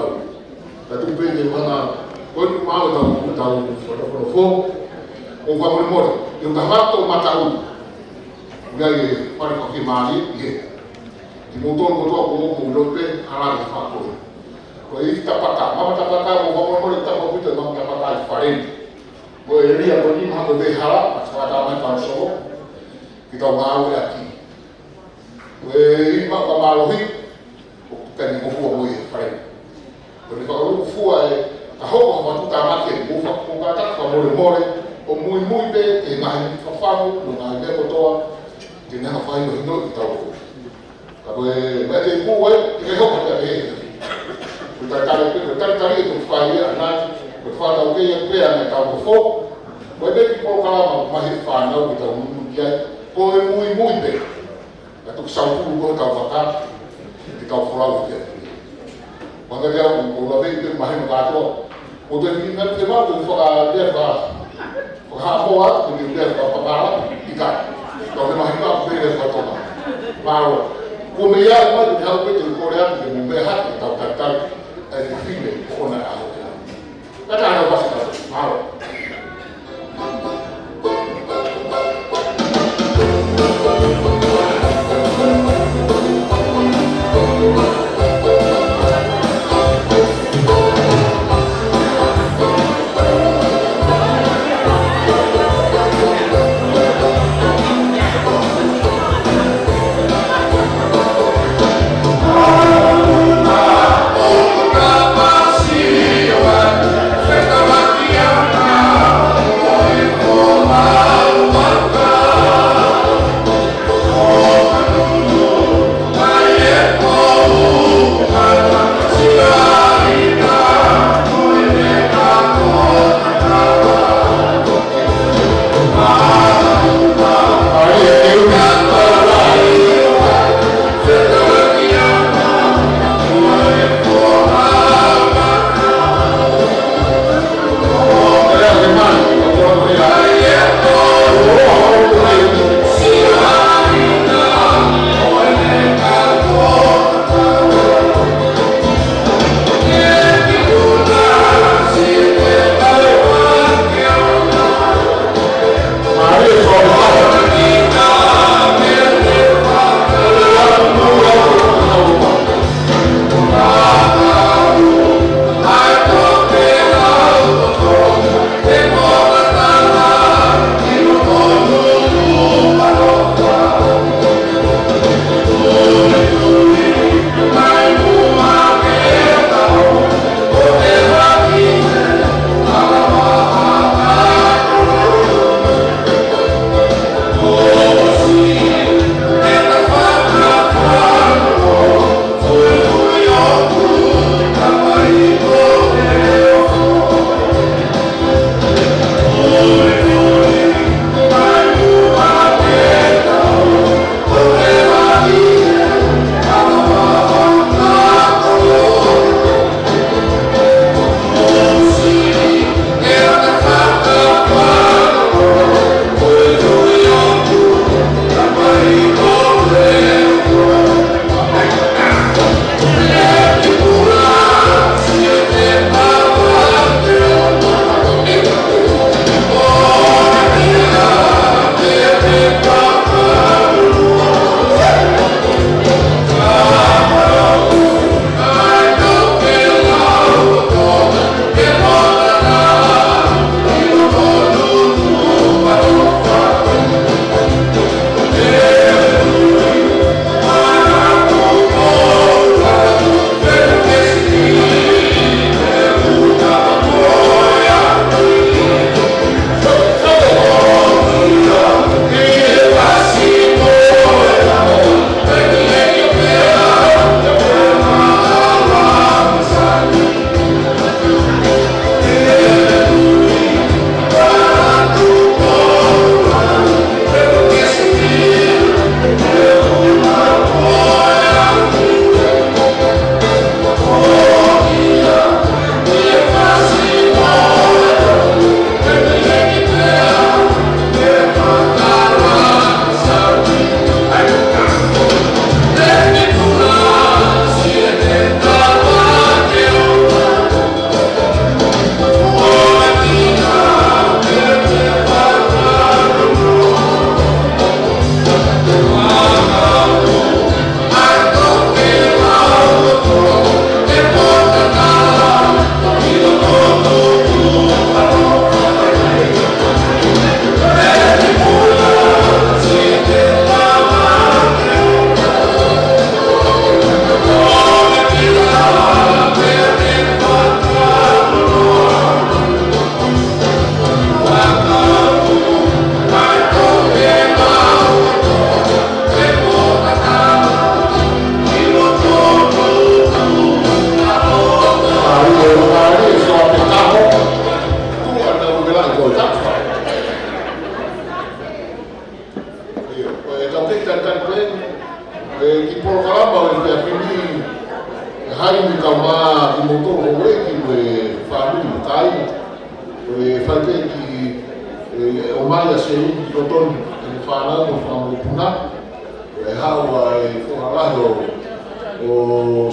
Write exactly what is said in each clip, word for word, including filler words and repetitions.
kau. Ka tuku pē ke u hanga, ko e tuʻu maʻu ʻetau, ʻetau fakaʻofoʻofa. ʻOku fakamolemole, ʻi he ʻuta hato mataʻu. ʻOku ʻi ai e fale fakakimālie, ʻi he. Kimoutolu kotoa ʻoku mou ʻilo pē, hala ke fakakole. Ko e ifi Tapaka, Mama Tapaka, ʻoku fakamolemole, tapu ʻaupito Mama Tapaka ʻi Faleni. Ko e ʻēlia ko eni mahalo ko e hala, ʻoku fakataha mai Kaunisolo, ke tau ngāueʻaki. Ko e ifi Maʻukamālohi, ʻoku taimi ko fua mo e fale. Ko e fakaʻuliʻuli fua e ka hoko ha fatu tāmaki ʻe mou fakamolemole, ʻo muimui pē, ʻe ngaahi fafamu, ʻo ngaahi meʻa kotoa, ke ne hanga fakahinohino ʻi tau. Ka ko e meʻa te u ʻai, ʻikai hoko pē ʻe. Ko e talitali pē, ko e talitali ʻe toki fai ia, ʻanai, ko e fakataukei atu pē ʻa e tau ko fo. Ko e meʻa ki polokalama, mahi fānau ke tau muimui ki ai. Ko e muimui pē. Ka toki sautulu ko e tau vaka, ke tau folau ki ai. Maka ia ʻoku, ʻoku lave ʻi he mahino kātoa. ʻOku te fili ngati te mau, te faka-, te faka-, fakahaʻamoa, te te faka-, faka-, ika. Ka te mahino ʻoku te faka-Tonga. Mālō. Ko e meʻa ia, mai te hau pē te kole atu ke mou meʻa hake, tau tatau. ʻAi te fili, ko ʻona ʻaho ia. Ka tau ʻalu ʻo fasi kātoa. Mālō.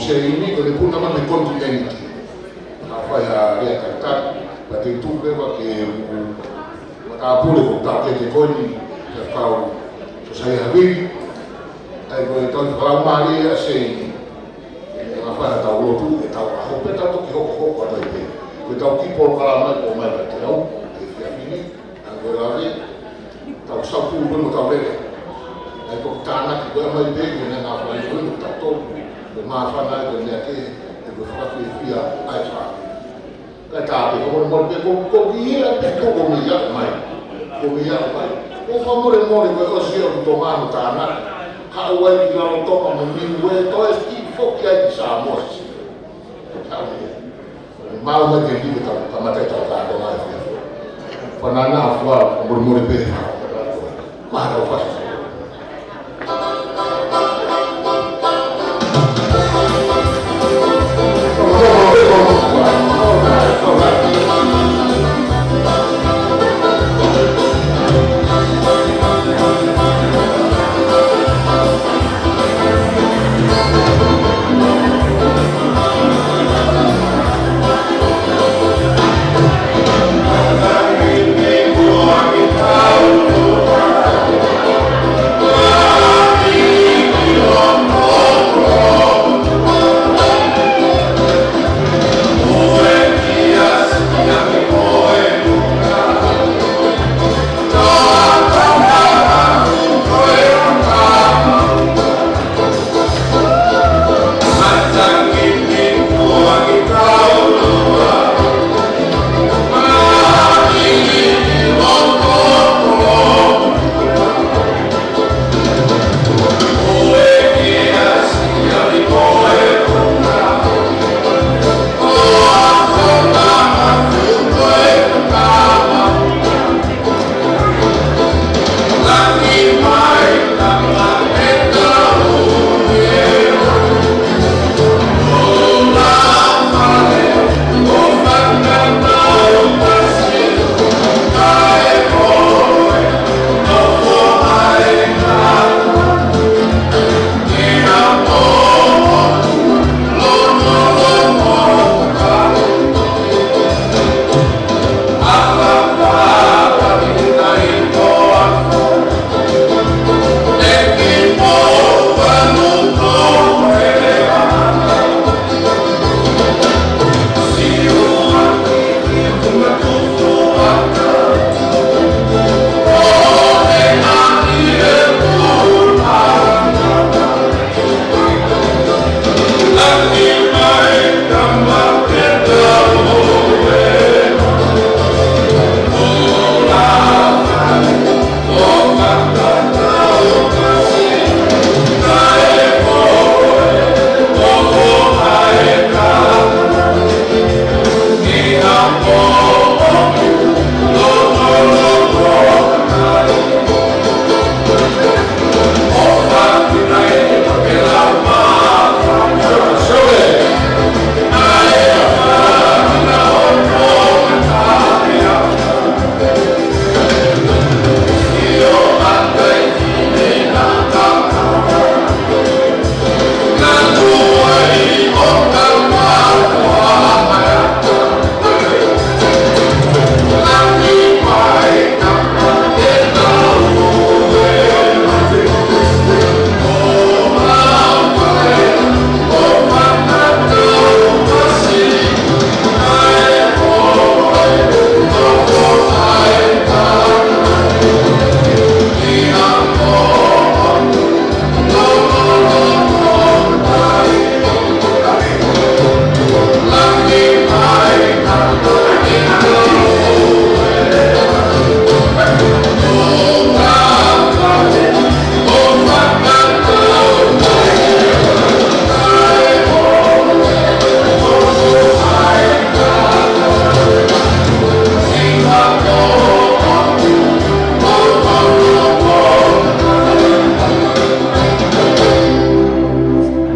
Seini ko e puna mai mei he konitinēniti. Naʻa fai ha lea takitaha, pea te u tuku pē ke u matāpule ko e tau ke te koini, ke kau so sai ha vili. ʻAi ko e tau fakamālie ʻa Seini. Naʻa fai ha tau lotu, ʻe tau ʻaho pē tau toki hokohoko atu ai pē. Ko e tau kiʻi polokalama ko mai ka te au, ʻe fia fini. ʻA ko e lave, tau sau pulu pē mo tau lele. ʻAi ko e tānaki ko e mai pē, ke ne ngā fai ko e mo tau tō. Ko e māfana ai ko e meʻa ke, ʻe ko e fakafiefia ai fā. Kae tā pē, ko mole mole pē, ko, ko ki ia pē ko ko mei ia mai. Ko mei ia mai. Ko fakamolemole ko e ʻosi ʻo Tonga mo tānaki. Haʻu ai ki lalo Tonga mo Niuē, toe ski foki ai ki Samoa. Haʻu ia. Mau mai ke liu ka, ka mate tau ka ko mai fia. Fanana fua, ko mole mole pē. Mahalo fasi.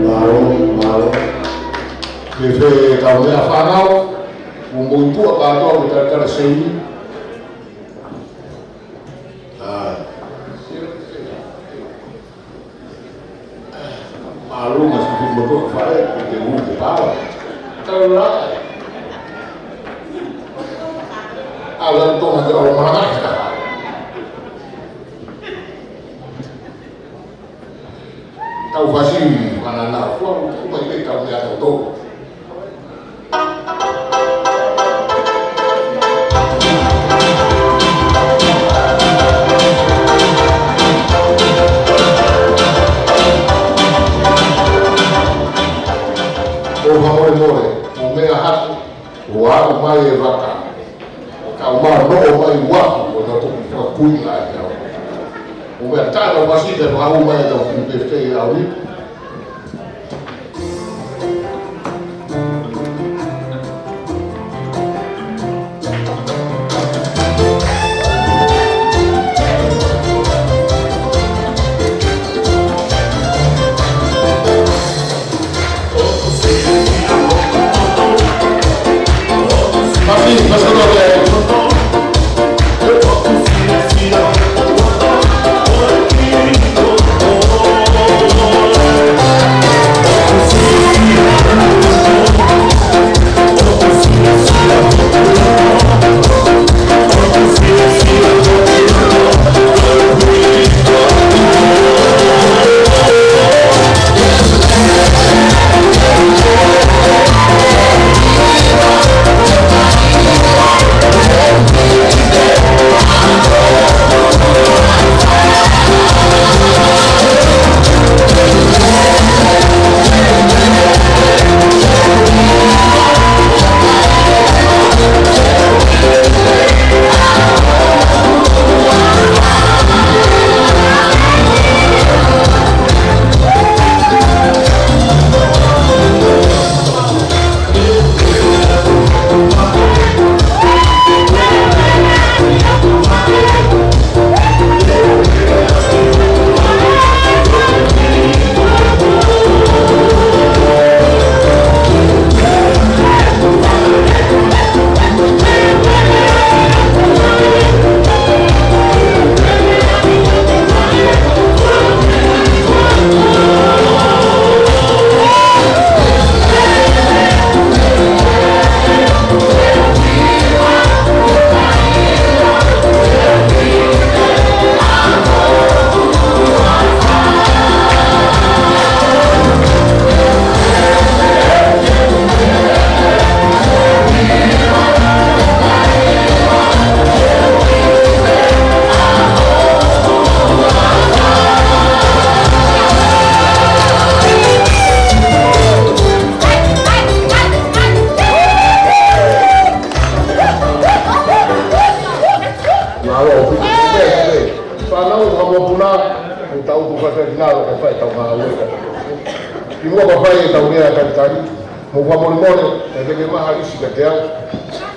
Mālō, mālō. Ke fē kau meʻa fānau, ʻo mou tuʻa kātoa ke talitali Seini. ʻAi. Mālō, masiʻi motuʻa fale. Ke ulu ke pala. Tau la. Ala tona ke olo malanga. Tau fasi mana na fua, tau mai ke tau ia tau tau. ʻO fakamolemole, mo meʻa hake, ʻo aʻu mai e vaka. Ka ʻo manoʻo mai uafu, ʻo na toki fakapuinga ai au. ʻO meʻa tana masita, ʻo aʻu mai e tau fili pefei au ni. Mālō, piki pē, pē. Fānau, kamopuna, ʻo tau tu fata kina, ʻo fai tau ngāue. Kimuʻa pea fai ʻetau meʻa talitali, mou fakamolemole, ʻe te ke maha isi kiate au.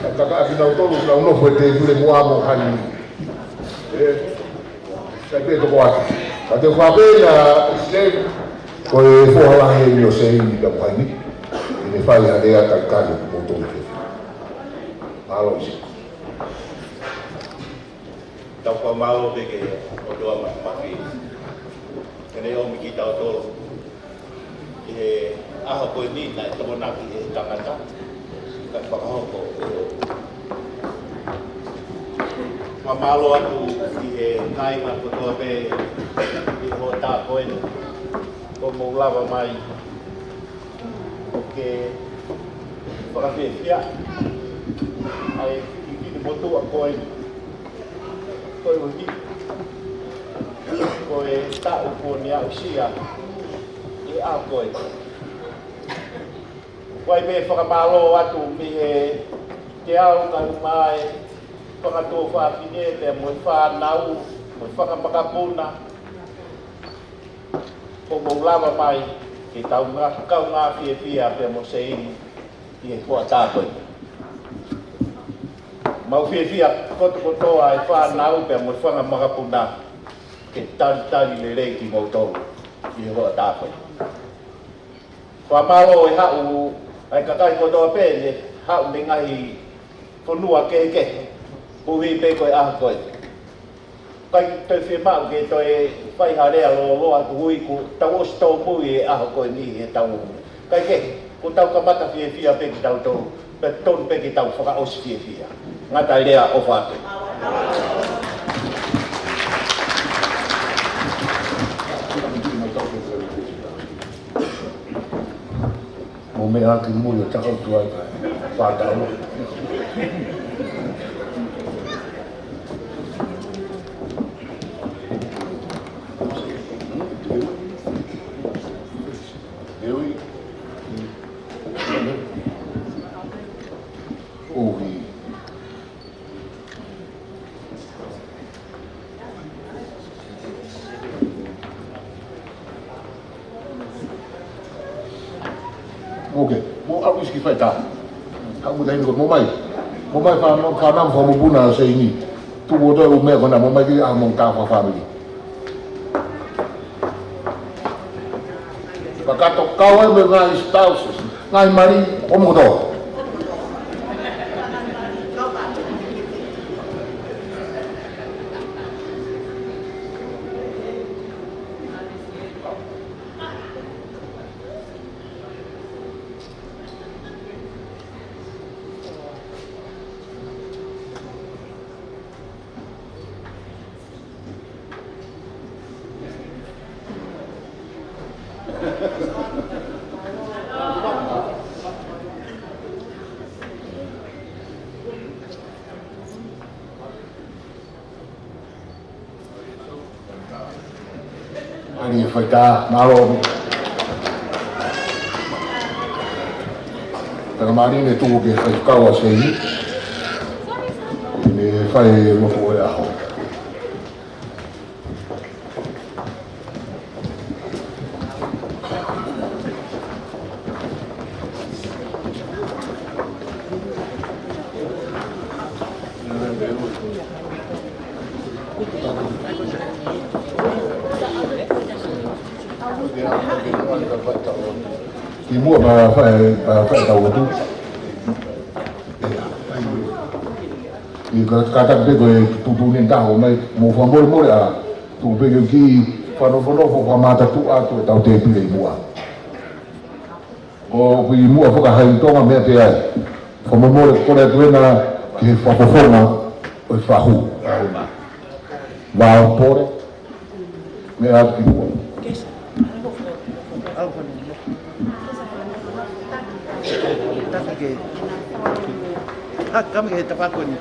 Ka ka kinautolu, nau nofo ʻi he tēpile muʻa mo Hani. ʻE, sai pē toko atu. Ka te u fakapē na Seni, ko e foha lahi eni ʻo Seni ka mo Hani. ʻE ne fai ha lea talitali mo tolu ke. Mālō isi. Tau fakamālō pē ki he ʻOtua Māfimafi. Ke ne ʻomi kitautolu ki he ʻaho ko eni naʻe tokonaki ʻe he tangata, kae fakahoko ʻe he ʻOtua. Fakamālō atu ki he kāinga kotoa pē ʻi he hoʻatā ko eni, kuo mou lava mai ʻo ke fakafiefia ai ki he motuʻa ko eni. Koeʻuhi ko e taʻu kuo ne aʻusia ʻi he ʻaho ko ē. Fai pē fakamālō atu mei he teau kae ʻumaʻā e fanga tuofāfine pea mo e fānau, mo e fanga makapuna, kuo mou lava mai ke tau ngā-, kaungā fiefia pea mo Seni ʻi he hoʻatā ko ē. Mau fiefia kotokotoa e fānau pea mo e fanga makapuna ke talitali lelei kimoutolu ʻi he hoʻatā ko ē. Fakamālō e haʻu ʻa e kakai kotoa pē ne haʻu mei he ngaahi fonua kehekehe, koeʻuhi pē ko e ʻaho ko ē. ʻIkai toe fiemaʻu ke toe fai ha lea lōloa koeʻuhi kuo tau ʻosi tōmui e ʻaho ko eni he tau. Kae kehe, Ko ʻetau kamata fiefia pē kitautolu, pea tonu pē ke tau fakaʻosi fiefia. Ngata e lea, ʻofa atu. Mo meʻa ki mui ʻo takau tuai ka fātau. Ok, mo au isi ki faitā. Au mo taini ko mo mai. Mo mai fa, mo fa na mo fa mo puna se ini. Tuku ʻo toe ʻū meʻa ko ena mo mai ki ʻaho mo tā fa family. Kakato kau ai mo e ngaahi spouses, ngaahi mali, ʻomi kotoa. Ani e faitā, mālō. Tana mani ne tuku ke faikau a sei. Ne fai mo ko e ʻaho. Kimuʻa pea fai, pea fai tau atu. ʻI he kātaki pē ko e tuʻutuʻuni taha ʻo mai, mo fakamolemole ā, tuku pē ke u kiʻi fanofonofo fakamātatuʻa atu ʻetau tēpile ʻi muʻa. ʻOku ʻi muʻa fakahai Tonga meʻa pē ai. Fakamolemole kole atu ena ki he fakafofonga ʻo e fahu. Vao pole. Meʻa atu ki muʻa. Taki ke. Ah, kami ke tapako ni.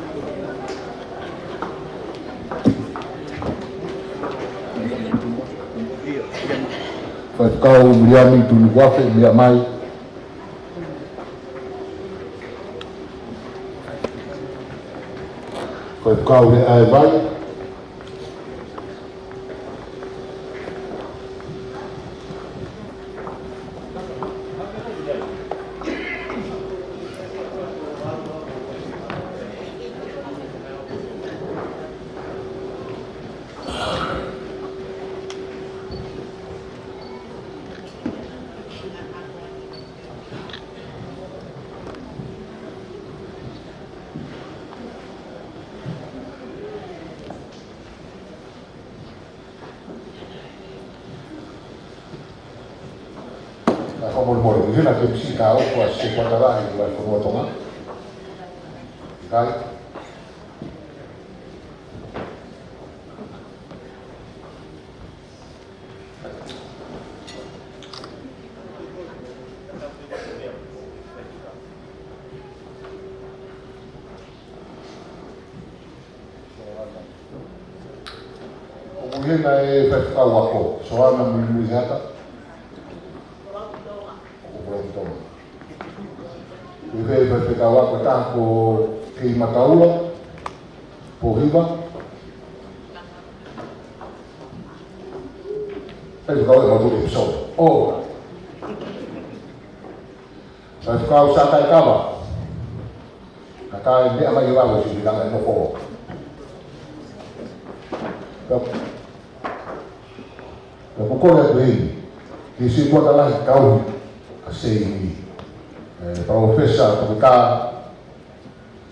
Faifekau Viliami Tunukuafe, meʻa mai. Faifekau Leaevai. Ka fakamolemole, ʻi hena ke M C ka ʻoku ʻa se kuata lahi ʻi he fonua Tonga. ʻIkai. ʻOku ʻi hena e faifekau ako, Soana Muimuihata. ʻOku Poloki Tonga. Ko e faifekau ako ʻe taha ko Kei Mataula, Pōhiva. Faifekau e Matuli Episode. ʻO. Faifekau Sākaekava. Ka tae meʻa mai ʻo lau ʻo si vilanga e nofo. Pea, pea ko e kole atu heni, ki he sikuata lahi kau a sei ni. Eh, Professor Toketā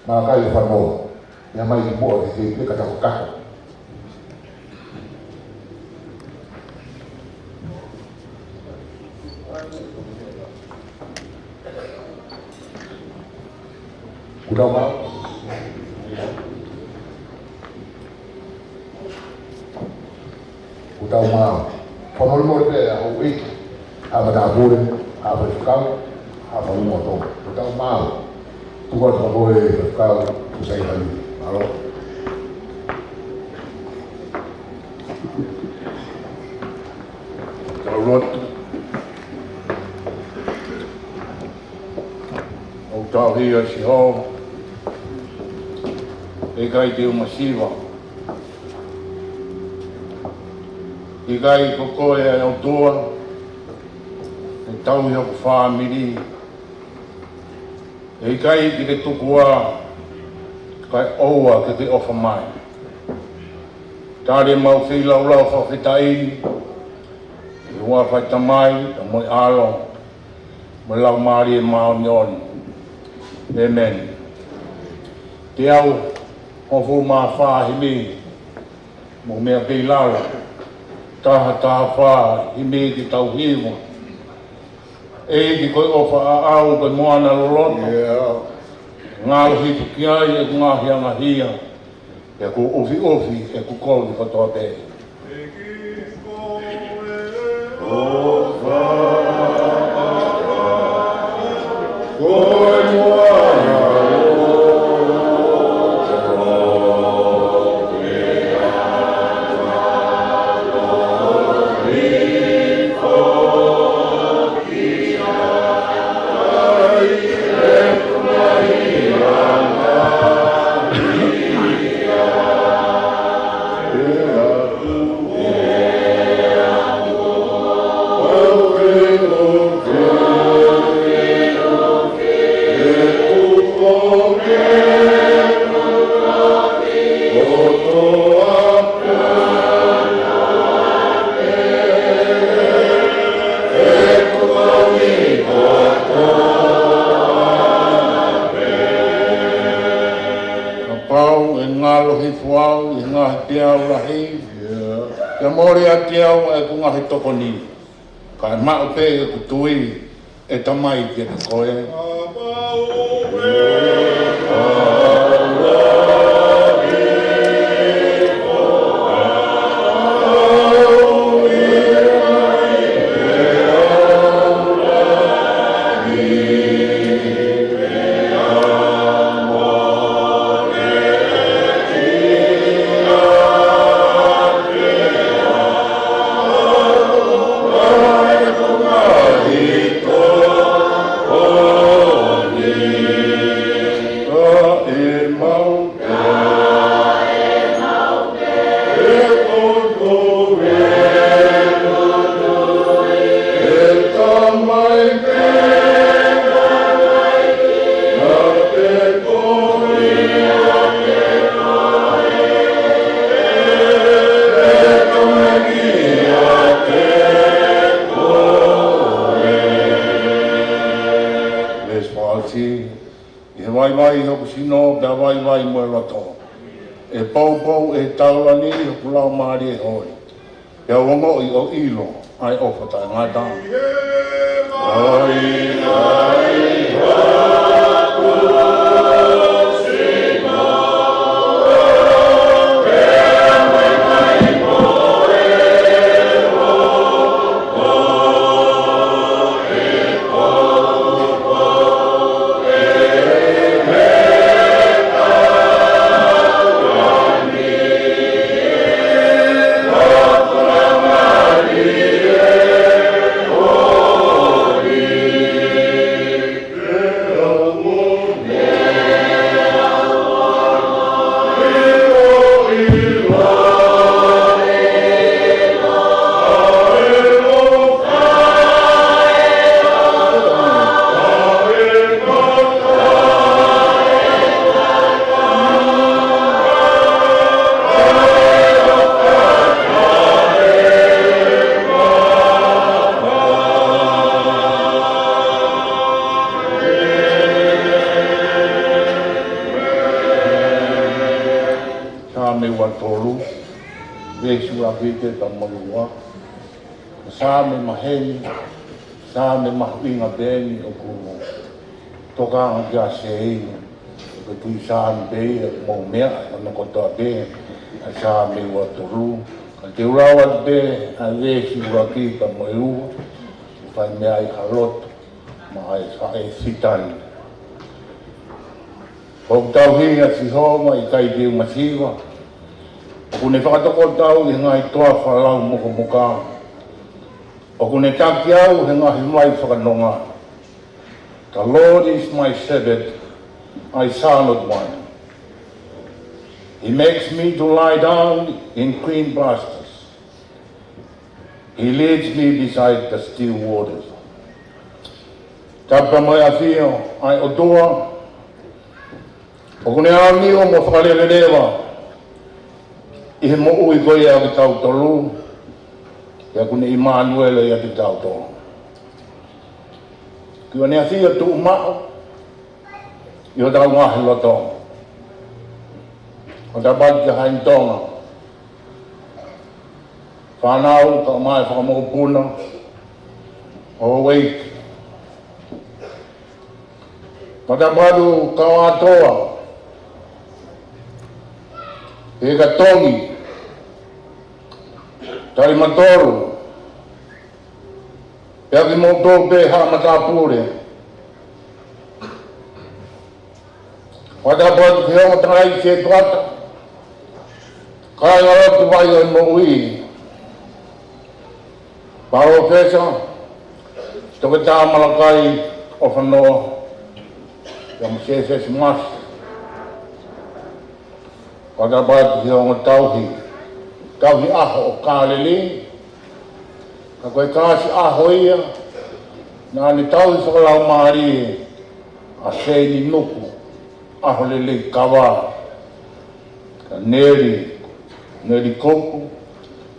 Malakai Fanoa. Ia mai ki muʻa ke ke peka tau kako. Kuo tau maau. Kuo tau maau. Fakamolemole pē ʻa houʻeiki, ʻa matāpule, ʻa faifekau, ʻa faʻunga tō. Kuo tau maau. Tuku atu ka ko e faifekau, ko sai hali. Mālō. Tau lotu. ʻOku tauhi ʻa Sihova, ʻe ʻikai te u masiva. ʻIkai ko koe ʻa e ʻOtua, ʻe tauhi hoku fāmili. ʻE ʻikai te ke tuku ā, kae ʻoua ke ke ʻofa mai. Tali ʻemau feilaulau fakafetaʻi, ʻi he huafa ʻo e Tamai, pea mo e ʻAlo, mo e Laumālie Māʻoniʻoni. ʻĒmeni. Teau hongofulu mā fā himi, mo e meʻa pē ʻi lalo. Taha taha fā himi ke tau hiva. ʻEiki ko e ʻofa ʻaʻau ko e moana loloto. ʻIo. Ngalo hifo ki ai ʻeku ngaahi angahia. ʻEku ʻufiʻufi, ʻeku kovi kotoa pē. Kapau ʻe ngalo hifo au ʻi he ngaahi peau lahi, pea mole ʻiate au ʻeku ngaahi tokoni, kae maʻu pē ʻeku tui, ʻe Tamai, kiate koe. Veesi fā, ʻi he vaivai hoku sino, pea vaivai mo e loto. ʻE poupou ʻe he taulani hoku laumālie hoi. Pea u ongoʻi ʻo ʻilo ʻa e ʻofa taʻengata. Saame ua tolu, veesi ua fitu pea mo e ua. Saame maheni, Saame mahuʻinga pē eni ʻoku tokanga kia Seini. Ko e kiʻi Saame pē ia ʻoku mou meaʻi hono kotoa pē, ʻa e Saame ua tolu. Ka te u lau atu pē ʻa e veesi ʻuluaki pea mo e ua, ʻo fai meaʻi ʻa e lotu maʻa e faʻē fitani. Ko hoku tauhi ʻa Sihova, ʻikai te u masiva. ʻOku ne fakatokotau ʻi he ngaahi toafa lau mokomoka. ʻOku ne taki au he ngaahi vai fakanonga. The Lord is my shepherd, I shall not want. He makes me to lie down in green pastures. He leads me beside the still waters. Tapu mo e ʻafio ʻa e ʻOtua, ʻoku ne aoniʻo mo fakaleveleva ʻi he moʻui ko ia ʻa kitautolu, pea ʻoku ne ʻImanuela ʻiate kitautolu. Kuo ne ʻafio tuʻumaʻu ʻi hotau ngaahi loto. Ko e tapu atu ki he Haʻa ʻi Tonga, fānau kae ʻumaʻā e fakamokopuna ʻo e ʻEiki. Ko e tapu atu ki he kau ʻātoa, ʻi he katongi, tali matolu, pea kimoutolu pē haʻa matāpule. Ko e tapu atu ki he ongo tangataʻeiki sētuata, kāingalotu vai ʻo e moʻui, Palōfesa Toketā Malakai ʻOfanoa, pea mo Sēsesi Masi. Ko e tapu atu ki he ongo tauhi, tauhi ʻaho ʻo Kāleli, ka ko e kāsiʻaho ia naʻa ne tauhi fakalaumālie ʻa Seini Nuku ʻAholelei Kava, ka Neli, Neli Koku,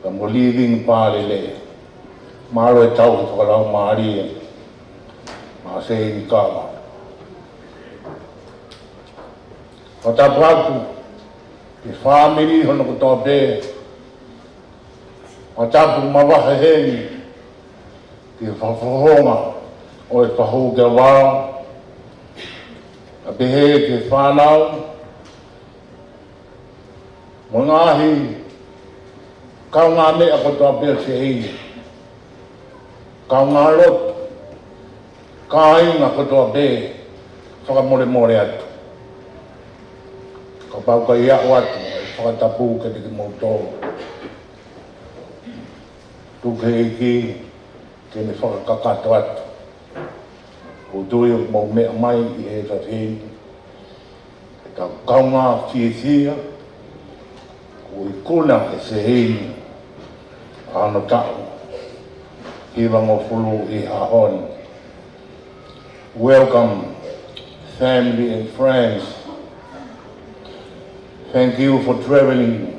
ka mo Living Palele. Mālō e tauhi fakalaumālie maʻa Seini Kava. Ko e tapu atu ki he fāmili hono kotoa pē. Ko e tapu mavahe heni ki he fakafofonga ʻo e Fahu Kava, kae pehē ki he fānau, mo e ngaahi kaungāmeʻa kotoa pē ʻo Seini, kaungālotu, kāinga kotoa pē, fakamolemole atu. Kapau ʻe ʻikai aʻu atu e fakatapu kiate kimoutolu, tuku ki he ʻEiki ke ne fakakakato atu. ʻOku ou tui ʻoku mou meʻa mai ʻi he efiafi ni, ke tau kaungā fiefia, kuo ikuna ʻe Seini ʻa hono taʻu hivangofulu ʻi he ʻaho ni. Welcome, family and friends. Thank you for traveling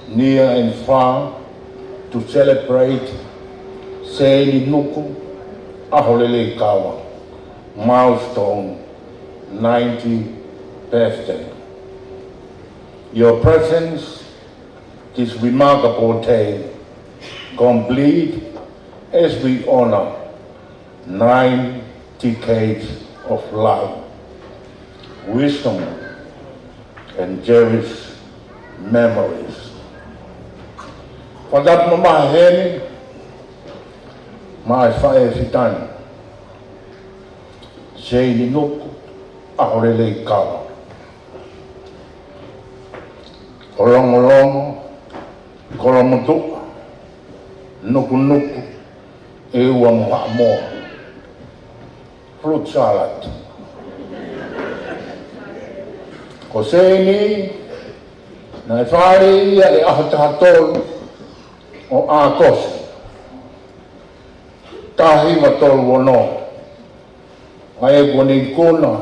near and far to celebrate Seini Nuku ʻAholelei Kava milestone ninetieth birthday. Your presence this remarkable day complete as we honor nine decades of life, wisdom, and cherished memories. Fakatapu mamahi heni maʻa e faʻē fitani, Seini Nuku ʻAholelei Kava. Kolongolongo, kolomotuʻa, nukunuku, ʻeua mo haʻamoa. Fruit salad. Ko Seini, naʻe fāʻeleʻi ia ʻi he ʻaho taha tolu ʻo ʻAokosi, taha hiva tolu ono. ʻA ia kuo ne ikuna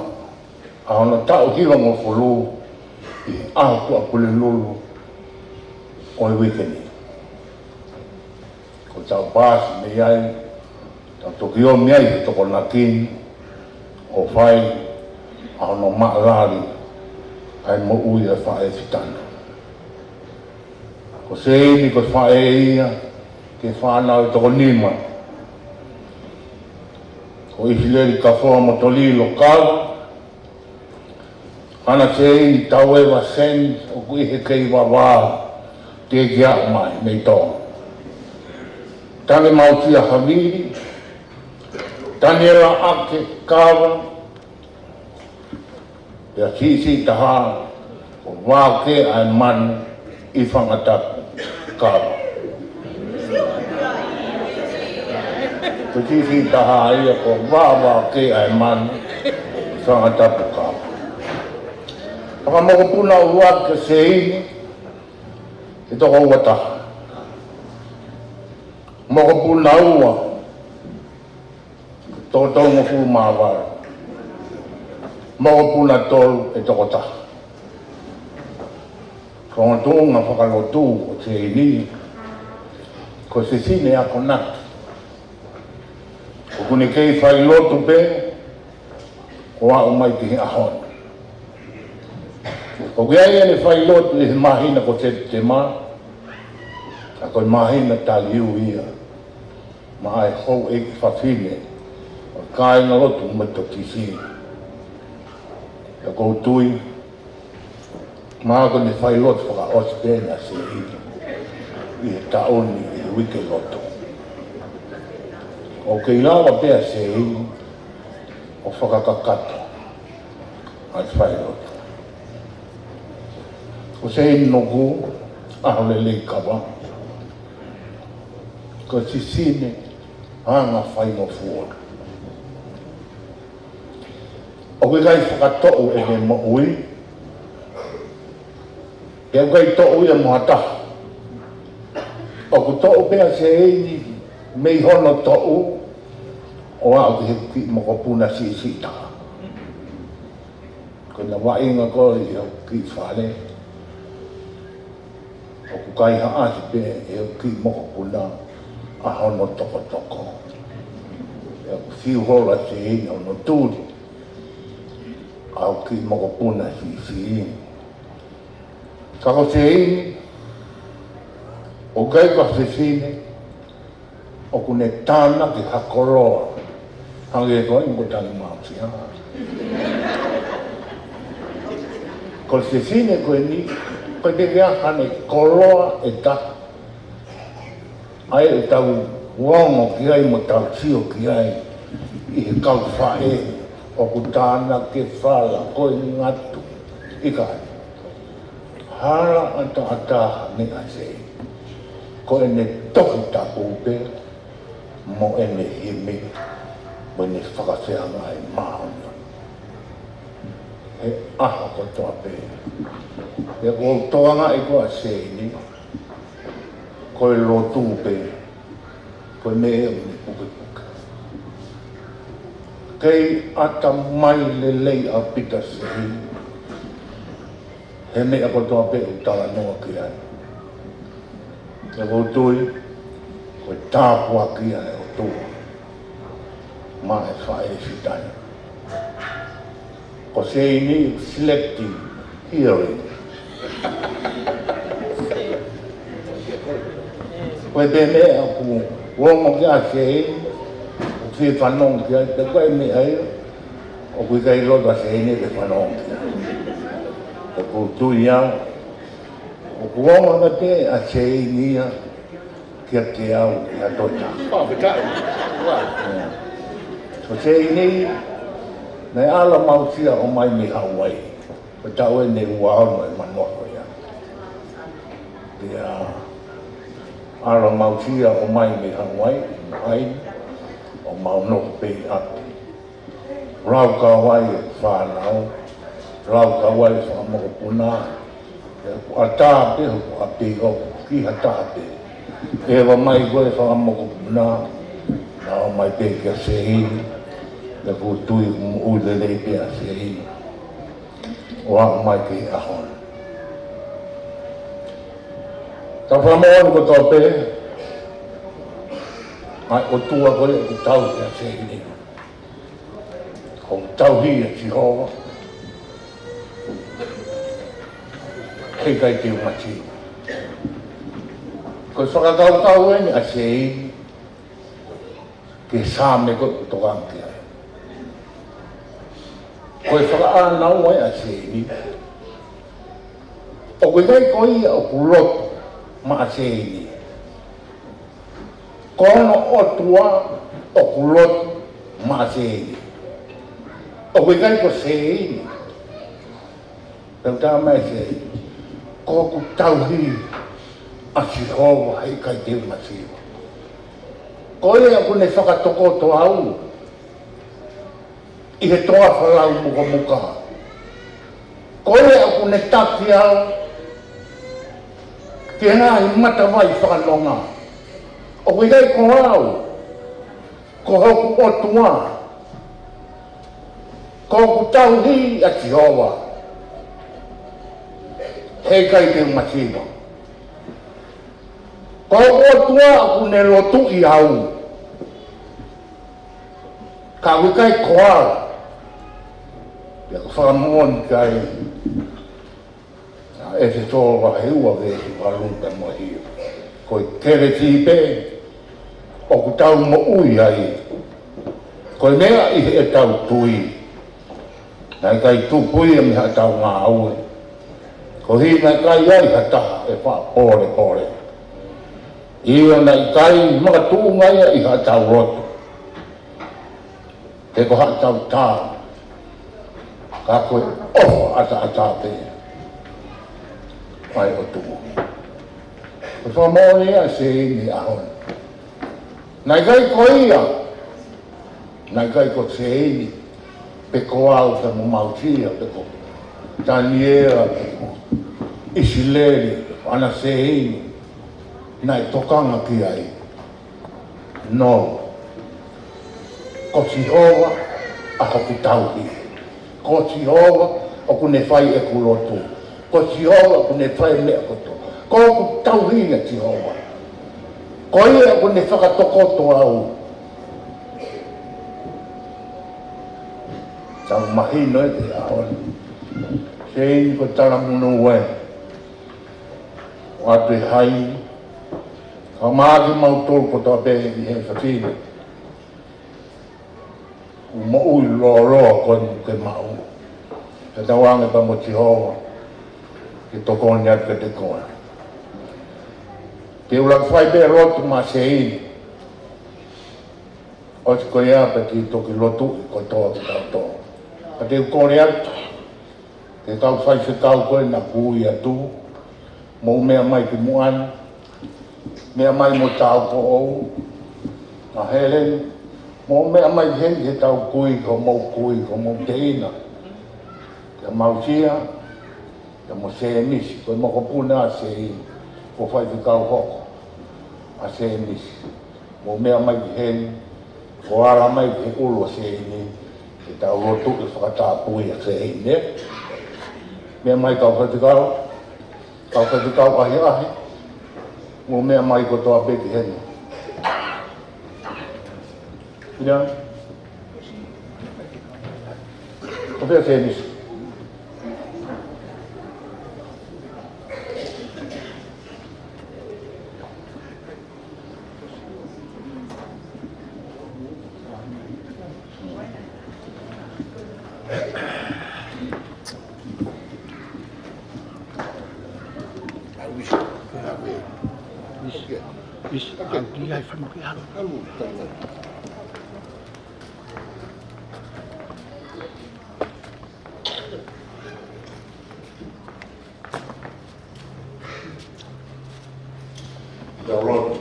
ʻa hono taʻu hivangofulu ʻi he ʻaho Tuʻapulelulu ʻo e uike ni. Ko ʻetau paasi mei ai, tau toki ō mei ai he Tokonaki ni ʻo fai ʻa hono maʻalali ʻa e moʻui ʻa e faʻē fitani. Ko Seini ko e faʻē ia ki he fānau ʻe toko nima. Ko ʻIsileli Kafoa Motolilo Kava, Ana Seini Taueva Seni, ʻoku ʻi he kei vavā, teʻeki aʻu mai mei Tonga. Tane Mautia Havili, Taniela Ake Kava, pea siʻisiʻi taha ko Vākē ʻa e Manu ʻi Fangatapu Kava. Ko e siʻisiʻi taha ia ko Vāvākē ʻa e Manu ʻi Fangatapu Kava. Fakamokopuna ua kia Seini, ʻe toko ua taha. Mokopuna ua, toko tolungofulu mā valu. Mokopuna tolu, ʻe toko taha. Ko e tuʻunga fakalotu ʻo Seini, ko e fefine akonaki. ʻOku ne kei failotu pē, ʻo aʻu mai ki he ʻaho ni. ʻOku ʻi ai ʻene failotu ʻi he māhina ko Sepitema, ka ko e māhina taliu ia maʻa e houʻeiki fafine ʻo e kāingalotu Metotisi. Pea ʻoku ou tui, mahalo ko ʻene failotu fakaʻosi pē ʻena ʻa Seini ʻi he taʻu ni ʻi he uike lotu. ʻOku kei lava pē ʻa Seini ʻo fakakakato ʻa e failotu. Ko Seini Nuku, ʻAholelei Kava, ko e fefine anga faingofua. ʻOku ʻikai fakatoʻu ʻene moʻui, pea ʻoku ʻikai toʻu ia mo ha taha. ʻOku toʻu pē ʻa Seini mei hono toʻu ʻo aʻu ki he kiʻi mokopuna siʻisiʻi taha. Ko ʻena vaʻinga ko ē ʻi hoku kiʻi fale, ʻoku kaihaʻasi pē ʻe hoku kiʻi mokopuna ʻa hono tokotoko. Pea ʻoku fiu holo ʻa Seini ʻo hono tuli ʻa hoku kiʻi mokopuna siʻisiʻi. Ka ko Seini, ʻoku ʻikai ko ha fefine ʻoku ne tānaki ha koloa, hangē ko eni ko Tane Mautia. Ko e fefine ko eni, ko e teʻeki ai haʻane koloa ʻe taha ʻa ē ʻoku tau ongo ki ai mo tau sio ki ai ʻi he kau faʻē ʻoku tānaki e fala ko e ngatu. ʻIkai. Hala ʻataʻatā ha meʻa ʻa Seini. Ko ʻene Tohi Tapu pē mo ʻene himi, mo ʻene fakafeangai māʻoniʻoni. He ʻaho kotoa pē, he ʻoku ou tokangaʻi ko ē ʻa Seini, ko e lotu pē, ko e meʻa ʻoku ne pukepuke. Kei ʻatamai lelei ʻaupito ʻa Seini he meʻa kotoa pē ʻoku talanoa ki ai. Pea ʻoku ou tui, ko e tāpuaki ia ʻa e ʻOtua maʻa e faʻē fitani. Ko Seini selective hearing. Ko e pē meʻa ʻoku ongo ki ai ʻa Seini, ʻoku fie fanongo ki ai, pea ko e meʻa ia ʻoku ʻikai loto ʻa Seini ke fanongo ki ai. Pea ʻoku ou tui au, ʻoku ongo ange pē ʻa Seini ia kiate au ʻi ha toe taha. Ko Seini, naʻe ʻalu ʻa Mautia ʻo ʻomai mei Hauaiʻi. Ko e taʻu eni ʻe ua ono ʻemau nofo ia. Pea ʻalu ʻa Mautia ʻo ʻomai mei Hauaiʻi, ʻo ʻai, ʻo mau nofo pē ʻi ʻapi. Lau kau ai e fānau, lau kau ai e fanga mokopuna, ʻoku ʻatā pē hoku ʻapi ʻoku ki ha taha pē. ʻEva mai ko ē e fanga mokopuna, naʻa nau ō mai pē kia Seini, pea ʻoku ou tui ʻoku moʻui lelei pē ʻa Seini ʻo aʻu mai ki he ʻaho ni. Tau fakamoʻoni kotoa pē, ʻa e ʻOtua ko ē ʻoku tauhi ʻa Seini. ʻOku tauhi ʻe Sihova, heʻikai te u mate. Ko e fakakaukau eni ʻa Seini ki he Saame ko ē ʻoku tokanga ki ai. Ko e fakaʻānaua ia ʻa Seini. ʻOku ʻikai ko ia ʻoku lotu maʻa Seini. Ko hono ʻOtua ʻoku lotu maʻa Seini. ʻOku ʻikai ko Seini. Pea u talamai ʻe Seini, ko hoku tauhi ʻa Sihova, heʻikai te u masiva. Ko ia ʻoku ne fakatokoto au ʻi he toafa lau mukamuka. Ko ia ʻoku ne taki au ki he ngaahi matavai fakanonga. ʻOku ʻikai ko au, ko hoku ʻOtua. Ko hoku tauhi ʻa Sihova, heʻikai te u masiva. Ko hoku ʻOtua ʻoku ne lotuʻi au, ka ʻoku ʻikai ko au. Pea ko e fakamoʻoni ki ai ʻa ʻEfesō vahe ua veesi valu pea mo e hiva. Ko e kelesi pē ʻoku tau moʻui ai. Ko e meʻa ʻi heʻetau tui. Naʻe ʻikai tupu ia mei haʻatau ngāue, koeʻuhi naʻe ʻikai ai ha taha ʻe faʻa polepole. ʻIo, naʻe ʻikai makatuʻunga ia ʻi haʻatau loto, pe ko haʻatau tā, ka ko e ʻofa ʻataʻatā pē ʻa e ʻOtua. Ko e fakamoʻoni ia ʻa Seini he ʻaho ni. Naʻe ʻikai ko ia, naʻe ʻikai ko Seini, pe ko au, pe mo Mausia, pe ko Taniela, pe ko ʻIsileli, ʻa ʻena Seini naʻe tokanga ki ai. No. Ko Sihova ʻa hoku tauhi. Ko Sihova ʻoku ne fai ʻeku lotu. Ko Sihova ʻoku ne fai meʻa kotoa. Ko hoku tauhi ʻa Sihova. Ko ia ʻoku ne fakatokoto au. Tau mahino ʻe te aon. Seini, ko e talamonū ē. ʻOatu ʻe hai, ka maʻa kimautolu kotoa pē ʻi he fafine, ʻū moʻui lōloa ko eni ke maʻu. Ke tauange pea mo Sihova ke tokoni atu kiate koe. Te u lava fai pē lotu maʻa Seini. ʻOsi ko ia pea te u toki lotu ʻi kotoa kitautolu. Ka te u kole atu ki he kau faifekau ko ē naʻa ku ui atu, mou meʻa mai ki muʻa ni, meʻa mai mo tau ko ou, ʻa Helen, mou meʻa mai heni he tau kui, ko mou kui, ko mou teina. Kia Mausia, kia mo Semisi, ko e mokopuna ʻa Seini, ko e faifekau hoko ʻa Semisi. Mou meʻa mai ki heni, ʻo ala mai ki he ʻulu ʻa Seini, ke tau lotu ke fakatapui ʻa Seini, ē? Meʻa mai kau faifekau, kau faifekau ʻahiʻahi, mou meʻa mai kotoa pē ki heni. Ia. Ko pē ʻa Semisi. Tau lotu.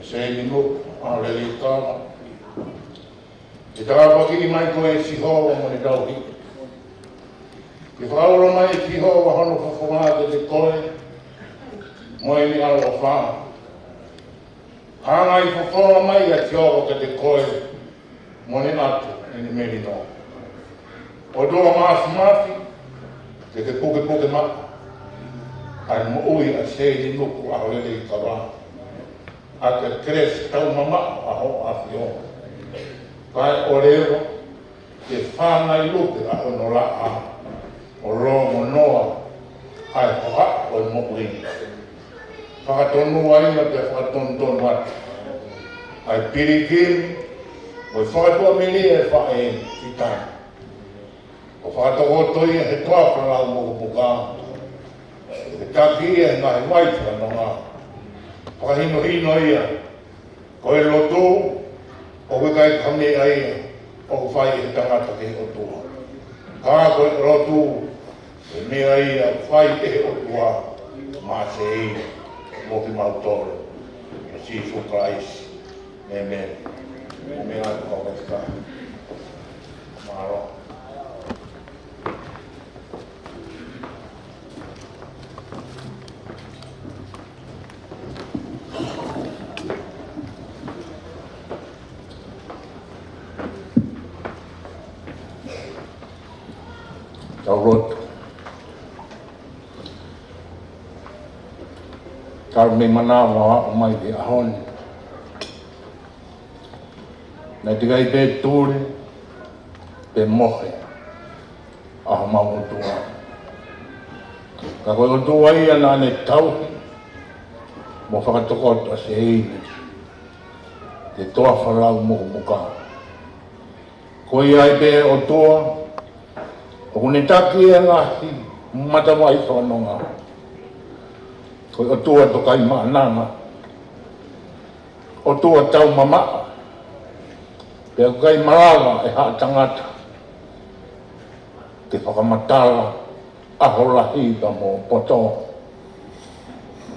Seini Nuku, ʻa e lelei kava. Ke tāpuakiʻi mai koe ʻe Sihova mo e tauhi. Ke fakaulo mai ʻe Sihova hono fofonga kiate koe mo ʻene ʻaloʻofa. Hanga ʻi he fofonga mai ʻa Sihova kiate koe mo ne ʻatu ʻene melino. ʻOtua Māfimafi, ke ke pukepuke maʻu ʻa e moʻui ʻa Seini Nuku, ʻa e lelei kava. ʻA e kelesi taumamaʻo ʻa hoʻo ʻAfio. Kae ʻoua leva ke fāngai lupe ʻa hono laʻā, ʻo longo noa ʻa e hohaʻa ʻo e moʻui. Fakatonua ia pea fakatonutonu atu ʻa e pilikimi, Mo e fakatuʻamelie ʻa e faʻē fitana. ʻO fakatokoto ia he toafa lau mo puka. ʻE taki ia he ngaahi vai fakanonga. Fakahinohino ia. Ko e lotu, ʻoku ʻikai ko ha meʻa ia ʻoku fai ʻe he tangata ki he ʻOtua. Ka ko e lotu, ko e meʻa ia ʻoku fai ʻe he ʻOtua maʻa Seini mo kimautolu. ʻIa Sīsū Kalaisi. ʻĒmeni. Ko e meʻa atu ka weka. Mālō. Tau lotu. Tau mei manava ʻo aʻu mai ki he ʻaho ni. Naʻe ʻikai pē tuli pe mohe ʻa homau ʻOtua. Ka ko e ʻOtua ia naʻa ne tauhi mo fakatokoto ʻa Seini he toafa lau mo puka. Ko ia ai pē ʻOtua ʻoku ne taki e ngaahi matavai fakanonga. Ko e ʻOtua tokaimaʻananga, ʻOtua taumamaʻo, pea ʻoku ʻikai malava ʻe ha tangata ke fakamatala ʻaho lahi pea mo poto.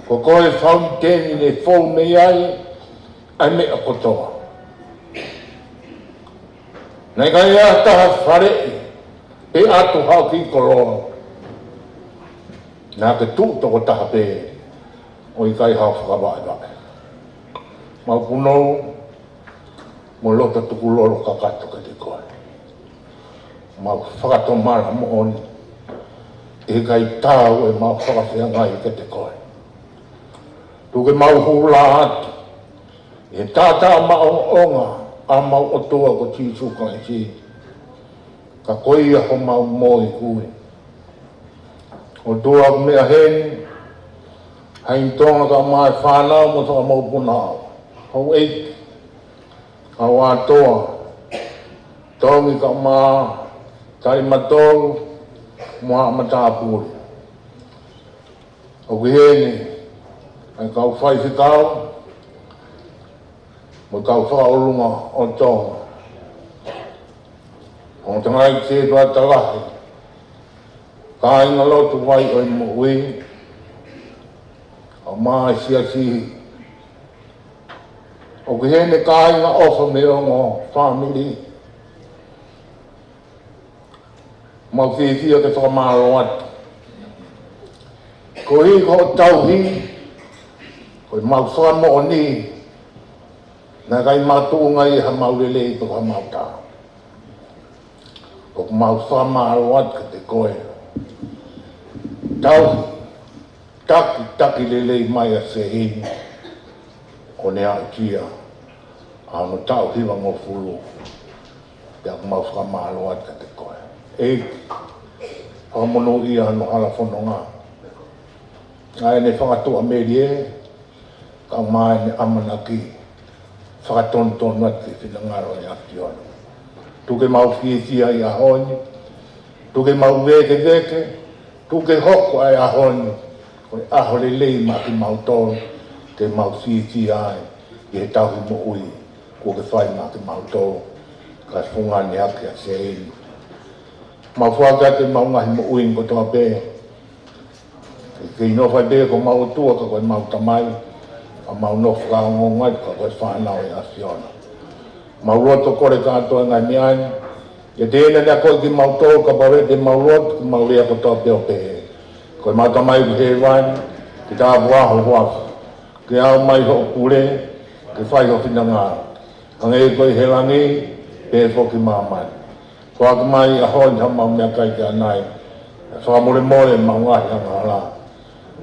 Ko koe founiteni ne fou mei ai ʻa e meʻa kotoa. Naʻe ʻikai ha taha faleʻi pe ʻatu haʻo kiʻi koloa. Naʻa ke tuʻu tokotaha pē ʻo ʻikai haʻo fakavaʻevaʻe. Mau punou mo loto tukulolo kakato kiate koe. Mau fakatomala moʻoni ʻi he ʻikai taau ʻemau fakafeangai kiate koe. Tuku ke mau hū lā atu ʻi he taʻataʻa maʻongoʻonga ʻa homau ʻOtua ko Sīsū Kalaisi. Ka ko ia homau moʻui kui. ʻOtua, ʻoku meʻa heni, Haʻi Tonga kae ʻumaʻā e fānau mo e fanga mokopuna, houʻeiki, kau-ʻātoa, Tongi kae ʻumaʻā Talimatolu mo Haʻa Matāpule. ʻOku ʻi heni ʻa e kau faifekau mo e kau fakaʻolunga ʻo Tonga. Ongo tangataʻeiki sētuata lahi, kāingalotu Vai ʻo e Moʻui, ʻa e siasi. ʻOku ʻi heni kāinga ʻofa mei he ongo fāmili. Mau fiefia ke fakamālō atu. Koeʻuhi ko hoʻo tauhi, ko ʻemau fakamoʻoni, naʻe ʻikai makatuʻunga ia ʻi haʻamau lelei pe ko haʻamau taau. ʻOku mau fakamālō atu kiate koe. Tauhi, taki, taki lelei mai ʻa Seini, ʻo ne aʻusia ʻa hono taʻu hivangofulu. Pea ʻoku mau fakamālō atu kiate koe. ʻEiki, fakamonūʻia hono hala fononga. ʻA ʻene fakatuʻamelie, kae ʻumaʻā ʻene ʻamanaki fakatonutonu atu ki he finangalo ʻo e ʻAfiona. Tuku ke mau fiefia ʻi he ʻaho ni. Tuku ke mau vēkeveke. Tuku ke hoko ʻa e ʻaho ni ko e ʻaho lelei maʻa kimautolu, ke mau fiefia ai ʻi he tauhi moʻui kuo ke fai maʻa kimautolu, kae fungani hake ʻa Seini. Mau foaki atu ʻemau ngaahi moʻui kotoa pē. Ke ʻi ai ha fai pē ko homau ʻOtua ka ko homau Tamai, ka mau nofo fakaongoongo ai ka ko e fānau ʻa e ʻAfiona. Mau lotu ʻo kole kātoa e ngaahi meʻa ni. ʻIate ia naʻa ne akoʻi kimautolu, kapau ʻe ʻiate kimautolu, ke mau lea kotoa pē ʻo pehē: Ko homau Tamai ʻoku ʻi hēvani, ke tāpuhā ho huafa. Ke aʻu mai hoʻo pule, ke fai ho finangalo, hangē ko ia ʻi he langi, pehē foki ʻi māmani. Foaki mai ʻi he ʻaho ni haʻamau meʻakai ki ʻanai. Pea fakamolemole ʻemau ngaahi angahala,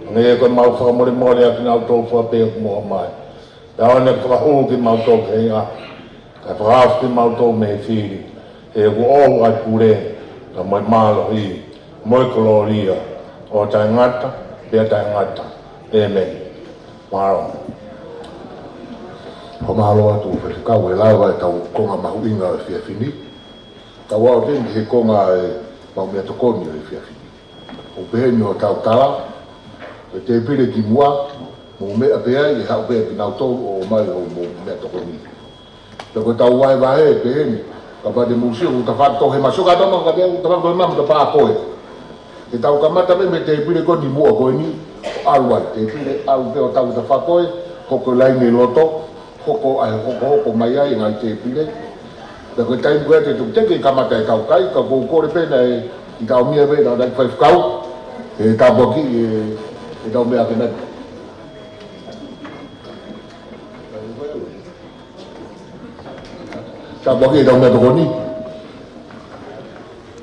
hangē ko ʻemau fakamolemole ʻa kinautolu fua pē ʻoku moʻua mai. Pea ʻoua naʻa ke fakahū kimautolu ki he ʻahiʻahi, kae fakahaofi kimautolu mei he fili. He ʻoku ʻoʻou ʻa e pule, pea mo e mālohi, mo e kolōlia, ʻo taʻengata pea taʻengata. ʻĒmeni. Mālō. Fakamālō atu Faifekau he lava ʻetau konga mahuʻinga ʻo e efiafi ni. Tau aʻu eni ki he konga ʻemau meʻatokoni ʻo e efiafi ni. ʻOku peheni hotau tala, ko e tēpile ki muʻa, mou meʻa pē ai, ʻe haʻu pē kinautolu ʻo ʻomai hoʻomou meʻatokoni. Pea ko ʻetau vahevahe peheni, kapau te mou sio, ʻoku ta fakatohe mai, sio kātoa mai, ka te u ta fakatohe mai, ta pā koe. Ke tau kamata mei he tēpile ko eni muʻa ko eni, ʻalu ai, tēpile ʻalu pē ʻo tau ta fā koe, hoko laine loto, hoko ai, hoko, hoko mai ai ngaahi tēpile. Pea ko e taimi ko ē te tau teke kamata ʻetau kai, ka ʻoku ou kole pē naʻe ʻi taʻomia pē naʻa nau Faifekau, ʻe tāpuaki, ʻe, ʻetau meʻa ke nai. Tāpuaki ʻetau meʻatokoni.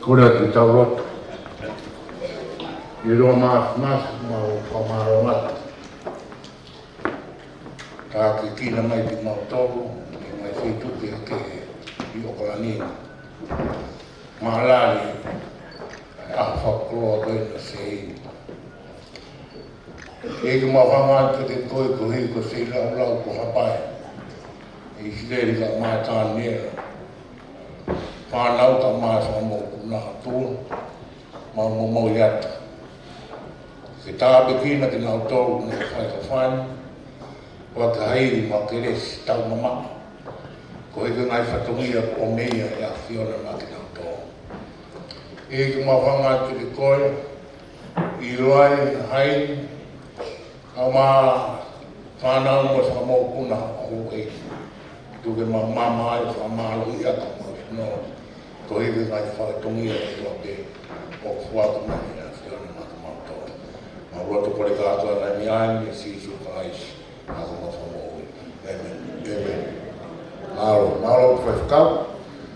Kole atu ke tau lotu. ʻE ʻOtua Māfimafi, mau fakamālō atu. Tākiekina mai kimautolu, ki he ngaahi feituʻu kehekehe ʻi ʻOkalani. Mālali, ʻa e fakakoloa ko eni ʻo Seini. ʻEiki, mau hanga atu kiate koe koeʻuhi ko Seilaulau ko Hapai, ʻIsileli kae ʻumaʻā ʻa Taniela, fānau kae ʻumaʻā e fanga mokopuna, ʻOtua, mau momoi atu ke tāpuekina kinautolu ʻoku nau fai ka fai, ʻo ka hili mo e kelesi taumamaʻo, koeʻuhi ko e ngaahi fatongia kuo ʻomi ʻe he ʻAfiona maʻa kinautolu. ʻEiki, mau hanga atu kiate koe, ʻiloa ai, hai, kae ʻumaʻā e fānau mo e fanga mokopuna ʻo houʻeiki. Tuku ke maʻu ai e fakamālohiʻanga mo e fononga, koeʻuhi ko e ngaahi fatongia kotoa pē ʻoku foaki mai ʻe he ʻAfiona maʻa kimautolu. Mau lotu kole kātoa ʻeni ʻia Sīsū Kalaisi, ʻa homau Fakamoʻui. ʻĒmeni. ʻĒmeni. Mālō, mālō Faifekau.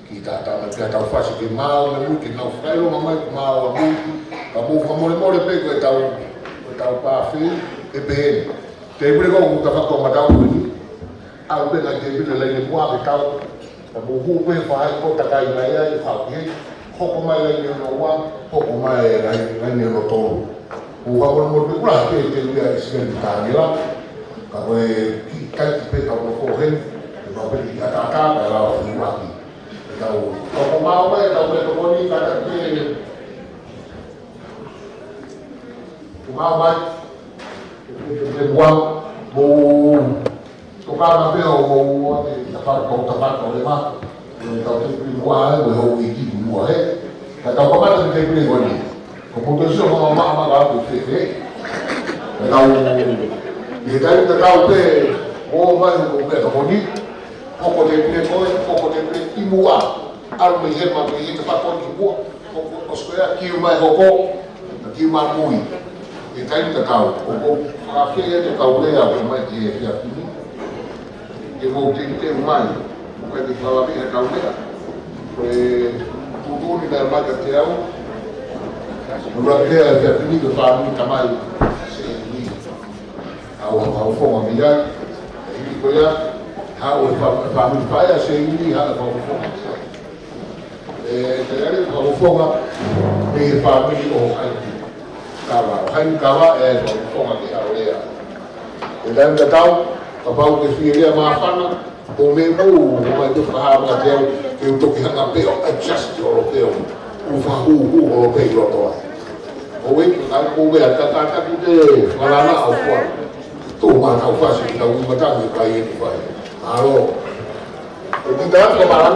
Kiʻi tātā mai pē ʻetau fasi ke maʻu e mui ke nau fakaʻilonga mai, ke maʻu e mui. Ka mou fakamolemole pē ko ʻetau, ko ʻetau pāfili, ʻe pehē ni. Tēpile ko ē ʻoku ta fakamatala ko eni. ʻAlu pē ngaahi tēpile laine muʻa ke tau. Ka mou hū pē fai ko e takai mai ai, fai ki hē. Hoko mai laine hono ua, hoko mai laine, laine hono tolu. ʻOku ou fakamolemole pē, ʻoku lahi pē e tēpile ʻa ʻIsileli mo Taniela. Ka ko e kiʻi taimi pē ka mou ko heni, ʻe mau pē kiʻi ʻatā ʻatā, ka lau fuaki. Tau, tau ko mau mai, tau pē tokoni, ka ta pē. Ko mau mai, pē, pē, pē, pē, mou, mou, tokanga pē ʻo, ʻo, ʻo, te, tapa, tau tapa, tau lema. Ko e tau te pili muʻa, ʻe, ko e houʻeiki muʻa, ē. Ka tau kamata ki he tēpile ko eni. Ko e motu sio ko e maʻamaʻa ko e fēfē. Ka tau, ʻi he taimi tatau pē, ʻomai hoʻo meʻatokoni. Hoko tēpile ko ē, hoko tēpile ki muʻa. ʻAlu mei hē, mei hē, tapa ko ē ki muʻa. Hoko, ʻosi ko ia, kiu mai hoko. Kiu mai mui. ʻI he taimi tatau, ʻoku ou fakaafeʻi ʻa e kau lea ʻoku ʻomai ki he efiafi ni. Ke mou teuteu mai, ʻoku ʻikai ke fai ha kau lea. Ko e tuʻutuʻuni naʻe ʻomai kiate au. ʻOku ou lea he efiafi ni ki he fāmili tamai Seini. Haʻu ha fakafofonga mei ai. Hili ko ia, haʻu e fā-, fāmili faʻē ʻa Seini, haʻu e fakafofonga. ʻE, te ale fakafofonga mei he fāmili ʻo Haini Kava. Haini Kava ʻe fakafofonga ke haʻu lea. ʻI he taimi tatau, kapau ʻoku ke fie lea māfana, ʻomai mou, ʻomai ke fakahā mai kiate au, ke u toki hanga pē ʻo adjust holo pē au. ʻO fakahūhū holo pē ʻi loto ai. ʻOku ʻikai ko e meʻa tatau ki he fakalanga ʻo fua. Tō mai ʻetau fasi ki heʻetau ʻuhinga tangi kai e fai. Mālō. ʻE kita atu ka malan.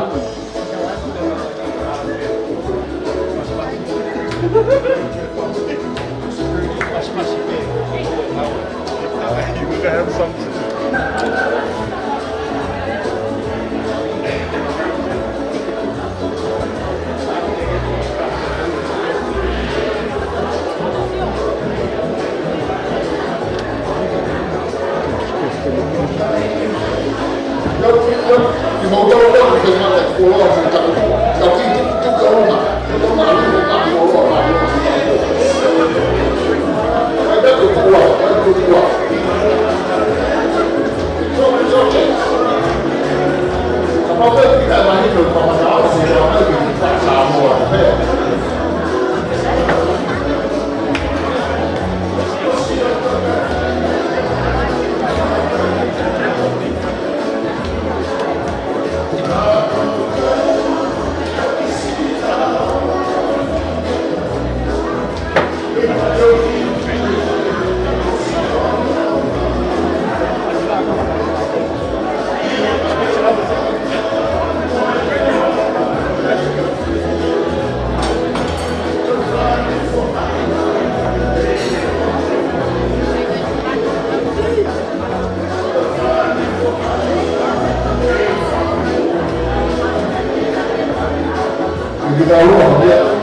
Kita ua, ya.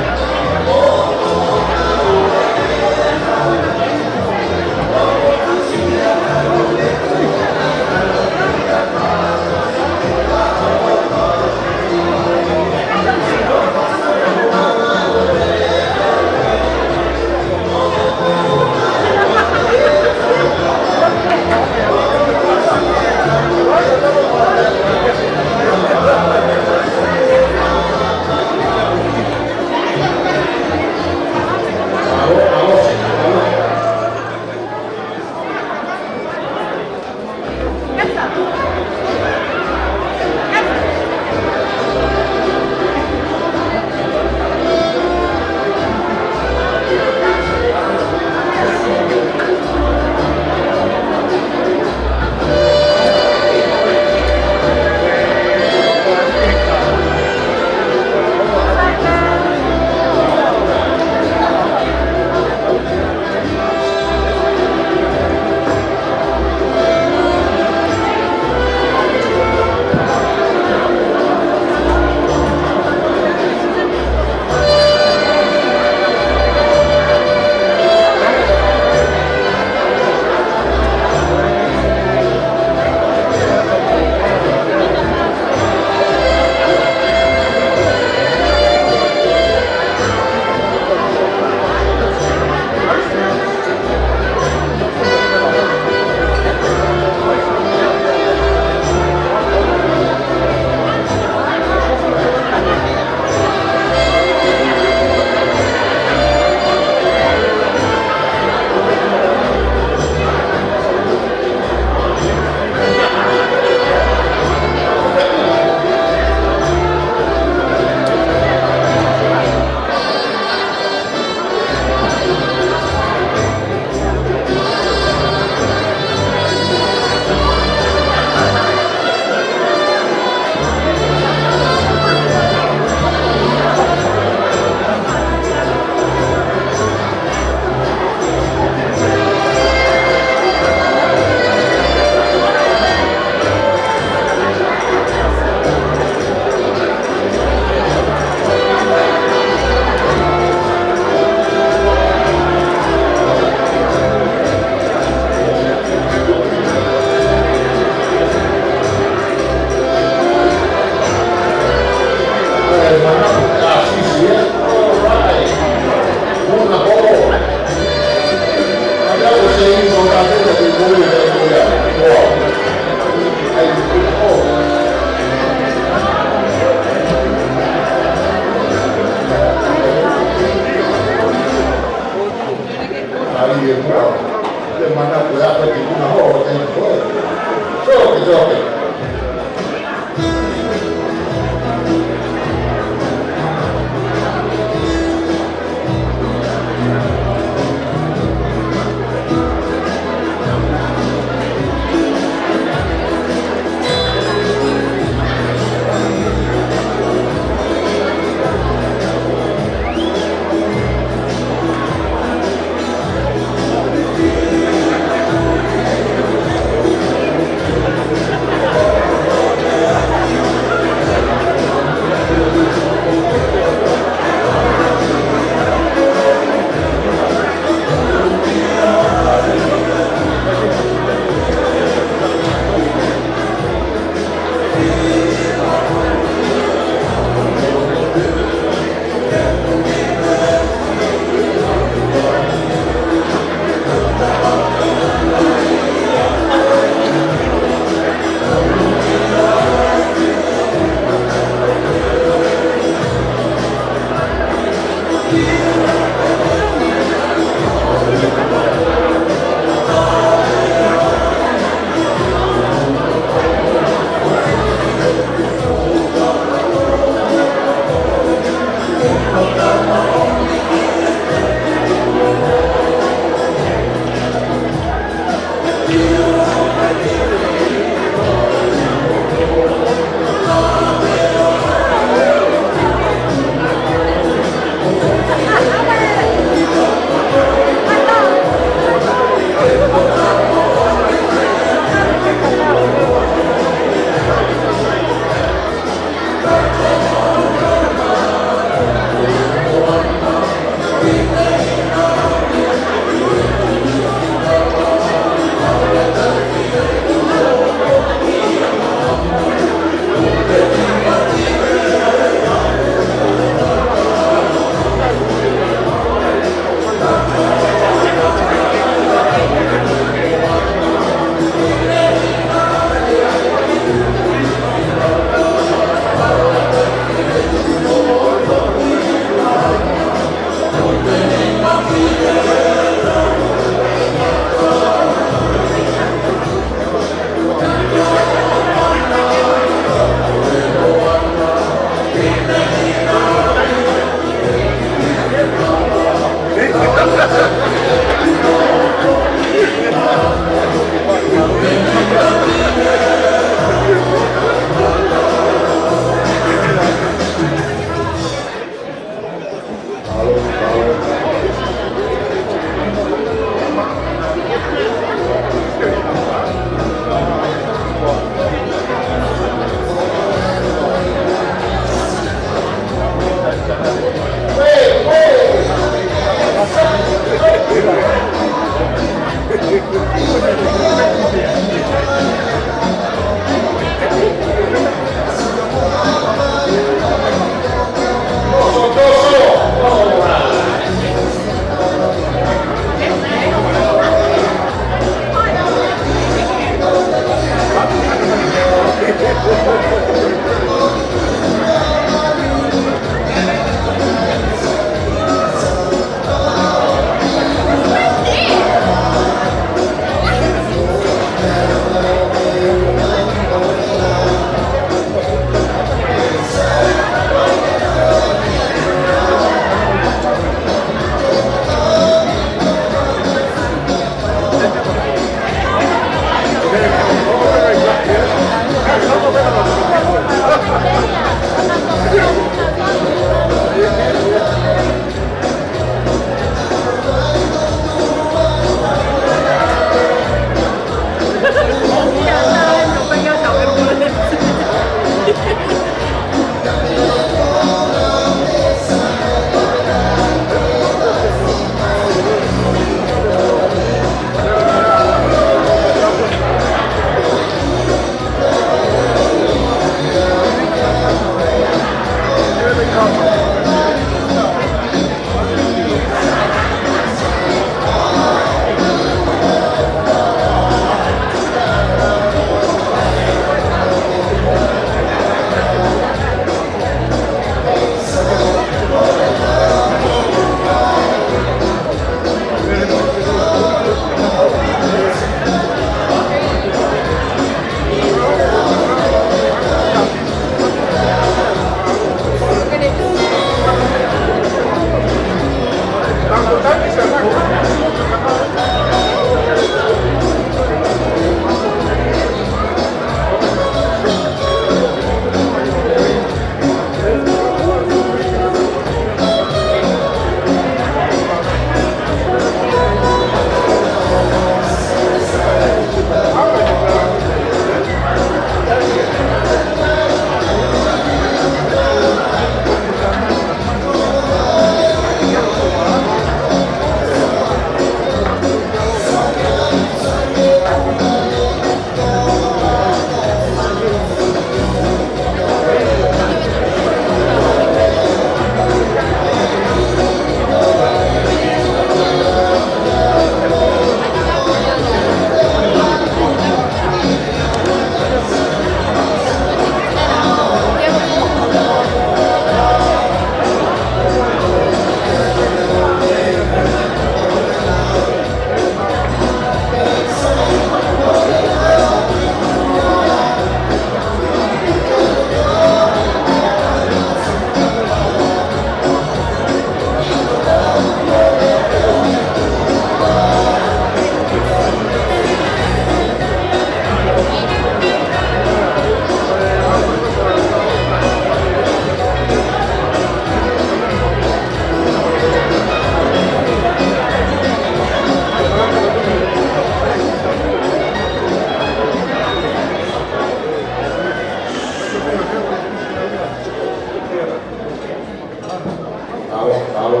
Alo, alo.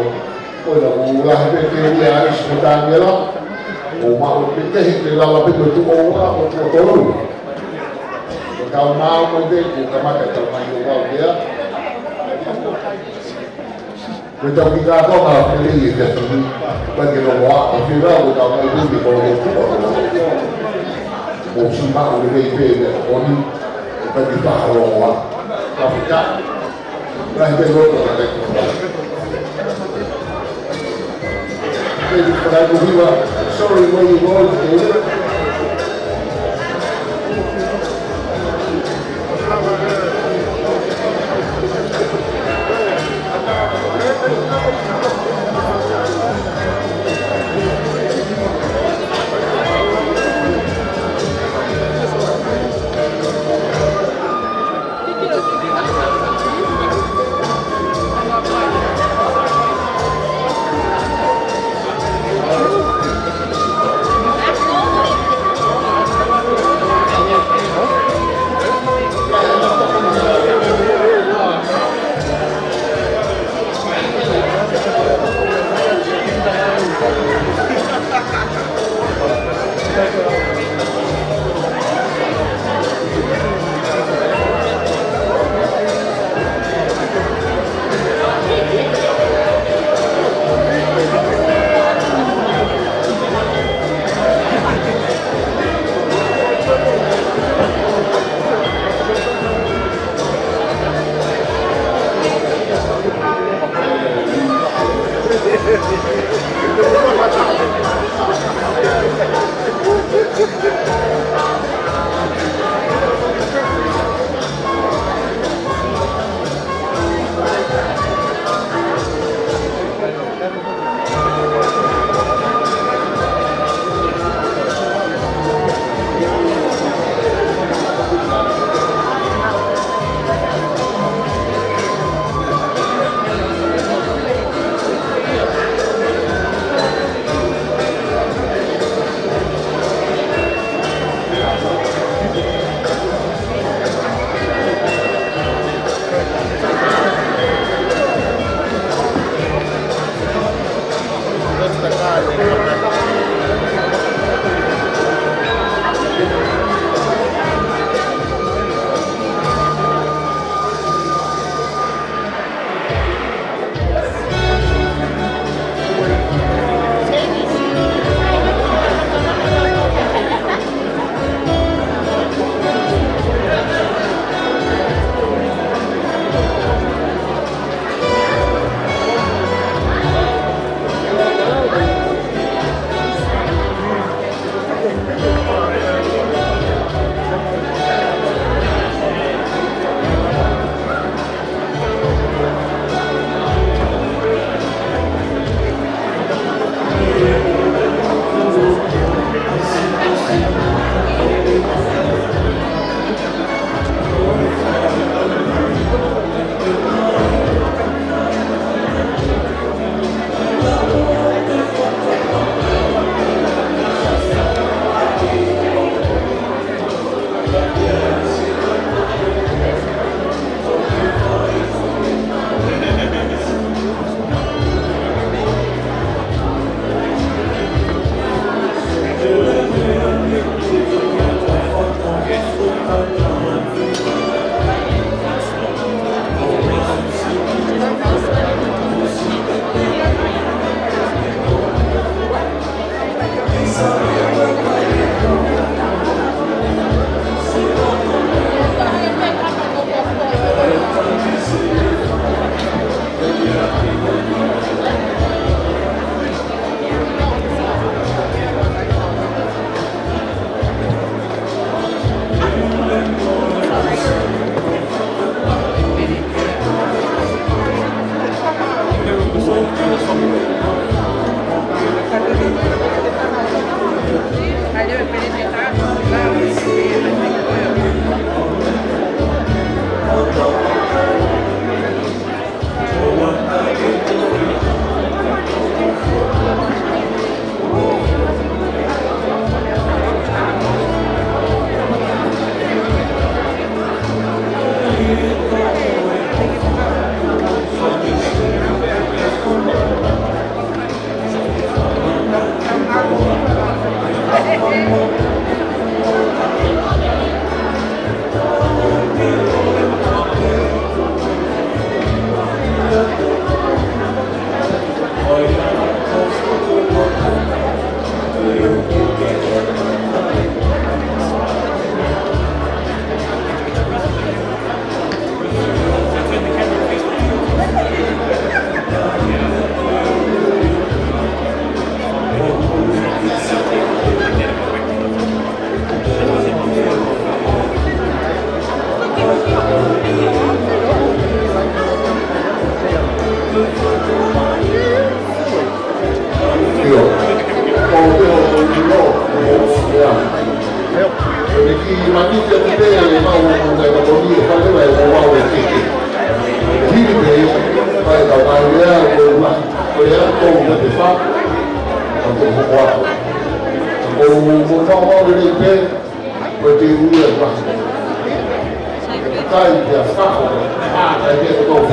Ko ia, ʻoku lahi pē ke ui ʻa ʻAisi mo Taniela. ʻO maʻu pē ke hiki lala pē ko e tuʻo ua, ko e tuʻo tolu. Ko e kau maʻu mai pē, ko e kamata e kau mai ʻo wau kia. Ko e tau ki ka ko ma pele i te tui. Pea ke lo wa, ko e kau mai pē ko e tuʻo tolu. ʻOsi maʻu lelei pē ʻe ʻOni, pea ke faʻa lo wa. Ka fika. Right, they wrote on it. They just put out the river. Sorry, where you going, David?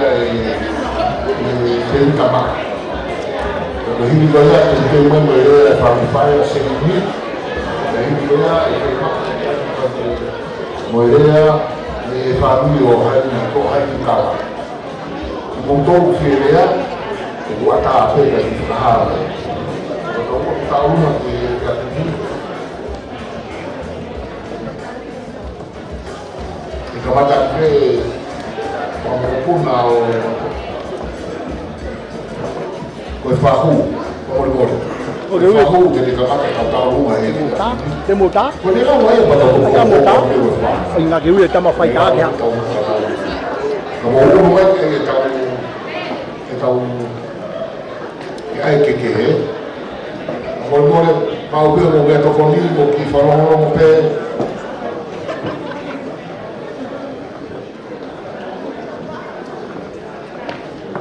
lea ʻe, ʻe Tēvita Maka. Ko e hili ko ia, ʻe teu mai mo e lea ʻa e fāmili ʻa Seini. Ko e hili ko ia, ʻe Tēvita Maka. Mo e lea ʻa e fāmili ʻo Haini, ko Haini Kala. Mou tau fie lea, ʻoku ʻatā pē ka ki fakahā. Ko e tau ʻoku tau una ki, ki a tini. ʻE kamata pē, ko e mokopuna ʻo, ko e fahu, ko e mole. Ko e fahu, ke ne kamata kau tau uma he. Te mota? Te mota? Ko e lau ai, pata ko e mota? Ko e fahu. ʻInga ke ui e tama fai tā ke ha. Ka mo ulu mai ke tau, ke tau, ke ʻai ke kehe. Mole mole, mau pē mo ke tokoni, mo ki fakalongolongo pē.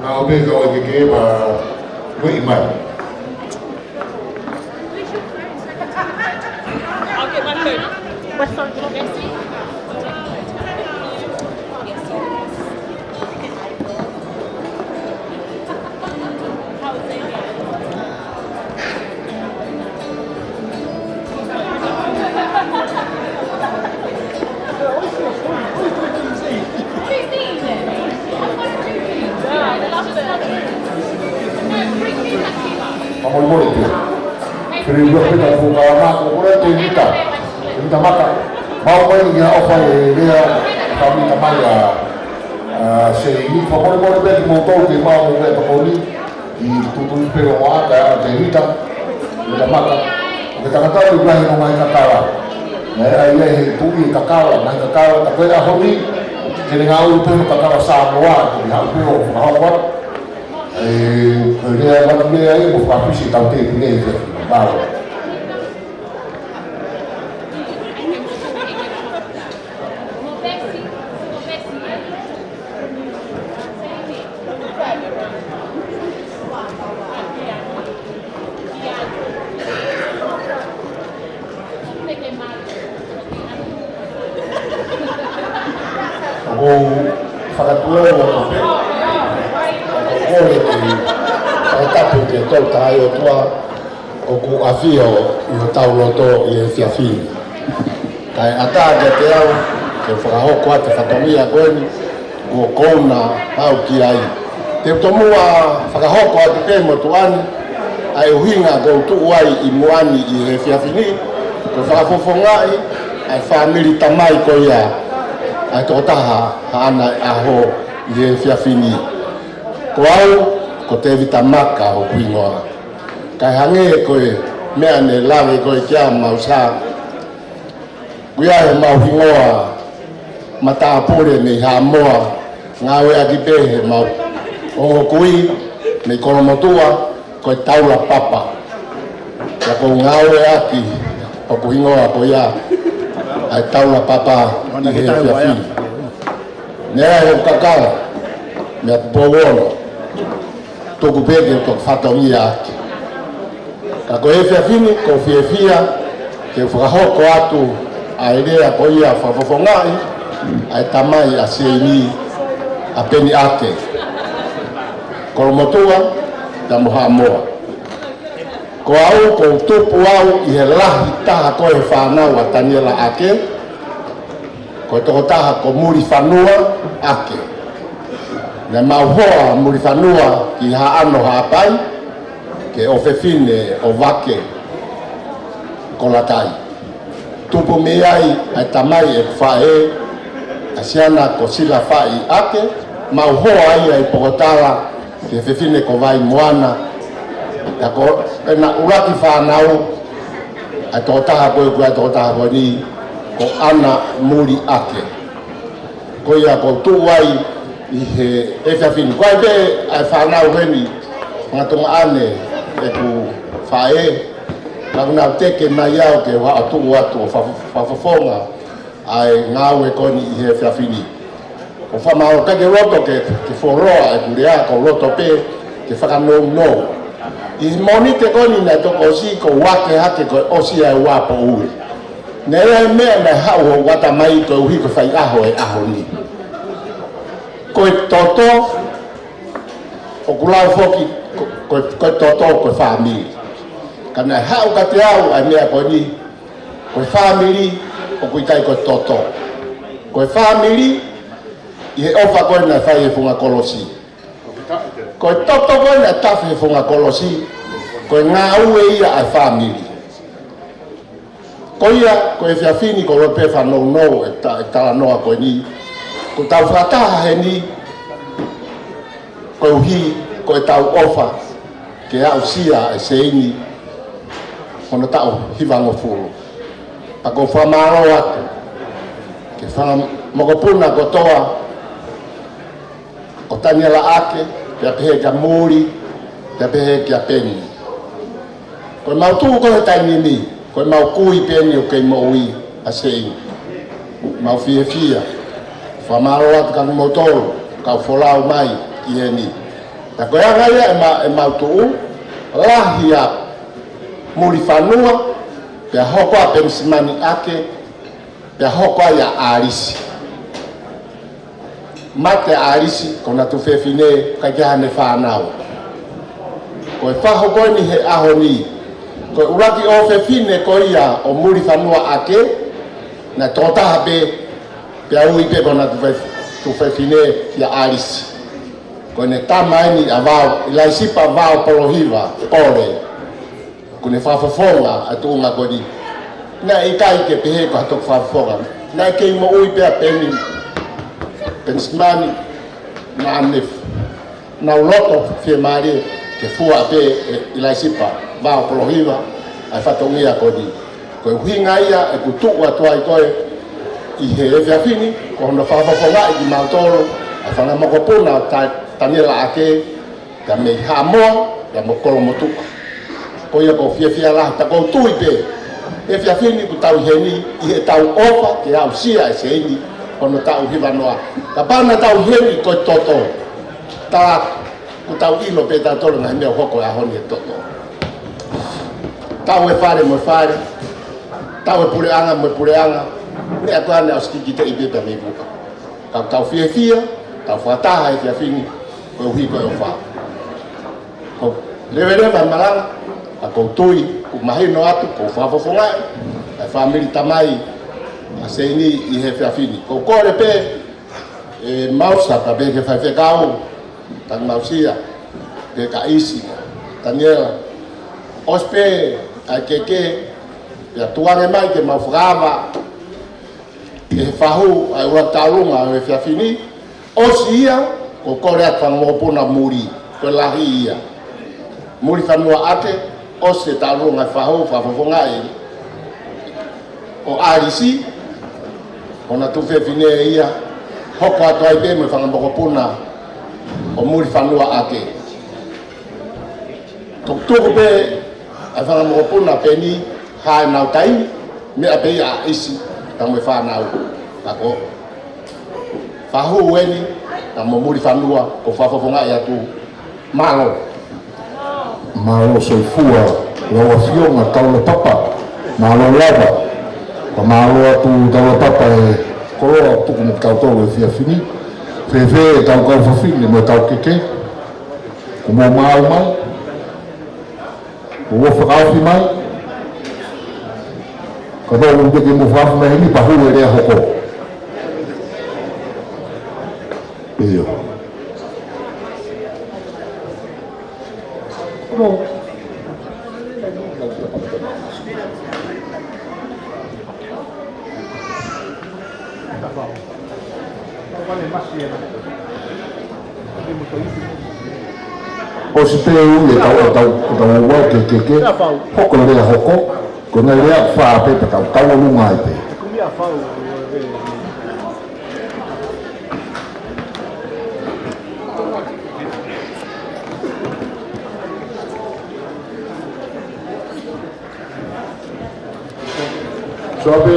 Mau pē ka ʻoku ke ke pa, ui mai. I'll get my phone. What's on? Ka mole mole pē. Fili ua pē ka fuka mā ko kore Tēvita. Tēvita Maka. Mau mai ia ʻo fai e lea ka mita mai a, a, Seini. Ka mole mole pē kimoutolu ke mau mo ke tokoni. ʻI tutu pē ʻo ʻata ʻa Tēvita, Tēvita Maka. ʻO ke tangata ʻi lahi no mai kakala. Naʻe ʻai ia he tuʻi e kakala, mai kakala, ta ko e ʻaho ni, ʻoku Ke ne ngāue pē mo e kakala Samoa, ke ne haʻu pē ʻo fakahoko atu. ʻE, ko e lea atu lea ia, mo fakafisi tau te ki nei, mālō. ʻOku ou fakatulou atu pē, ʻoku ou kole ke fakatapu ki he Tolu Tahaʻi ʻOtua ʻoku ʻafio ʻi hotau loto ʻi he efiafi ni. Kae ʻatā kiate au ke fakahoko atu e fatongia ko eni, kuo u kona au ki ai. Te u tomuʻa fakahoko atu pē mo tuʻa ni ʻa e ʻuhinga ʻoku ou tuʻu ai ʻi muʻa ni ʻi he efiafi ni, ko e fakafofongaʻi ʻa e fāmili tamai ko ia ʻa e tokotaha haʻana ʻaho ʻi he efiafi ni. Ko au, ko Tēvita Maka hoku hingoa. Kae hangē ko e meʻa ne lave ko ē ki ai ʻemau sā, ʻoku ʻi ai ʻemau hingoa matāpule mei Haʻamoa, ngāueʻaki pē ʻe heʻemau ongo kui mei Kolomotuʻa, ko e Taula Papa. Pea ʻoku ou ngāueʻaki hoku hingoa ko ia ʻa e Taula Papa ʻi he efiafi ni. Naʻe ʻi ai hoku kakala, meʻa Tupou Ono, tuku pē ke u toki fatongia ʻaki. Ka ko e efiafi ni, ʻoku ou fiefia ke u fakahoko atu ʻa e lea ko ia fakafofongaʻi ʻa e tamai ʻa Seini, ʻa Peni ʻAke, Kolomotuʻa, pea mo Haʻamoa. Ko au, ʻoku ou tupu au ʻi he lahi taha ko ē he fānau ʻa Taniela ʻAke, ko e tokotaha ko Mulifanua ʻAke. Naʻa mau hoa Mulifanua ki Haʻano Haʻapai, ki he ʻofefine ʻo Vake ko Lakai. Tupu mei ai ʻa e tamai ʻeku faʻē, ʻa siana ko Silafaʻi ʻAke, mau hoa ia ʻi Pokotala, ki he fefine ko Vaimoana, pea ko ʻena ʻuluaki fānau, ʻa e tokotaha ko ē, ko e tokotaha ko eni, ko ʻAna Muli ʻAke. Ko ia ʻoku ou tuʻu ai ʻi he efiafi ni. Ko e pē ʻa e fānau heni, ngaahi tuongaʻane ʻeku faʻē, naʻa nau teke mai au ke u haʻu ʻo tuʻu atu ʻo fa-, fakafofonga ʻa e ngāue ko eni ʻi he efiafi ni. ʻOku ou fakamālō, ʻikai ke u loto ke, ke fuoloa ʻeku lea, ʻoku ou loto pē ke fakanounou. ʻI he Mōnite ko eni naʻe toki ʻosi, ʻoku ou ake hake ko e ʻosi ʻa e ua poʻuli. Naʻe ʻi ai e meʻa naʻe haʻu hoku ʻatamai koeʻuhi ko e fai ʻaho ʻo e ʻaho ni. Ko e toto, ʻoku lau foki, ko, ko, ko e toto, ko e fāmili. Ka naʻe haʻu kiate au ʻa e meʻa ko eni, ko e fāmili, ʻoku ʻikai ko e toto. Ko e fāmili, ʻi he ʻofa ko ē naʻe fai he funga kolosi. Ko e toto ko ē naʻe tafe he funga kolosi, ko e ngāue ia ʻa e fāmili. Ko ia, ko e efiafi ni ʻoku ou loto pē fakanounou e ta-, e talanoa ko eni. ʻOku tau fakataha heni, koeʻuhi ko ʻetau ʻofa ke aʻusia ʻe Seini hono taʻu hivangofulu. Pea ʻoku ou fakamālō atu ki he fanga mokopuna kotoa, ʻo Taniela ʻAke, pea pehē kia Muli, pea pehē kia Peni. Ko ʻemau tuʻu ko ē he taimi ni, ko ʻemau kui pē eni ʻoku kei moʻui ʻa Seini. Mau fiefia. Fakamālō atu kia kimoutolu, kau folau mai ki heni. Pea ko e anga ia ʻema-, ʻemau tuʻu, lahi ʻa Mulifanua, pea hoko ʻa Penisimani ʻAke, pea hoko ai ʻa ʻAlisi. Mate ʻa ʻAlisi, ko hona tuofefine, ʻikai ke ʻi ai haʻane fānau. Ko e fahu ko eni he ʻaho ni, ko e ʻuluaki ʻofefine ko ia ʻo Mulifanua ʻAke, naʻe tokotaha pē, pea ui pē ko hona tuofe-, tuofefine kia ʻAlisi. Ko ʻene tama eni ʻa Vao, ʻIlaisipa Vao Polohiva, Pole. ʻOku ne fakafofonga ʻa e tuʻunga ko eni. Naʻe ʻikai ke pehē ko ha toki fakafofonga. Naʻe kei moʻui pē ʻa Peni, Penisimani, naʻa ne f-, nau loto fiemālie ke fua pē ʻe ʻIlaisipa Vao Polohiva ʻa e fatongia ko eni. Ko e ʻuhinga ia ʻeku tuʻu atu ai ko ē, ʻI he efiafi ni, ko hono fakafofongaʻi kimautolu ʻa e fanga mokopuna ʻo Ta-, Taniela Ake, pea mei Haʻamoa, pea mo Kolomotuʻa. Ko ia ʻoku ou fiefia lahi, pea ʻoku ou tui pē, efiafi ni kuo tau ʻi heni ʻi heʻetau ʻofa ke aʻusia ʻe Seini hono taʻu hivanoa. Kapau naʻa tau ʻi heni ko e toto, tā, kuo tau ʻilo pē tautolu ngaahi meʻa ʻoku hoko he ʻaho ni he toto. Taʻu e fale mo e fale, taʻu e puleʻanga mo e puleʻanga, meʻa ko ena ʻosi kikiteʻi pē mei muʻa. Ka tau fiefia, tau fakataha he efiafi ni, koeʻuhi ko e ʻofa. Ko e leveleva e malanga, ka ʻoku ou tui, kuo mahino atu, kuo fakafofongaʻi ʻa e fāmili tamai ʻa Seini ʻi he efiafi ni. ʻOku ou kole pē, ʻe Mausa, pea pehē ki he faifekau, Tangimausia, pea ka ʻIsi, Taniela, ʻosi pē ʻa e keke, pea tuku ange mai ke mau fakaava ʻi he fahu ʻa e ua taulunga ʻo e efiafi ni. ʻOsi ia, ʻoku ou kole atu ki he fanga mokopuna muli, ko e lahi ia. Mulifanua Ake, ʻosi e taulunga e fahu, fakafofongaʻi ʻo ʻAlisi, ko hona tuofefine ia, hoko atu ai pē mo e fanga mokopuna ʻo Mulifanua Ake. Tukutuku pē ʻa e fanga mokopuna pē ni, hā ʻenau taimi, meʻa pē ia ʻa ʻIsi, pea mo e fānau. Ka ko e fahu eni, pea mo Mulifanua, ʻoku ou fakafofongaʻi atu. Mālō. Mālō soifua, lau ʻafio mo e taulapapa. Mālō lava. Pea mālō atu taulapapa e koloa tuku mo kitautolu he efiafi ni. Fēfē ʻetau kau fafine mo ʻetau keke? Kuo mou maau mai? Kuo mou fakaofi mai? Kapau ʻoku ʻikai ke mou fakaofi mai heni, pea hū e lea hoko. ʻIo. ʻOsi pē ʻetau, ʻetau, ʻetau ua ke, ke, ke. Hoko e lea hoko. Ko e ngaahi lea ʻe fā pē pea tau tauʻolunga ai pē. Suape.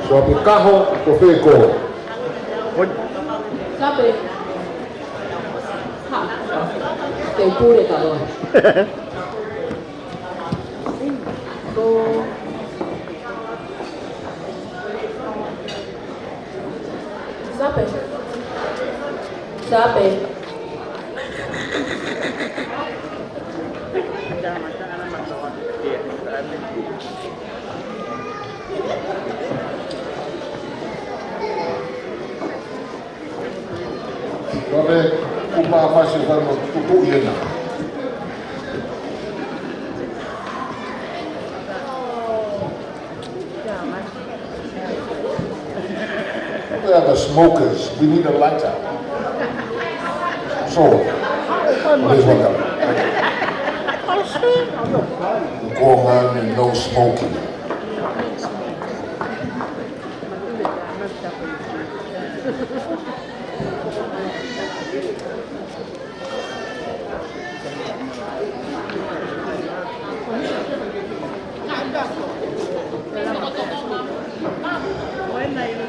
Suape Kaho, ko fē koe? Suape. Ha. Te u pule ka loa. Ko Sape. Sape. Kole, kupa masi fano tuku iena. Where are the smokers? We need a lighter. So, there's one down. Go on, man, and no smoking.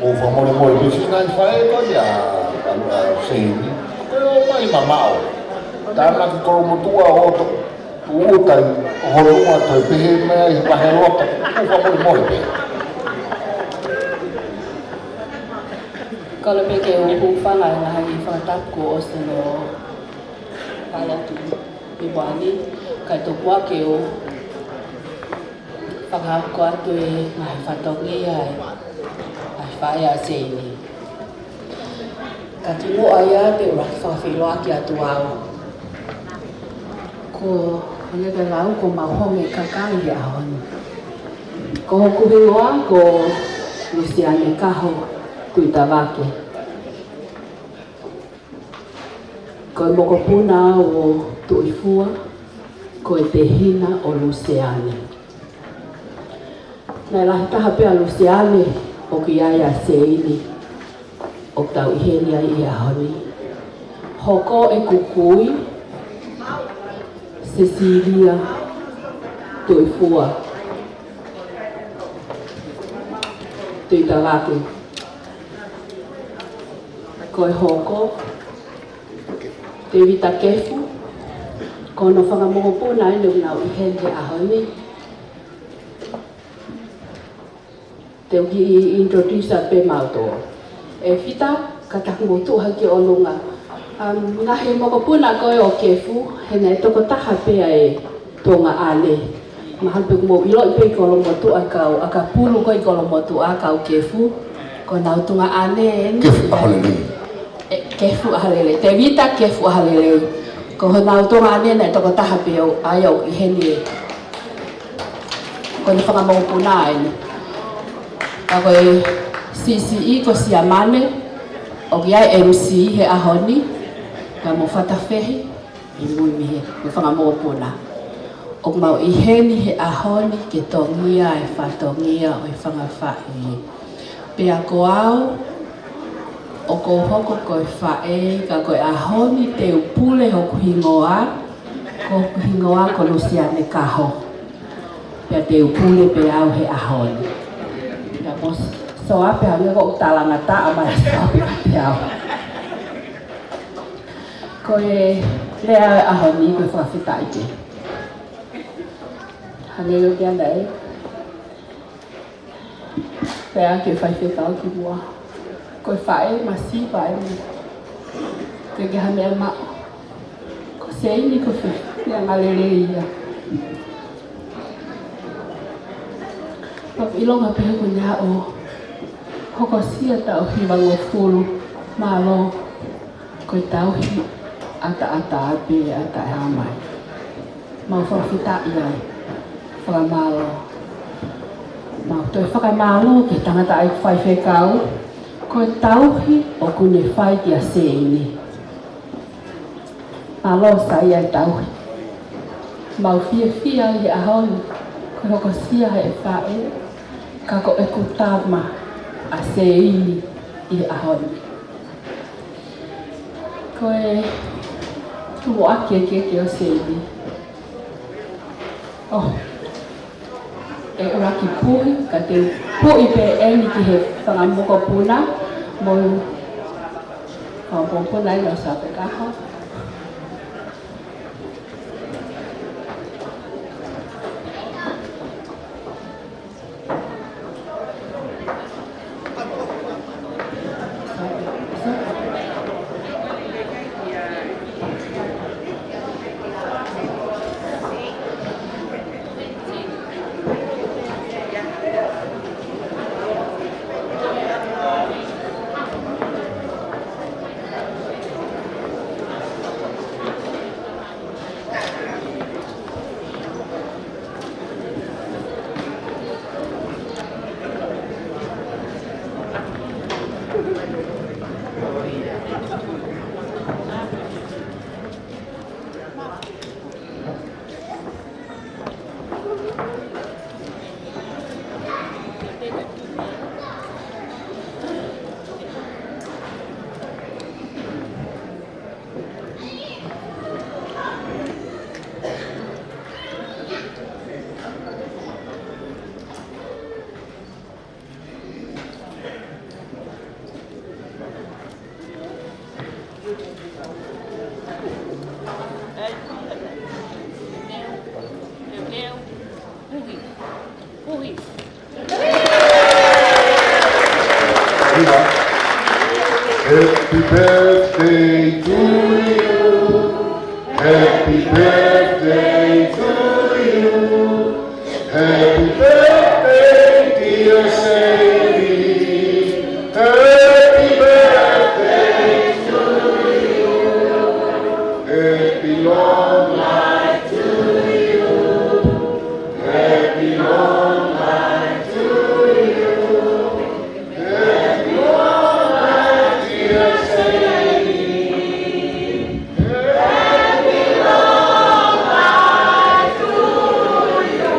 ʻOku fakamolemole pē siʻi ngaahi faʻē ko ia, ʻa, ʻa, Seini. Ko e ō mai mamaʻo. Tānaki Kolomotuʻa ʻo to-, ʻuta ʻi hono ua toe pehē mai ʻi he vahe loto. ʻOku fakamolemole pē. Kole pē ke u hūfanga he ngaahi fakatapu kuo ʻosi hono fai atu ʻi muʻa ni, kae tuku ā ke u fakahoko atu e ngaahi fatongia ʻa e, ʻa e faʻē ʻa Seini. Ka kimuʻa ia te u laki fakafeʻiloaki atu au. Ko Leva Lau, ko Mauhonge kakai ʻi he ʻaho ni. Ko hoku hingoa ko Lusiane Kaho Tuʻitavake. Ko e mokopuna ʻo Tuʻifua, ko e tehina ʻo Luseane. Naʻe lahi taha pē ʻa Lusiane ʻoku ʻi ai ʻa Seini ʻoku tau ʻi heni ai he ʻaho ni. Hoko ʻeku kui, Sesilia Tuʻifua Tuʻitavaku. Ko e hoko, Tevita Kefu, ko hono fanga mokopuna ʻeni ʻoku nau ʻi heni he ʻaho ni. Te u kiʻi introduce pē mautolu. ʻE Vita, kātaki mo tuʻu hake ki ʻolunga. Um, ngaahi mokopuna ko ē ʻo Kefu, he naʻe tokotaha pē ʻa e tuongaʻane. Mahalo pē ʻoku mou ʻiloʻi pē ʻi Kolomotuʻa kau, ʻa Kapulu ko ē ʻi Kolomotuʻa kau Kefu. Ko honau tuongaʻane ʻeni. Kefu ʻAhalelei. ʻE, Kefu ʻAhalelei. Tevita Kefu ʻAhalelei. Ko honau tuongaʻane naʻe tokotaha pē ʻo, ʻa ia ʻoku ʻi heni ē. Ko e fanga mokopuna ʻeni. Ka ko e siʻisiʻi ko Siamane, ʻoku ʻi ai e M C he ʻaho ni, ka mo Fatafehi, ʻi mui mei he, ko e fanga mokopuna. ʻOku mau ʻi heni he ʻaho ni ke tongia e fatongia ʻo e fanga faʻē. Pea ko au, ʻoku ou hoko ko e faʻē, ka ko e ʻaho ni te u pule hoku hingoa, ko hoku hingoa ko Lusiane Kaho. Pea te u pule pē au he ʻaho ni. Pea mo s-, soa pē hangē ko e talangataʻa mai soa pē kiate au. Ko e lea ʻo e ʻaho ni ko e fakafetaʻi pē. Hangē ko ia naʻe pehē ʻe he faifekau kimuʻa. Ko e faʻē masiva eni. Ke ke hane ama. Ko Seini ko e faʻē angalelei ia. Pea ʻilonga pē ko eni ʻo hokosia taʻu hivangofulu. Mālō. Ko e tauhi ʻataʻatā pē ʻa e taʻehāmai. Mau fakafetaʻi ai. Fakamālō. Mau toe fakamālō ki he tangataʻeiki faifekau. Ko e tauhi ʻoku ne fai kia Seini. Mālō Saia e tauhi. Mau fiefia ai he ʻaho ni. Ko e hokosia ʻe he faʻē. Ka ko ʻeku tama ʻa Seini ʻi he ʻaho ni. Ko e tuʻuaki ʻekiʻeki ʻo Seini. ʻOku ʻuluaki puhi, ka te u puhi pē eni ki he fanga mokopuna, mo e fanga mokopuna ʻi Sape Kaho. Happy birthday to you. Happy birthday to you. Happy birthday, dear Sadie. Happy birthday to you. Happy long life to you. Happy long life to you. Happy long life, dear Sadie. Happy long life to you.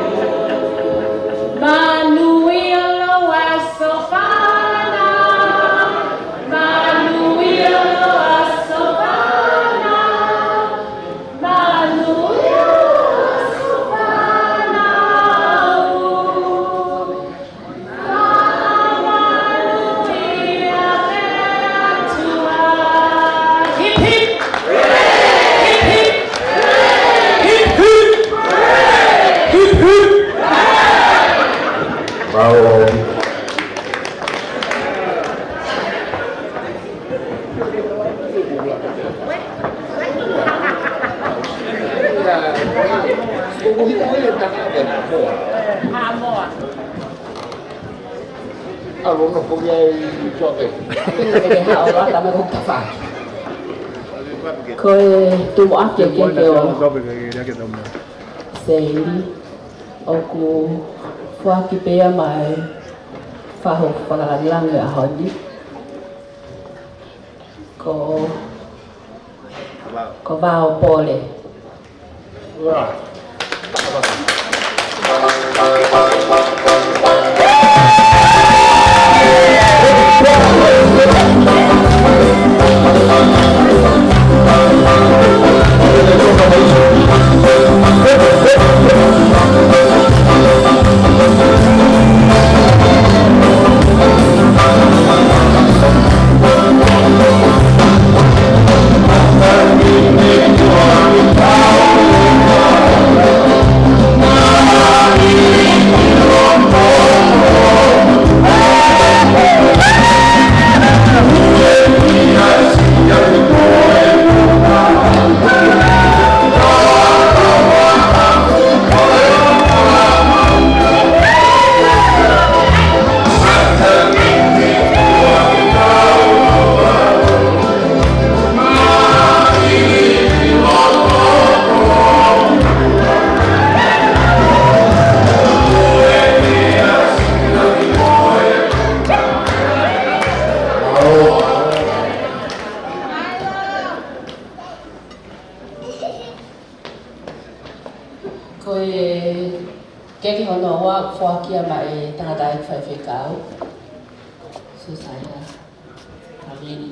Alo, no, ko ia i toke. Ko e tuʻa ke ke ke o Seili, ʻoku foaki pē ia mai fahu fakalāngilangi ʻaho ni. Ko, ko Vao Pole. Ko e keke hono ua, foaki ia maʻa e tangataʻeiki faifekau, Susaia Palini.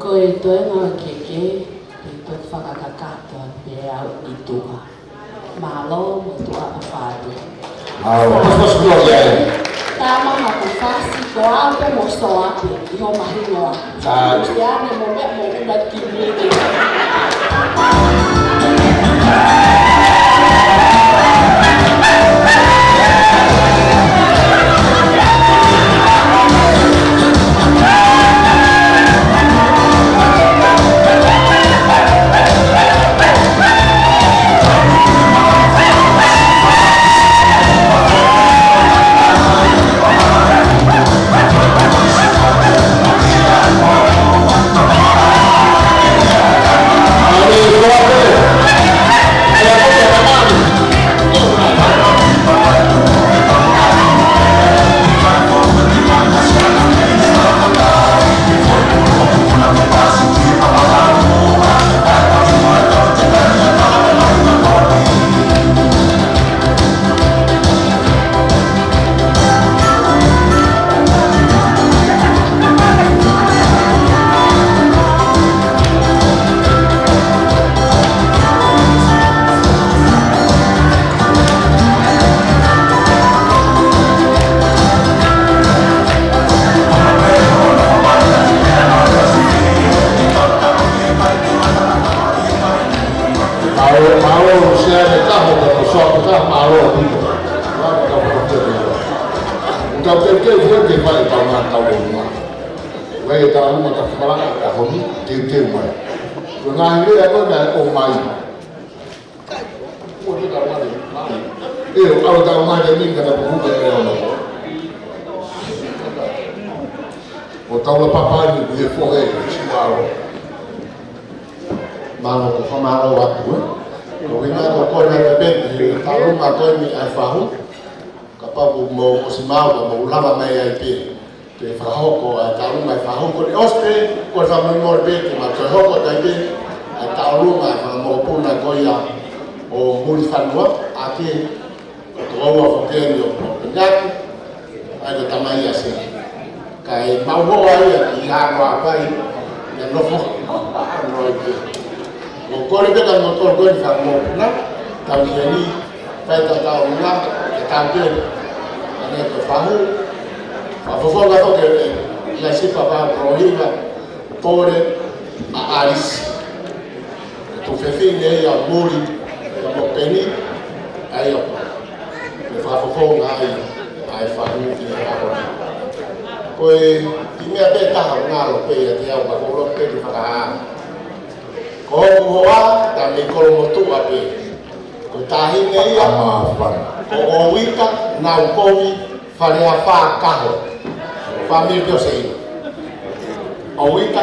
Ko e toenga keke, ʻe toki fakakakato pē au ʻi tuʻa. Mālō mo tuʻa ʻofa atu. Mālō. Pasi, pasi, kulo ia e. Tama haku fasi ko au pē mo Soape, ʻi ho mahingoa. Sai. Kusiane mo meʻa mo una ki mui. Mālō, mālō, Lusiane, ka hoʻo ka ko Soape, ka mālō ʻaupito. Mālō ka ko Soape. Ka peke fue ke fai ka ma ka o ma. Vai e tau ma ka fala ka honi, teuteu mai. Ko e ngaahi lea ko ena ʻo mai. Ua te ka mane, mane. ʻIo, ʻalu tau mai ke minga ka pupuke ʻe ono. ʻO tau la papa ni, ʻi he fohe, ʻi Singapore. Mālō, ko e fakamālō atu, ē. Ko e ʻuhinga ko e kole atu pē, he taʻu ʻuluaki ko eni ʻa e fahu. Kapau ʻoku mou ʻosi maʻu, ka mou lava mai ai pē. Ke fakahoko ʻa e taʻu ʻuluaki ʻa e fahu ko eni ʻosi pē, ko e fakamolemole pē, ke ma toe hoko atu ai pē ʻa e taʻu ʻuluaki ʻa e fanga mokopuna ko ia ʻo Mulifanua, ʻa ke ko e tokoua foki eni ʻo Pengaki, ʻa ia ko e tamai ʻa Seni. Kae mau hoa ia ki Haʻapai, ʻi he nofo, no i ke. ʻO kole pē ka mo tolu ko eni fanga mokopuna, tau ki heni, fai ʻetau taʻu ʻuluaki, ke tau pē, ʻa eni ko e fahu, fakafofonga foki ʻe, ʻe, ʻi ai sipa fā Polohiva, Pole, ʻa ʻAlisi. Ko e tuofefine ia ʻo Muli, ʻa mo Peni, ʻa ia ʻoku fakafofonga ai, ʻa e fahu ʻi he ʻaho ni. Ko e kiʻi meʻa pē taha ʻoku ngalo pē ia kiate au, ka ʻoku ou loto pē ke fakahā. Ko hoku hoa, tā mei Kolomotuʻa pē. Ko e taʻahine ia, ʻa Mafana. Ko ʻOuita Naukovi Faleafā Kaho. Fāmili pē ʻo Seni. ʻOuita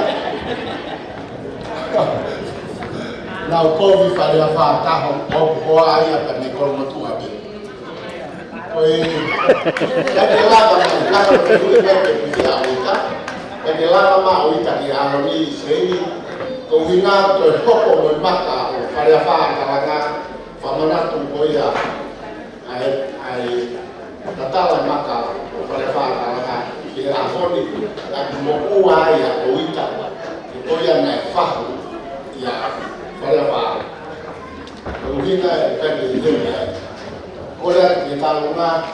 Naukovi Faleafā Kaho, hoku hoa ia tā mei Kolomotuʻa pē. Ko e, ʻikai ke lava mai, lava mai ke ui mai ke ui ʻa ʻOuita. ʻIkai ke lava mai ʻOuita ki he ʻaho ni, Seni. Ko e ʻuhinga ko e hoko mo e maka ʻo Faleafā Kalanga, fakamanatu ko ia ʻa e, ʻa e tatala maka ʻo Faleafā Kalanga ki he ʻaho ni, ʻa ia ʻoku moʻua ai ʻa ʻOuita, ko ia naʻe fahu ʻia Faleafā. Ko e ʻuhinga ʻe ʻikai ke ʻi heni ai. Kole atu ki he taʻu ʻuluaki,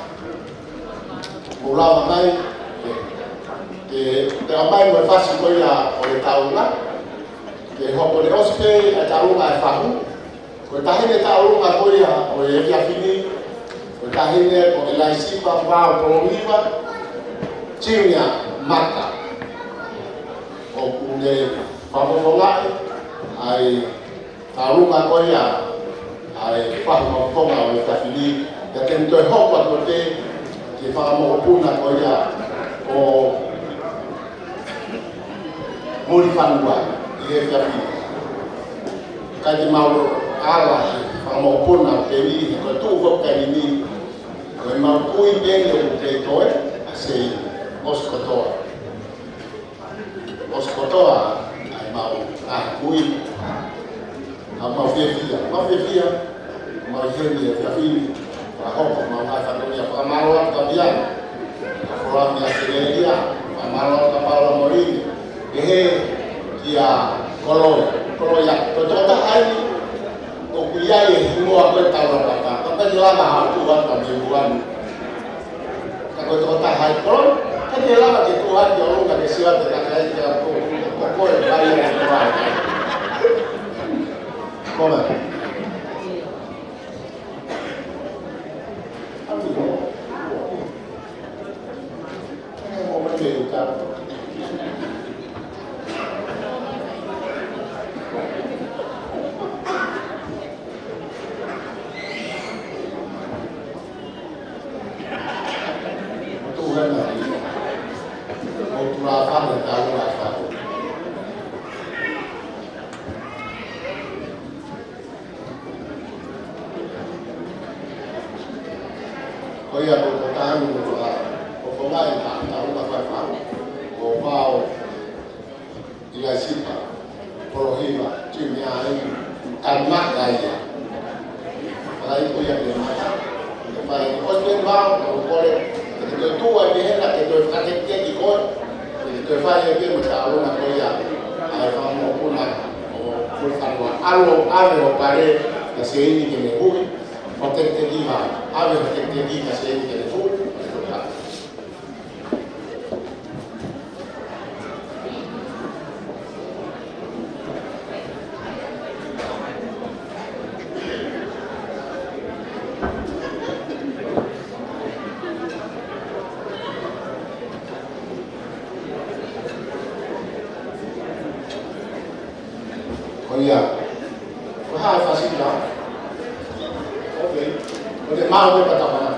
mou lava mai, ke, ke, ke ʻomai mo e fasi ko ia ʻo e taʻu ʻuluaki, ke hoko ʻene ʻosi pē ʻa e taʻu ʻuluaki ʻa e fahu, ko e taʻahine taʻu ʻuluaki ko ia ʻo e efiafi ni, ko e taʻahine ko ʻIlaisipa Vao Polohiva, Junior Mata. ʻOku ne fakafofongaʻi ʻa e taʻu ʻuluaki ko ia ʻa e fahu fakafofonga ʻo e efiafi ni, pea te ne toe hoko atu pē ki he fanga mokopuna ko ia ʻo Mulifanua ʻi he efiafi ni. Kae te mau ala he fanga mokopuna ʻo Peni, he ko e tuʻu foki eni, ko e mau kui pē eni ʻoku kei toe, ʻa Seni, ʻosi kotoa. ʻOsi kotoa ʻa e mau ngaahi kui. Ka mau fiefia, mau fiefia, mau ʻi heni he efiafi ni. Fakahoko mau ngaahi fatongia, fakamālō atu kia Viana, kia Folami ʻAselelia, fakamālō atu kia Paula Molini, pehē kia Koloa, Koloa ia, ko e tokotaha eni ʻoku ʻi ai e hingoa ko e Taulapapa, ka ʻikai ke lava ha tuʻu atu ka mei Vuanu. Ka ko e tokotaha ʻi Koloa, ʻikai ke lava ke tuʻu atu ʻo ʻalu ke sio atu ka kai ke ako, ko koe ʻoku ʻi ai e hingoa. Koloa. Ko ia ko e taha eni ʻoku fakafofongaʻi ʻa e taʻu ʻuluaki ʻa e fahu, ko Vao ʻIlaisipa Polohiva Junior, ʻa e maka ia. Ka ʻi ai ko ia ke maka, ke fai, ʻosi pē Vao, ʻoku ou kole ke toe tuʻu ai pē hena ke toe fakateketeki koe, ke toe fai ai pē mo e taʻu ʻuluaki ko ia ʻa e fanga mokopuna ʻo Mulifanua. ʻAlu ʻo ʻave hoʻo pale kia Seni ke ne ui, ʻo teketeki mai, ʻave hoʻo teketeki kia Seni ke ne ui, ʻo toe fai. Ko ia. Ko e hā e fasi? Ok. Ko e ʻAo me pata mana.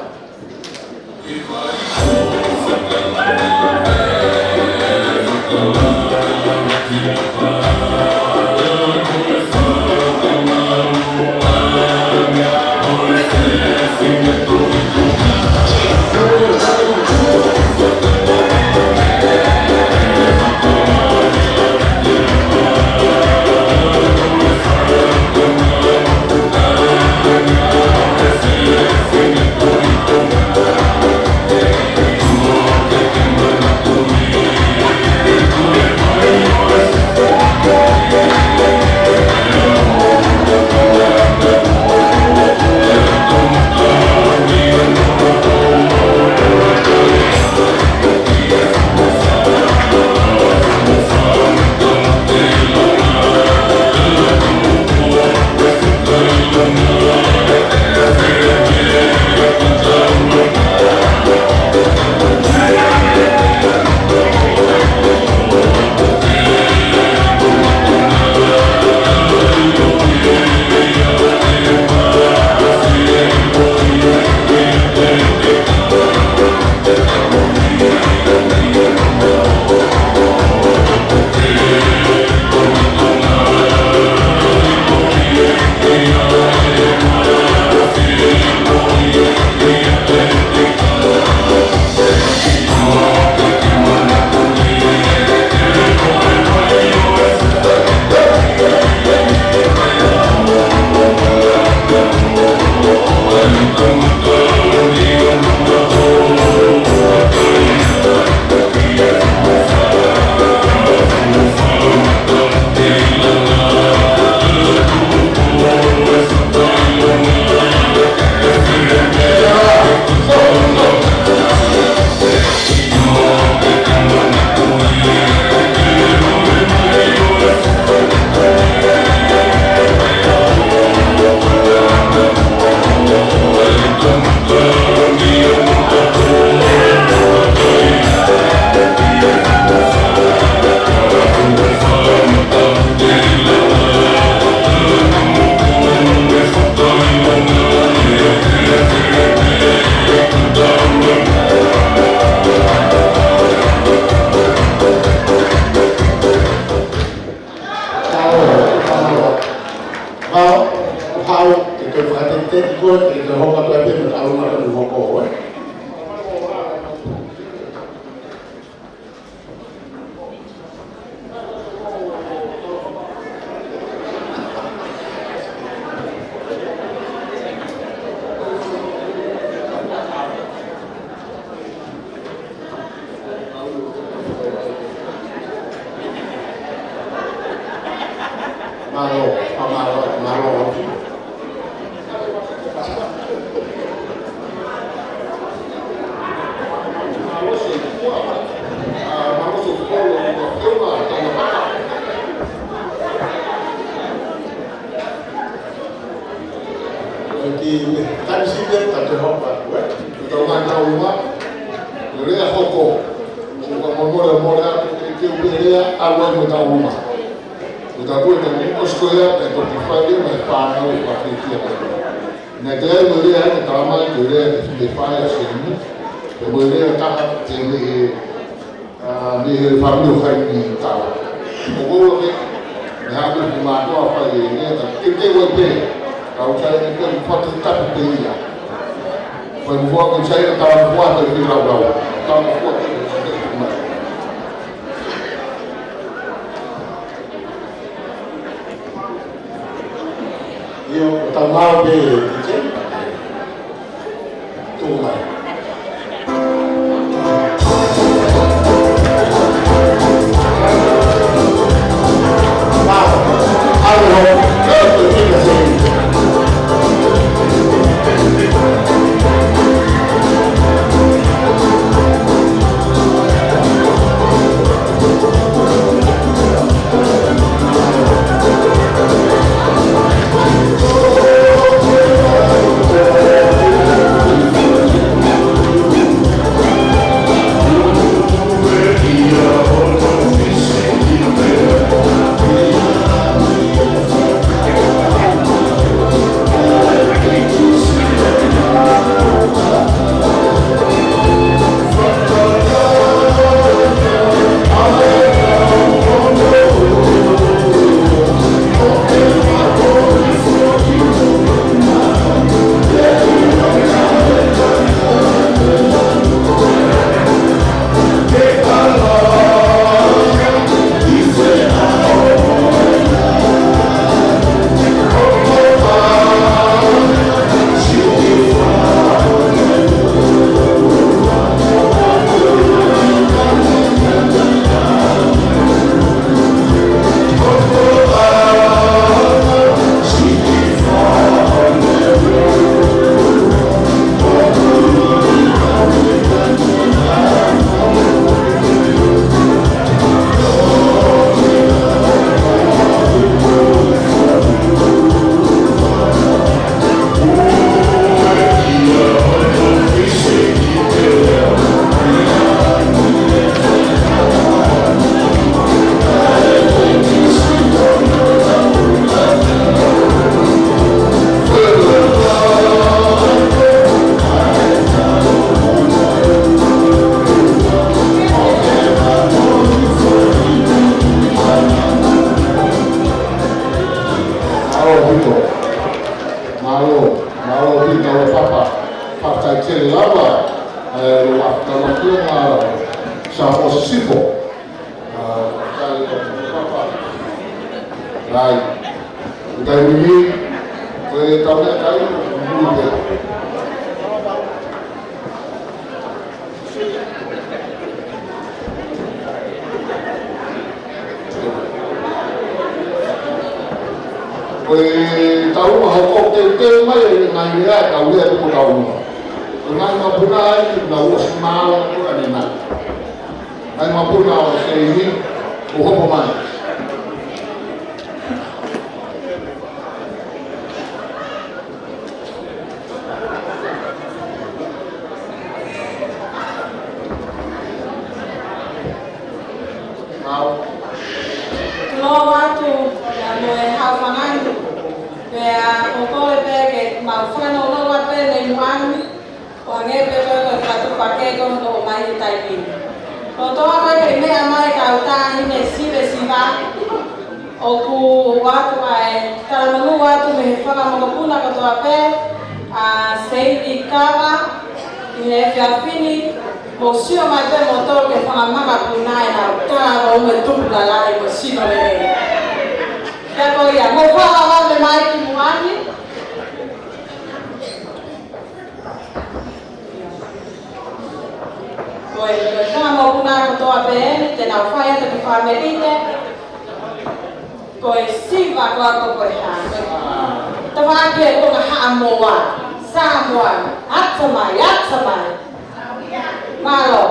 Pau, pau, ke ke fakatete ko, ke ke hoko atu ai pē mo e ʻalunga ko ē. Mālō, mālō, mālō. Ki me tani sile ka te hopa, ue. Ko tau mai tau uma. Ko lea hoko. Ko ka momole mole atu ke ke uke lea, a ue mo tau uma. Ko tau ue tau ue, ʻosi ko ia, e toki fai e mai fānau e paketia. Na te ai mo lea, e tau mai, ko lea, e fai a se mu. E mo lea taha, te me e ʻA, mei he fāmili ʻo Haini Tala. ʻOku ou ʻeke, naʻe haʻu ki mātou ʻo fai e ngeʻeta, ke ke ua pē, ka u sai ni ke u fatu tapu pē ia. Fai mo fua ke sai na tala mo fua ke ke lau lau. Tala mo fua ke ke lau lau. ʻIo, ʻo tau mau pē, ke ke. Tuʻu mai. Wow. Alo, alo, alo, alo. Fakafetaʻi lava, ē, ʻoku tau ʻafio ʻa Samoa Sisifo. Ā, fakafetaʻi lava. Right. Taimi ni, ko e tau meʻakai, muli pē. Ko e tau uma hoko teuteu mai e ngaahi lea, tau lea tuku tau uma. Ko e ngaahi mapuna ai, na ua si mao ko ane na. Ngaahi mapuna ʻo Seini, ʻo hopo mai. Tulou atu, ʻa mo e Haʻu Fangani. Pea ʻoku ou kole pē ke mau fakanounou atu pē mei muʻa ni, ʻo hangē pē ko e katupa ke ko hono ʻomai he taimi ni. Ko e toʻa pē ke meʻa mai kau taʻahine sive siva, ʻoku ʻoatu ai, talamonū atu mei he fanga mokopuna kotoa pē, ʻa Seini Kava, ʻi he efiafi ni, mou sio mai pē moutolu ki he fanga makapuna ʻenau tala ʻo me tupu lalahi mo sino lelei. Pea ko ia, mou fakavave mai ki muʻa ni. Ko e, ko e fanga mokopuna kotoa pē eni, te nau fai atu ki fāmili te. Ko e siva ko ā ko e hā. Tavaki e ko e Haʻamoa. Samoa. Ata mai, ata mai. Mālō.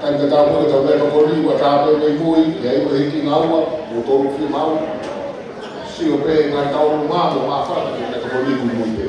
Taimi tatau mo e tau meʻatokoni, ua tāpē mei mui, ʻe ʻi ai ko e hiki ngaua, mo tolu ki mau. Sio pē ngaahi tau mā, mo mā fata, meʻatokoni mui mui pē.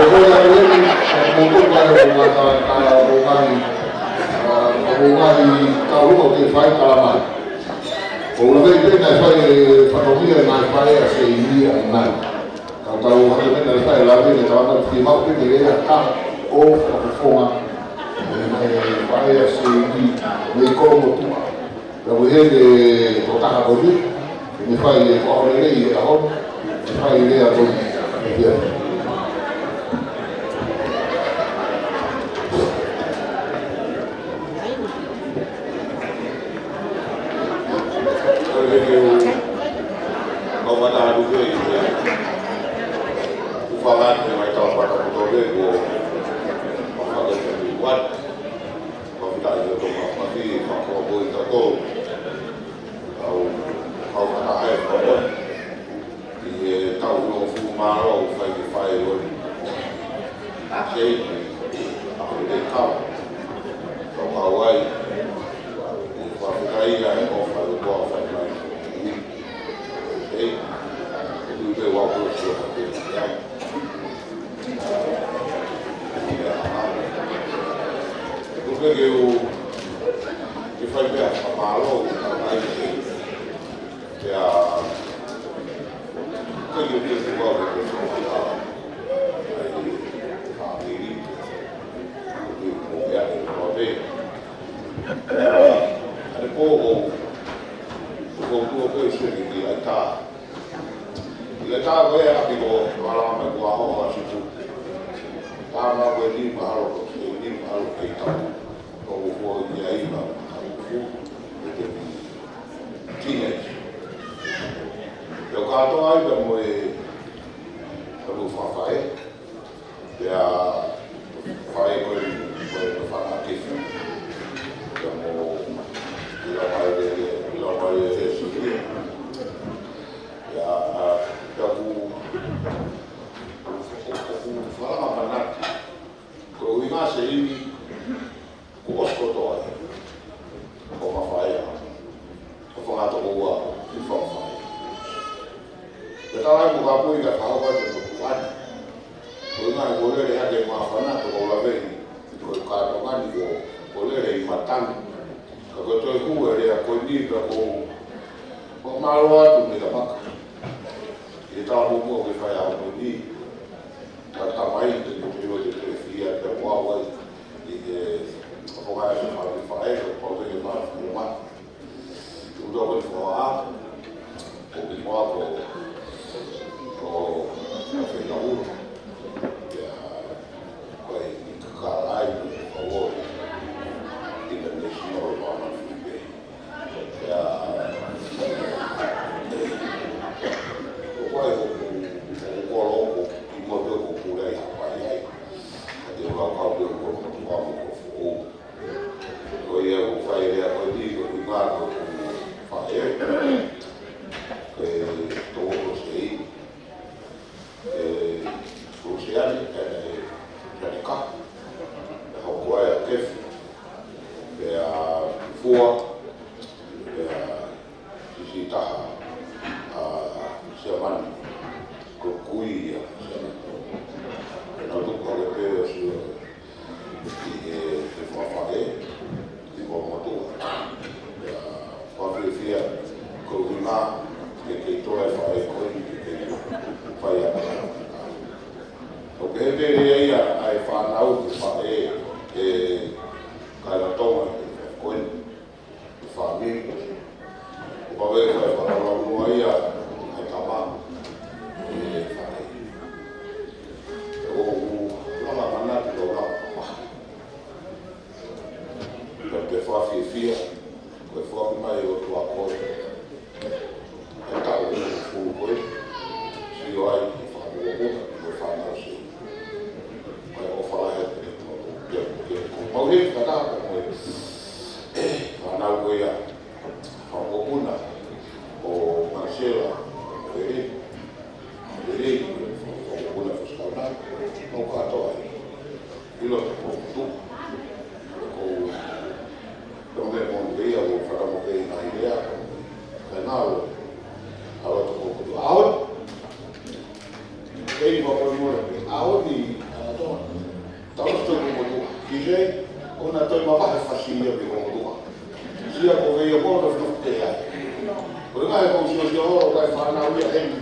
Ko ia ko eni, ʻoku mou toka e ʻo ngata ka ʻo ngani, ʻa, ʻo ngani ka ʻo ke fai kalamai. ʻOku lave pē naʻe fai e fatongia naʻe fai ʻa Seini ʻanenai. Ka tau hake pē naʻe fai lave ne kalamai ki mau pē ke lea ka ʻo fakafofonga. ʻE, naʻe fai ʻa Seini, mei ko motua. Ka ʻoku ʻi heni e tokotaha ko eni, ʻe ne fai e ʻaho lelei e ʻaho, ʻe fai e lea ko eni. Kau, kau kata e kau ʻi he taʻu hongofulu mā ua ʻoku fai ke fai ʻo Seini, ʻa ko e kau, kau kau ai, ʻi he fakafetaʻi ʻa e ʻofa ʻa e ʻOtua ʻoku fai mai. Seini, ʻoku tui pē ʻoku ʻosi ʻo ka te ia. Kupe ke u, ke fai pea fakamālō, ka mai ke, pea, ke u ke u au ke ke fāmili, ke u mo ia ke u pē. ʻA e pō ʻo, ʻo tuʻu pē ʻi Sēniti ki Laitā. ʻI Laitā ko ē ʻa piko mālama ko ʻaho ʻa Situ. Tāmau ko e nima ʻalu ko e nima ʻalu kei tapu. Ko ʻoku ʻi ai ma ʻalu fu. Ko e tēpini. Teenage. Pea u kātoa ai pea mo e, pea mo e fakafaʻē. Pea fai ko e, ko e fana kefu. Pea mo, ila mai le, ila mai le, le, le, pea, ʻa, pea ku, ku, ku, ku fala manati. Ko e ʻuhinga Seini, kuo ʻosi kotoa ē. Ko ma fai ʻa. Ko fanga toko ua, ʻi fanga fai. Pea tala ai mo ka pui ka fai ʻa te mo tuani. Ko e ngaahi ko lele hake māfana toko ua veni. Ko e kātoanga ni ko, ko lele ʻi matangi. Ka ko e toe hū e lea ko eni pea ko, ko mālō atu mei he maka. ʻI he taʻu muʻomuʻa ke fai ʻa ko eni. Ka tamai te te te te te fia te ua wai. ʻI he, ko ngai e fai fai, ko pau te ke mā, ko mā. Tuʻu tau ko ni fua, ko ki fua ko, ko, ko fai na ua. Ia, ko e ni kakalai, ko, ko, international, ko, ko, ko, Ia, ko e ʻoku, ʻoku kolo ʻoku, ʻi moto ʻoku pule ai hapai ai. Ka te lau kau te ʻoku kolo ʻoku kua mo ko fou. Ko ia ʻoku fai lea ko eni ko ʻi ngā ko ʻoku fai e. Ko e tō ko sei. E, Lusiani, e, e, Tanika, e hoko ai ʻa Kefu, pea Fua, pea Sisi Taha, ʻa Siamani, ko Kui ia, Siamani. Pea nau tuku hake pē ʻo sio, ʻi he, he fakafaʻē, ʻi he motuʻa. Pea fakafiefia, ko e ʻuhinga, ke kei toa e faʻē ko eni, ke kei fai ʻa. ʻO pehē pē lea ia ʻa e fānau ke faʻē, ʻe kāinga Tonga, ko eni, ko e fāmili. ʻO pau ʻe fai fakalaumua ia, ʻa e tama, ʻe faʻē. ʻOku langa manatu lau langa. Pea te fakafiefia, ko e foaki mai ʻe he ʻOtua ko e. ʻE taʻu ʻe fulu ko e. Sio ai, ʻe fakamokopuna, ko e fānau si. Ko e ʻofa lahi atu ke, ke, ke, ko mau he kata ko e. Fānau ko ia, fakamokopuna, ʻo Marcela, ko e. Lelei, ko e fakafofonga ko Sikauna, ʻo kātoa ai. ʻIlo ko tu. Ko, ko me mo ke ia, ko fakamoke i ngai lea, ko. Ka nau, ʻa loto ko tu. ʻAho. Kei mo ko mo, ʻaho ni, ʻa Tau ʻosi ko motuʻa. Ki he, ʻoua toe mavahe fasi ia mei ko motuʻa. Sia ko vei o mono fino te ai. Ko e ngaahi ko sio sio holo kai fānau ia heni.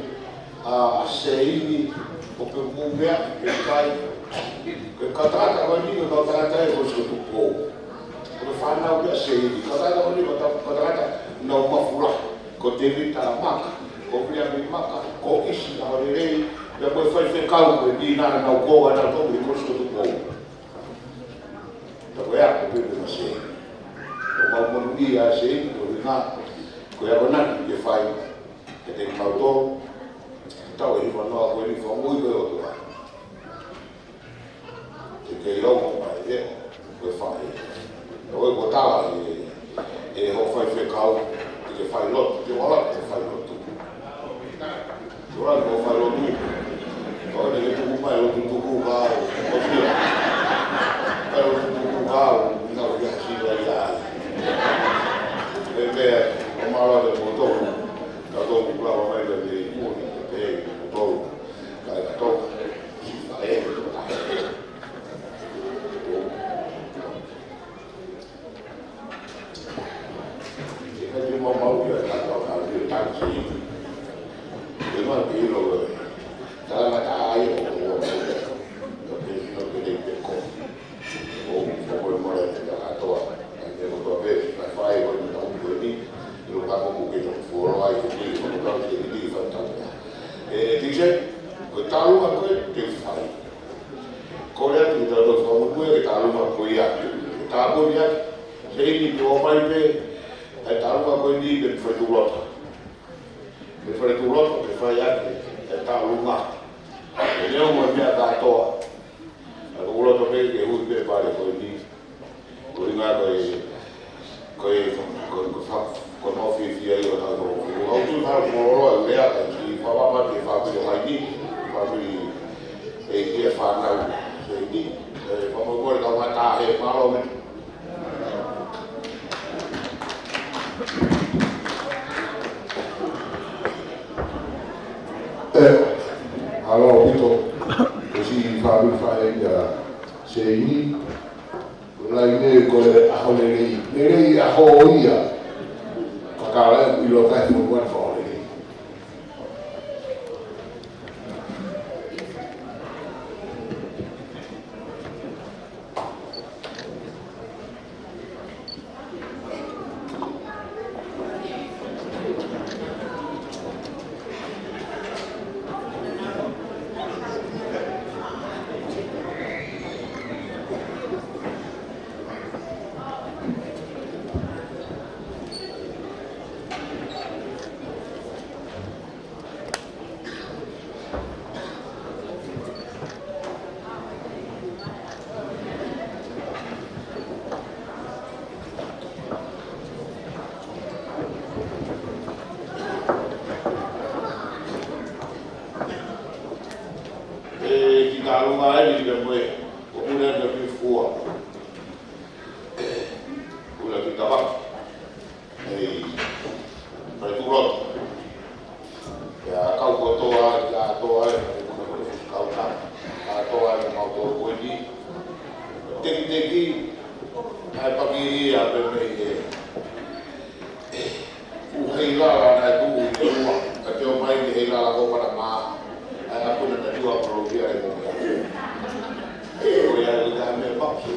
ʻA, ʻa Seini, ʻo ke mou meʻa, ke kai. Ko e kau tangata ko eni, ko e kau tangata ʻe ko Sio Tupou. Ko e fānau ia Seini. Kau tangata ko eni, ko e kau tangata nau mafula. Ko Tēvita Maka, ko Viliami Maka, ko ʻIsi ʻAholelei, pea ko e faifekau, ko e pīnana nau kō, ʻa nau tō, ʻi ko Sio Tupou. Pea ko e ako pē pē ma Seini. Ko mau monūʻia ʻa Seini, ko e ʻuhinga, ko e akonaki ke fai, ke te mau tō, tau e hiva noa ko eni fakamoʻui ko e ʻOtua. Ke kei lau mo mai e, ko e faʻē. Ko e ko tala e, e ho faifekau, ke fai lotu, ke wala ke fai lotu. Ke wala ke fai lotu. Ko e ke tuku mai lotu tuku kau, ko sia. Fai lotu tuku kau, ina ko ia sila ia ai. E pea, ko mālō te mo tō, ka tō ku kula mai le le mo ni, te mo tō, ka e ka tō. E, tise, ko e tālunga ko ē te u fai. Ko e atu ki tautolu fakamoʻui ke tālunga ko ia. Ke tāpuni atu. Seini te ō mai pē, e tālunga ko eni ke fai tuʻuloto. Ke fai tuʻuloto, ke fai atu, e tālunga. E leo mo e meʻa kātoa. ʻA tuʻuloto pē ke hui pē pale ko eni. Ko e ʻuhinga ko e, ko e, ko e, ko e fa-, ko e mau fiefia ʻi o tau tō. Ko au tu fai ko lolo e lea ka ki fāmili, fāmili ʻo Haini, fāmili e ki e fānau Seini. E, fāmili ko e kau ngata he mālō me. E, alo pito, ko si fāmili faʻē ia Seini. Laine ko e ʻAholelei. Lelei ʻaho ia. Fakala ʻilo kai fo wan fo lelei. E, ki tālunga e ni ka moe, ko puna na ki fua. Puna ki tava. Hei, fai tuʻuloto. Pea kau kotoa, kātoa, e, kau na, kātoa, e, mau tō ko eni. Teki teki, ʻai paki ia, pe me e. Ku hei lala na tu i te ua, ka te o mai ni hei lala ko para mā. ʻAi aku na na tua polo kia e mo. E, ko ia, ko ia me paki.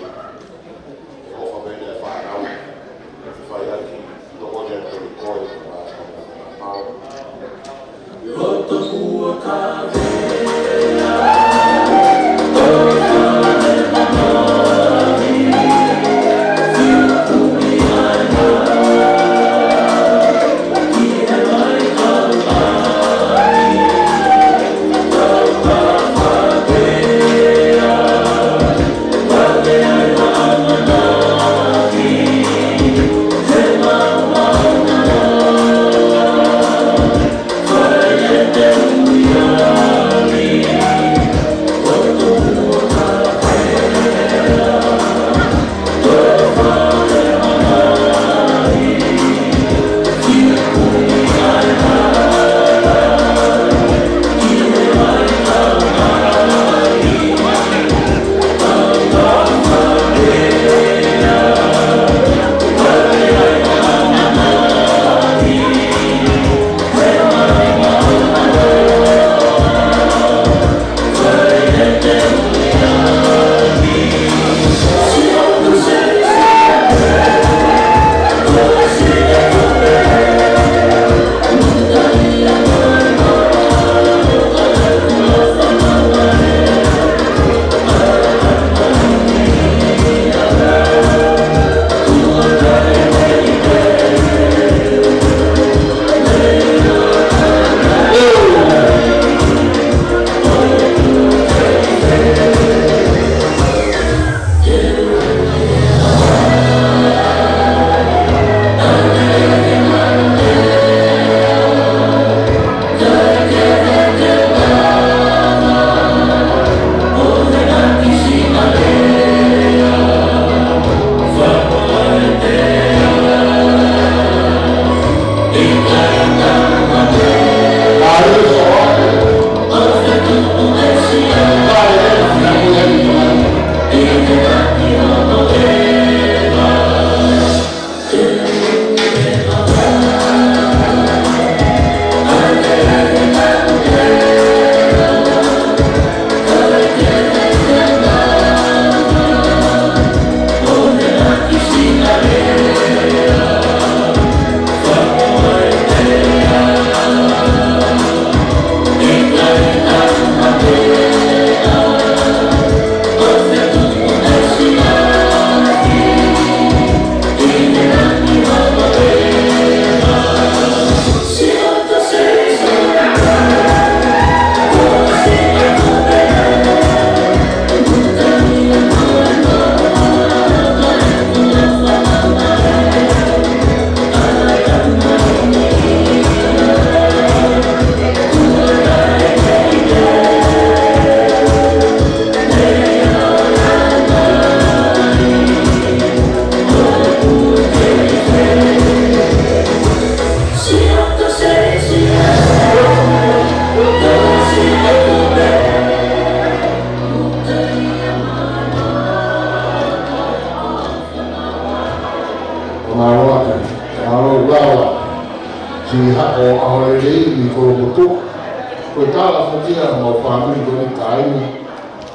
Pāpili ko e kāinga,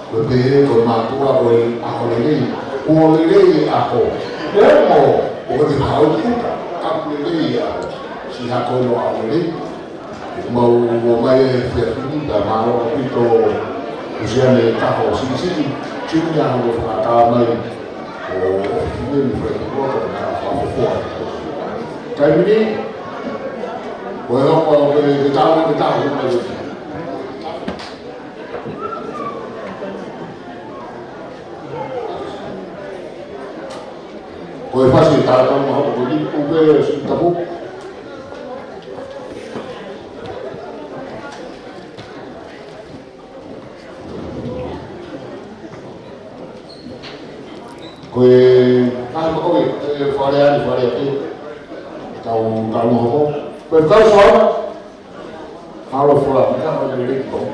ko e pehē ko e mātuʻa ko e ʻaho lelei, kuo lelei e ʻaho. Pea mo, ʻoku te hau ki uta, ka kuo lelei e ʻaho. Siʻi hako ʻo ʻaho lelei. Mau ō mai he efiafi ni, pea mālō ʻaupito Lusiane Taho Siʻisiʻi, Junior, hono fakaʻatā mai ʻo e fefine ni Frank Walker, na fakafofoa. Taimi ni, ko e hoko ʻo e, ke tau, ke tau, ke tau. Ko e fasi tātā ma hopo ko ni, ʻoku pē si tapu. Ko e, ʻai mo ko e, e fale ani, fale ake. Tau, tau mo hopo. Ko e tau soa. Halo fua, mea hao lelei ko.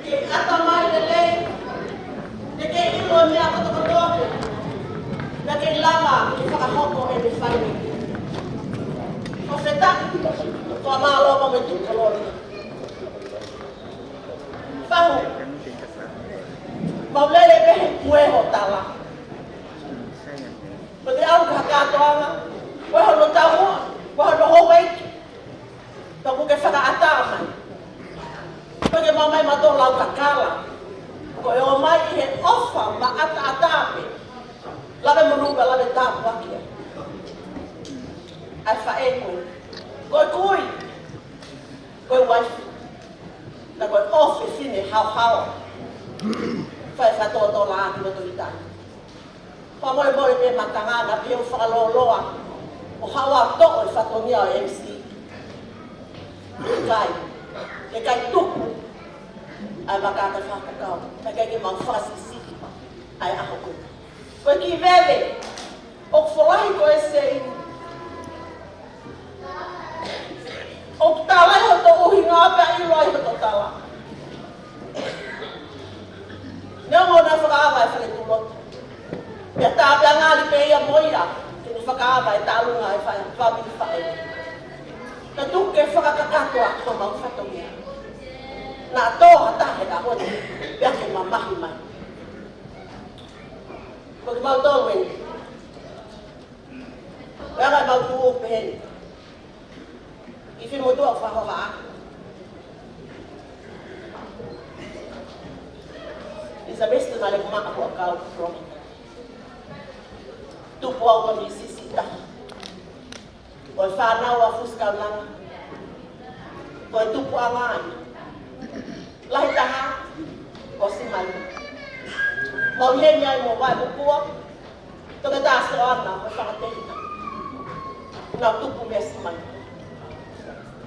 Ke ʻatamai lelei, ke ke ʻilo e meʻa kotokotoa, ke ke lava ke fakahoko ʻene fale. Fakafetaʻi, fakamālō mo e tuʻu kolōlia. Fahu, mau lele pē he kueho tala. Ko te au ka kātoanga, kueho no tau, kueho no houʻeiki. Ka ʻoku ke fakaʻatā mai. Ko ke mau mai ma tō lau kakala. Ko e ō mai ʻi he ʻofa mo e ʻataʻatā pē. Lave monū ka lave tāpuaki ai. ʻAi faʻē koe. Ko e kui. Ko e uaifi. Na ko e ʻofefine haohaoa. Fai fakatōtō la ki loto ʻi tahi. Fakamolemole pē matanga na pē ʻo fakalōloa. ʻO haʻu ʻo toʻo e fatongia ʻo e M C. ʻIkai. ʻIkai tuku. ʻAi makaka fakakau. ʻIkai ke mau fakasiʻisiʻi. ʻAi ʻaho ko. Ko e kiʻi veve. ʻOku folahi ko e sei. ʻOku tala ʻi hoto ʻuhinga pea ʻilo ai hoto tala. Neongo naʻe fakaava e fale tuʻuloto. Pea tā pea ngali pē ia mo ia, ke ne fakaava e tālunga e fai, fāmili faʻē. Ka tuku ke fakakakato ʻa ko mau fatongia. Naʻa tō ha taha he ʻaho ni, pea ke mamahi mai. Ko ke mau tō mai. Pea ka mau tuʻu pehē ni. ʻI fē motuʻa ʻoku fakahoha ʻaki. It's a best na le kuma aku akau from. Tupu au ko ni sisita. Ko e fānau ʻa Fusi Kaunanga. Ko e tupuʻanga ai. Lahi taha, ko Simai. Mau heni ai mo Vaipupua. Toketā Soana mo Fakatehina. Naʻa tupu mei Simai.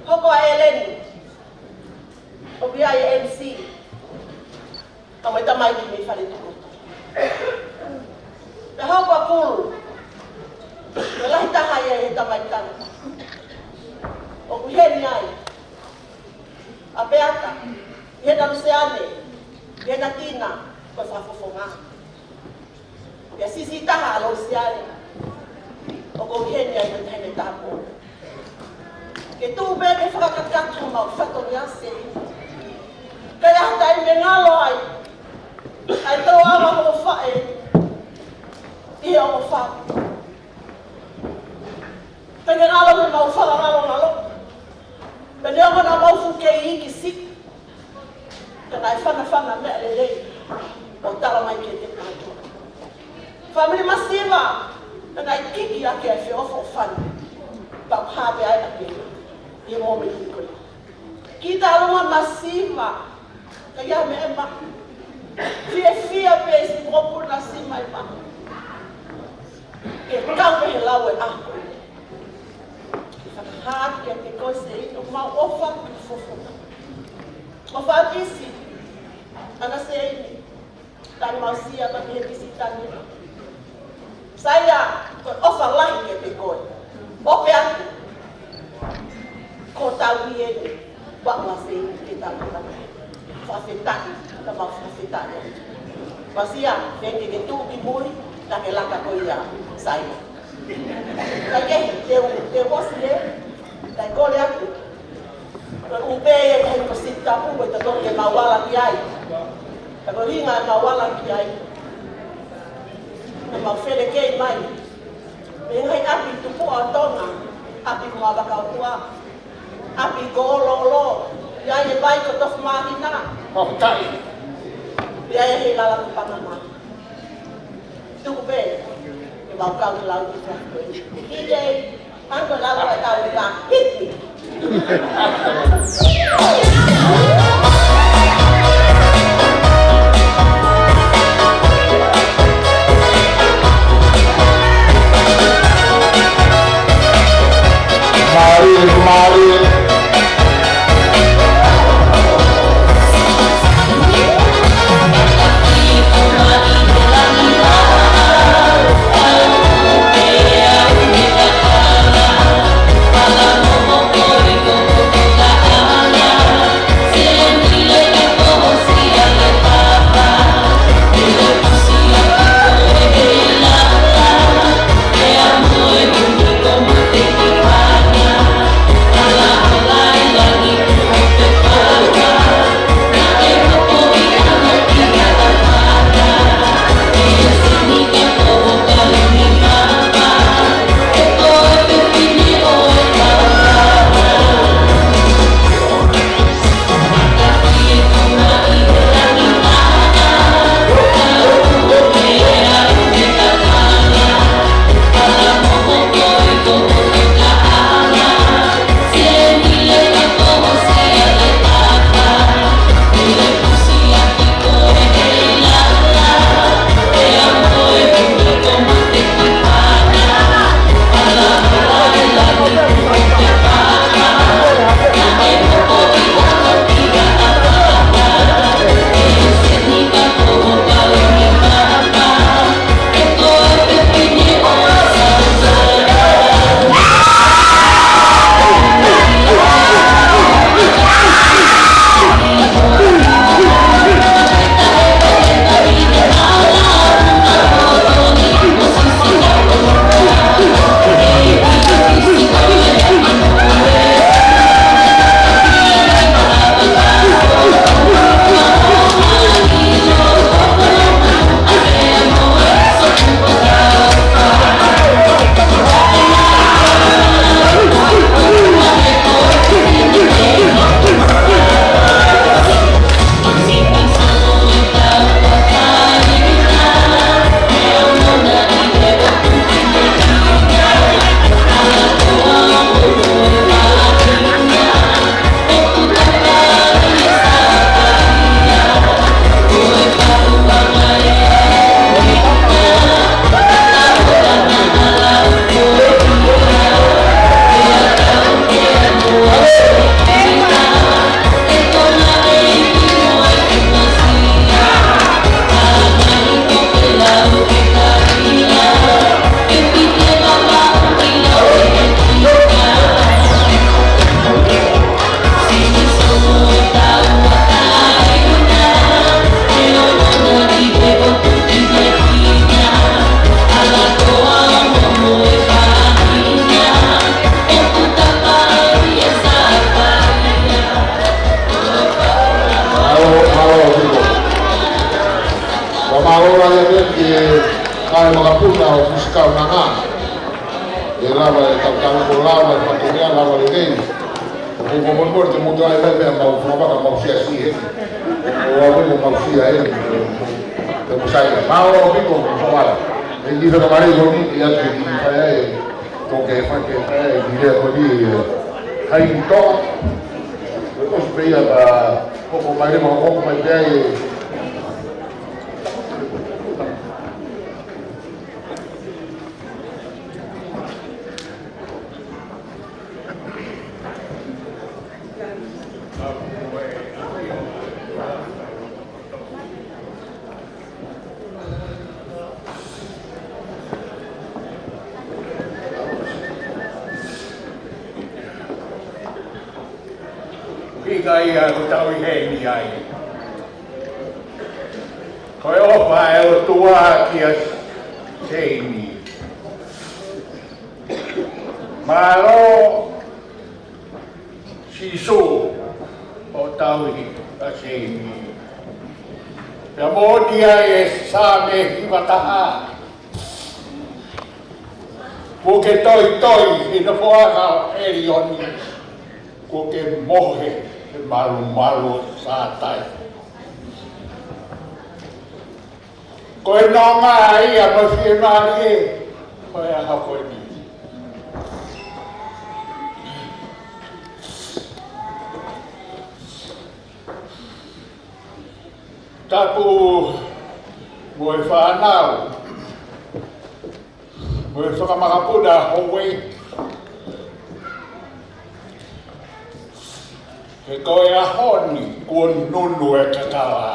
Hoko ʻa ʻEleni. ʻOku ʻi ai e M C. Ka mo e tamaiki mei fale tuʻuloto. Pea hoko ʻa Pulu. Ko e lahi taha ia he tamaiki tangata. ʻOku heni ai. ʻA Peata. Hena Luseane. Pea naʻe tina ko e fakafofonga. Pea siʻisiʻi taha ʻa Losiale, ʻoku ou ʻi heni ai mo e taha ʻene tāpuaki. Ke tuʻu pē ke fakakakato homau fatongia Seini. Ka ʻi ai ha taimi ʻe ngalo ai ʻa e tōʻonga hoʻo faʻē ʻi he ongo fā. Pea ne ngalo mo ʻemau fakangalongalo. Pea neongo naʻa mau fuʻu kei iiki siʻi, ka naʻe fanafana meʻa lelei ʻo tala mai kiate kimautolu. Fāmili masiva, ka naʻe kiki ʻaki ʻa e feʻofoʻofani. Pea hā pē ai ʻa e kei ʻi he mōmeniti ko ia. Kiʻi taʻaloga masiva, ka ʻi ai ha meʻa ʻe maʻu. Fiefia pē siʻi mokopuna Sima ʻe maʻu. Ke kau pē he lau ʻo e ʻaho. Ke fakahā kiate koe Seini ʻoku mau ʻofa ki he fofonga. ʻOfa ʻa Tisi, ʻana Seini, tangi mau sia pea ki he Tisi tangi. Saia, ko e ʻofa lahi kiate koe. ʻOpe atu. Ko tau i eni, ua ua Seini ke tau tau. Fakafetaʻi, ka mau fakafetaʻi. Mau sia, ke ke ke tuʻu ki mui, ka ke laka ko ia, Saia. Ka ke, te u, te u ʻosi ē, ka e kole atu. Ko e ʻū pē ia ko e ko Sitapu, ko e tatau ke mau ala ki ai. Ka ko e ʻuhinga ʻemau ala ki ai. Ka mau felekei mai. Mei he ngaahi ʻapi tupuʻa ʻo Tonga, ʻapi ko Mavakaukua, ʻapi ko Oloolo, ʻi ai e vai ko Tofumāhina. Fakafetaʻi. ʻI ai e hei lala ko Panama. Tuku pē, ke mau kau ki lau ki fia. Ki kei, ango lau ka kau ki ka. Hiki. Mālie, mālie. Mālō lahi atu ki he ngaahi makapuna ʻo Fusi Kaunanga. ʻE lava e tautau ko lava e fatongia lava lelei. ʻOku ou kole ke mou toe ʻai mai pē ʻemau fakavaka, mau siasi heni. ʻO aʻu mai mau sia heni. Te mou sai. Mālō ʻaupito, mo fawala. ʻE ni fakamalei ko ni, ʻe atu ki fai ai. Ko ke fai ke fai ai, ni lea ko ni, ʻe, hai ni toa. Ko e ʻosi pē ia ka hoko mai leva, hoko mai pē ai. Pika ia ko tau ʻi heni ai. Ko e ʻofa ʻa e ʻOtua kia Seini. Mālō Sīsū ʻo tauhi ʻa Seini. Pea mo ʻosi ai e Saame hiva taha. Kuo ke toitoi ʻi he nofoʻanga ʻo ʻElioni. Kuo ke mohe he malumalu ʻo Sātai. Ko e nonga ia mo e fiemālie ʻo e ʻaho ko eni. Tapu mo e fānau, mo e fakamakapuna Houʻeiki. He ko e ʻaho ni kuo nunu e kakala.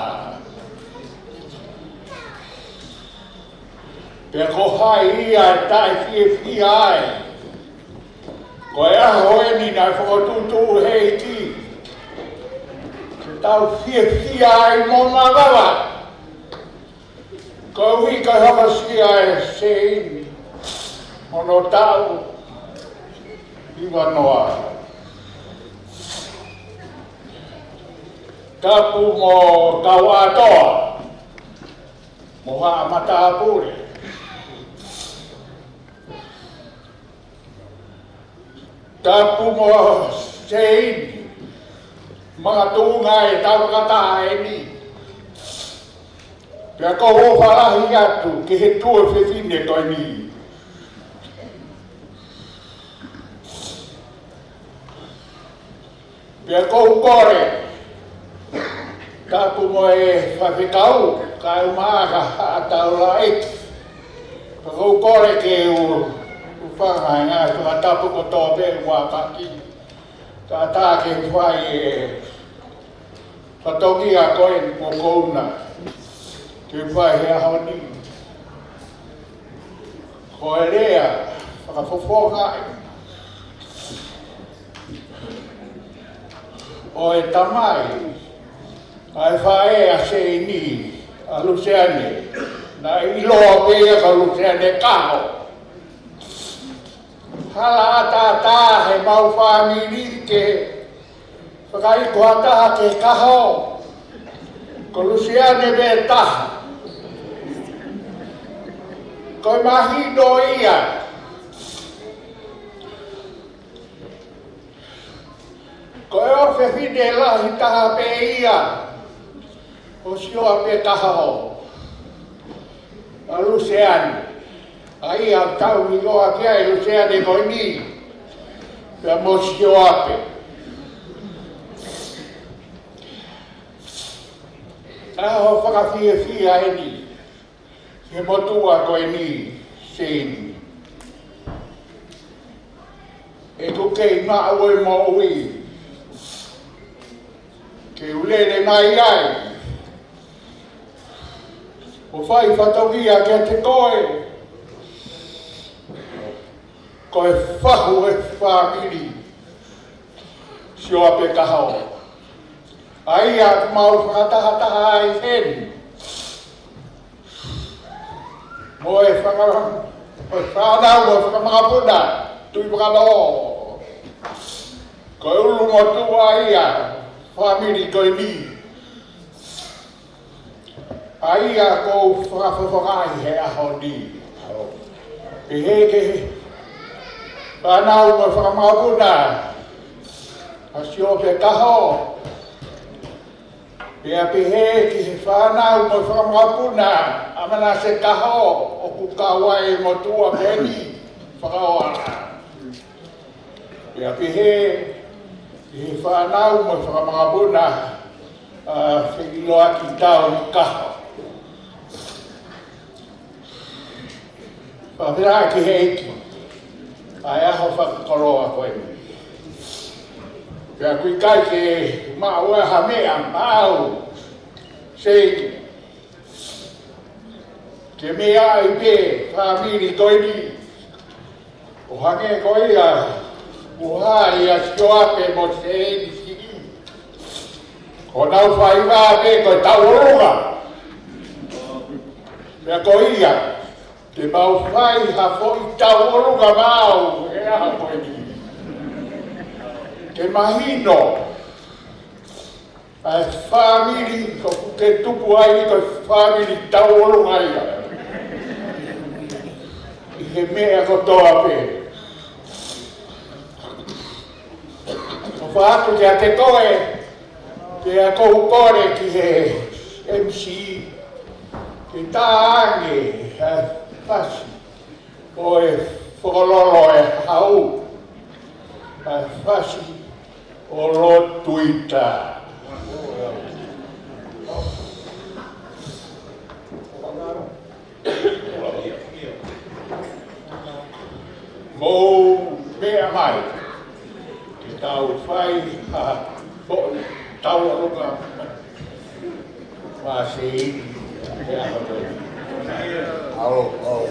Pea ko hai ia ʻe taʻefiefia ai? Ko e ʻaho eni naʻe fokotuʻutuʻu ʻe he ʻEiki ke tau fiefia ai mo mavava. Koeʻuhi ko e hokosia ʻe Seini hono taʻu hivanoa. Tapu mo Kauʻātoa mo haʻa matāpule. Tapu mo Seini, makatuʻunga e tau fakataha eni. Pea ʻoku ou ʻofa lahi atu ki he tuofefine ko eni. Pea ʻoku ou kole, tapu mo e faifekau, kae ʻumaʻā ʻa Taulaʻeiki. Pea ʻoku ou kole ke u, u fanga e ngaahi fakatapu kotoa pē ʻoku ʻaupito. Ka tā ke fai e fatongia ko eni kuo u kole ke fai he ʻaho ni. Ko e lea fakafofonga ʻo e tamai ʻa e faʻē ʻa Seini, ʻa Luseane. Naʻe ʻiloa pē ia ko Luseane Kaho. Hala ʻatā ʻa e mau fāmili ke fakaiku ha taha ke kaho. Ko Luseane pē taha. Ko e mahino ia. Ko e ʻofefine lahi taha pē ia ʻo Sioape Kaho, ʻa Luseane. ʻA ia ʻoku tau ʻiloa ki ai Luseane ko eni, pea mo Sioape. ʻAho fakafiefia eni ki he motuʻa ko eni, Seini. ʻEku kei maʻu e moʻui ke u lele mai ai ʻo fai fatongia kiate koe. Ko e fahu e fāmili Sioape Kaho, ʻa ia ʻoku mau fakatahataha ai heni. Mo e faka-, mo e fānau, mo e fakamakapuna Tuʻivakanō. Ko e ʻulumotuʻa ia ʻo e fāmili ko eni. ʻa ia ʻoku ou fakafofongaʻi he ʻaho ni. Pehē ki he fānau mo e fanga mokopuna ʻa Siope Kaho. Pea pehē ki he fānau mo e fanga mokopuna ʻa Manase Kaho, ʻoku kau ai e motuʻa ko eni, Fakaoala. Pea pehē ki he fānau mo e fanga mokopuna ʻa Feiloaki Tau Kaho. Fakafetaʻi ki he ʻEiki ʻa e ʻaho fakakoloa ko eni. Pea ʻoku ʻikai ke maʻu ha meʻa maʻau, sei ke meʻa ai pē fāmili ko eni. ʻO hangē ko ia ʻoku hā ʻia Siope mo Sēnisi, ko honau faiva pē ko e tauʻolunga. Pea ko ia, te mau fai ha foʻi tauʻolunga maʻau he ʻaho ko eni. Ke mahino ʻa e fāmili ʻoku ke tupu ai ko e fāmili tauʻolunga ia ʻi he meʻa kotoa pē. ʻOfa atu kiate koe, pea ʻoku ou kole ki he M C ke tā ange ʻa e fasi ʻo e Fokololo e Hau, ʻa e fasi ʻo Lotuita. Mou meʻa mai ke tau fai ha foʻi tauʻolunga. Mā Sēnisi, ke ʻaho ko ē. ʻAlo, ʻalu.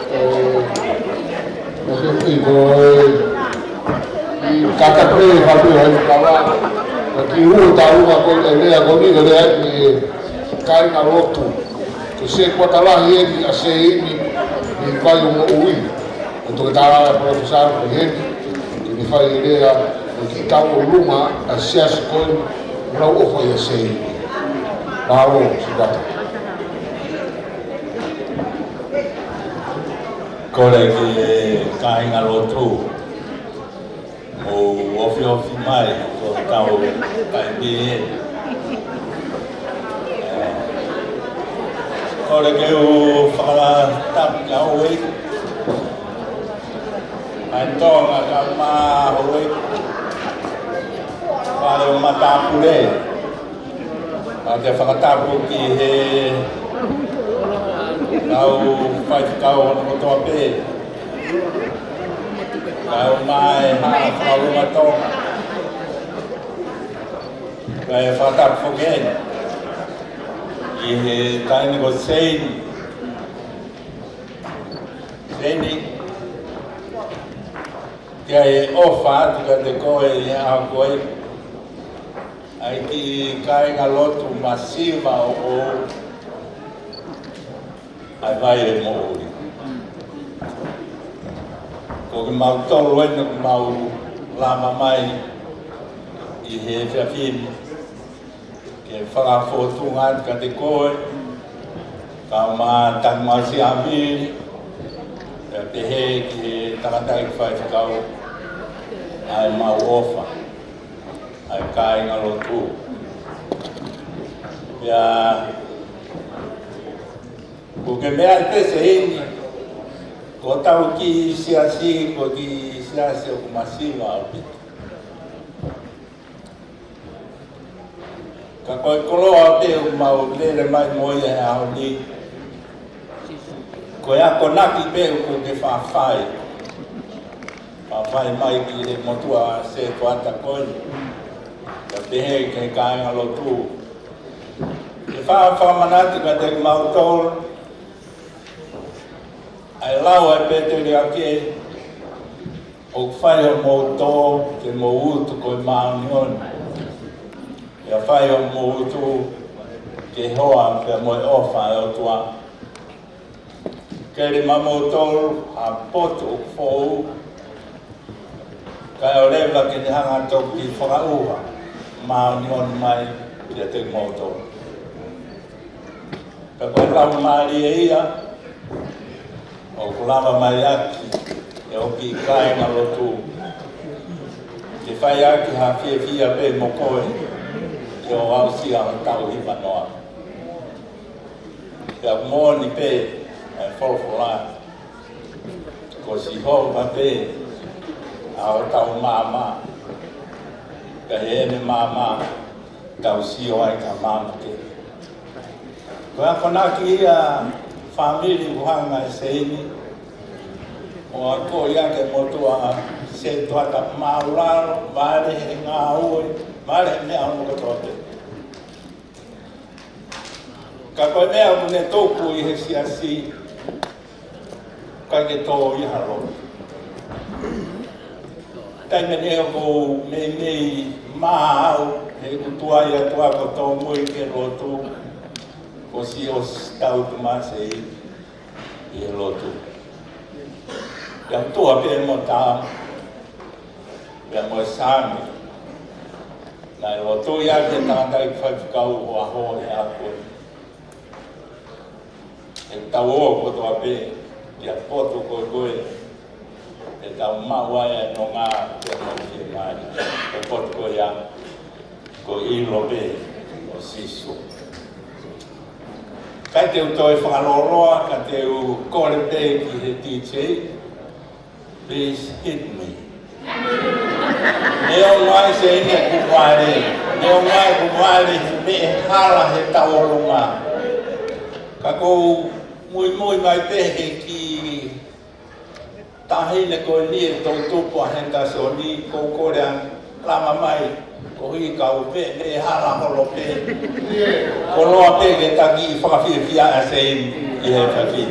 Ko e, ʻi he kātaki pē fatu ai kava, ka ki hu ta ua ko e lea ko ni, ko e lea ki he kāingalotu. Ko Sētuata Lahi eni ʻa Seini, ʻi he vai ʻo moʻui. ʻO toki tālala e palōfesa ko eni, ke ne fai e lea, ʻo ki tau ʻo luma ʻa e siasi ko eni, lau ʻofa ʻia Seini. Mālō, Sētuata. Kole ki he kāingalotu, mou ofiofi mai, ko e tau kai pē. Kole ke u fakatapu ki he houʻeiki, mai Tonga kae ʻumaʻā e houʻeiki, fale ʻo matāpule. Pea ke fakatapu ki he kau faifekau hono kotoa pē, kae ʻumaʻā e Haʻa Fakalongotonga. Kae fakatapu foki ki he taʻahine ko Seini. Seini, ʻoku ou ʻofa atu kiate koe ʻi he ʻaho ko eni, ʻa e kiʻi kāingalotu masiva ʻoʻou, ʻa e vai ʻo e moʻui. Ko kimautolu eni ʻoku mau lava mai ʻi he efiafi ni ke fakafōtunga atu kiate koe, kae ʻumaʻā Tanimasia Vili, pea pehē ki he tangataʻeiki faifekau, ʻa ʻemau ʻofa, ʻa e kāingalotu. Pea ʻoku ke meaʻi pē Seini, ko hotau kiʻi siasi, ko e kiʻi siasi ʻoku masiva ʻaupito. Ka ko e koloa pē ʻoku mau lele mai mo ia he ʻaho ni, ko e akonaki pē ʻoku ke faʻa fai. Faʻa fai mai ki he motuʻa Sētuata ko eni, kae pehē ki he kāingalotu. Ke faʻa fakamanatu kiate kimautolu ʻa e lau ʻa e pēteliake, ʻoku fai hoʻomou tō ke mou utu ko e māʻoniʻoni. Pea fai hoʻomou utu ke hoa pea mo e ʻofa ʻa e ʻOtua. Keli maʻamoutolu ha potu ʻoku foʻou, kae ʻoua leva ke ne hanga ʻo toki fakaʻuha māʻoniʻoni mai kiate kimoutolu. Ka ko e laumālie ia ʻoku lava mai ʻaki ʻe hoku kiʻi kāingalotu, ke fai ʻaki ha fiefia pē mo koe, ke ʻo aʻusia hotau hiva noa. Pea moʻoni pē ʻa e folofola, ko Sihova pē ʻa hotau maama, pea ʻi heʻene maama tau sio ai ki ha maama kehe. Ko e akonaki ia fāmili ʻoku hanga ʻe Seini ʻo akoʻi ʻaki e motuʻa Sētuata māʻulalo, vale he ngāue, vale he meʻa hono kotoa pē. Ka ko e meʻa ʻoku ne tuku ʻi he siasi, ʻikai ke tō ia ha lotu. Taimi ni ʻoku ou meimei maʻu, he ʻoku tuai atu ʻa e tōmui ke lotu, ko Siosiua Tautu Maseini ʻi he lotu. Pea tuʻa pē mo Tama, pea mo Sami. Naʻe lotu ia ke tangataʻeiki faifekau ʻo aʻu ki he ʻaho ko eni. ʻE tau ō kotoa pē ki he potu ko ē, ʻe tau maʻu ai e nonga pea mo e fiemālie. Ko e potu ko ia, ko e ʻilo pē ʻo Sīsū. ʻIkai te u toe fakalōloa, ka te u kole pē ki he D J, please hit me. Neongo ʻa Seini ʻoku vale, neongo ʻoku vale, meʻa hala he tauʻolunga. Ka ʻoku ou muimui mai pē he kiʻi taʻahine ko eni ʻe toʻutupu ʻa Henderson, ʻoku ou kole ange, lama mai, ko e kiʻi kau pē, meʻa hala holo pē. Koloa pē ke taki fakafiefia ʻa Seini ʻi he faki.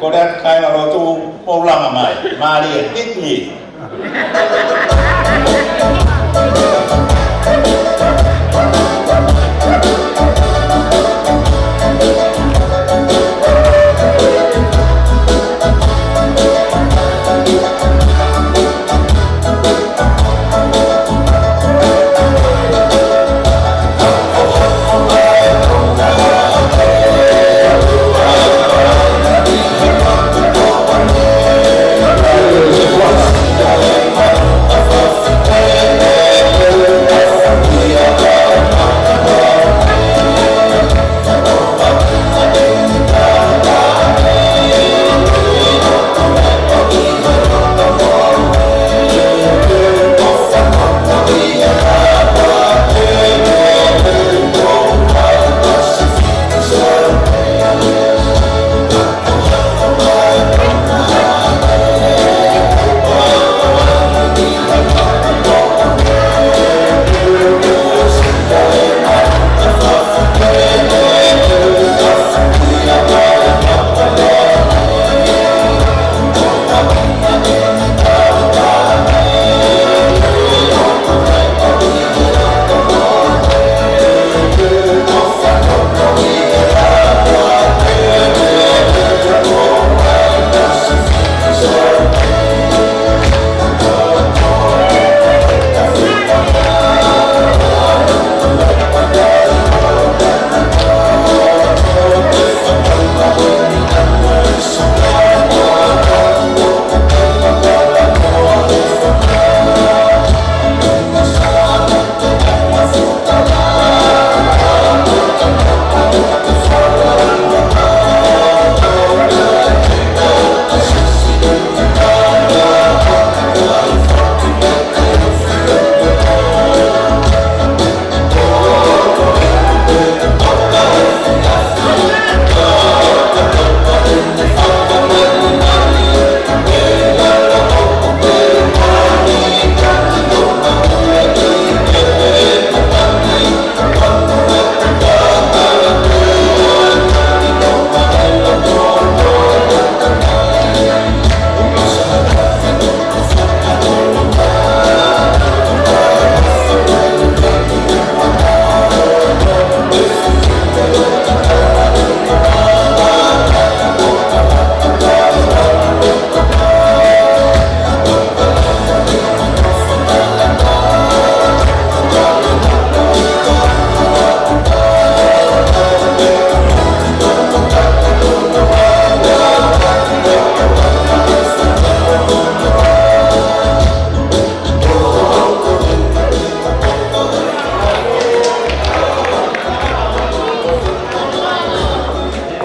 Kole atu kāingalotu, Mou langa mai, mālie, hiki.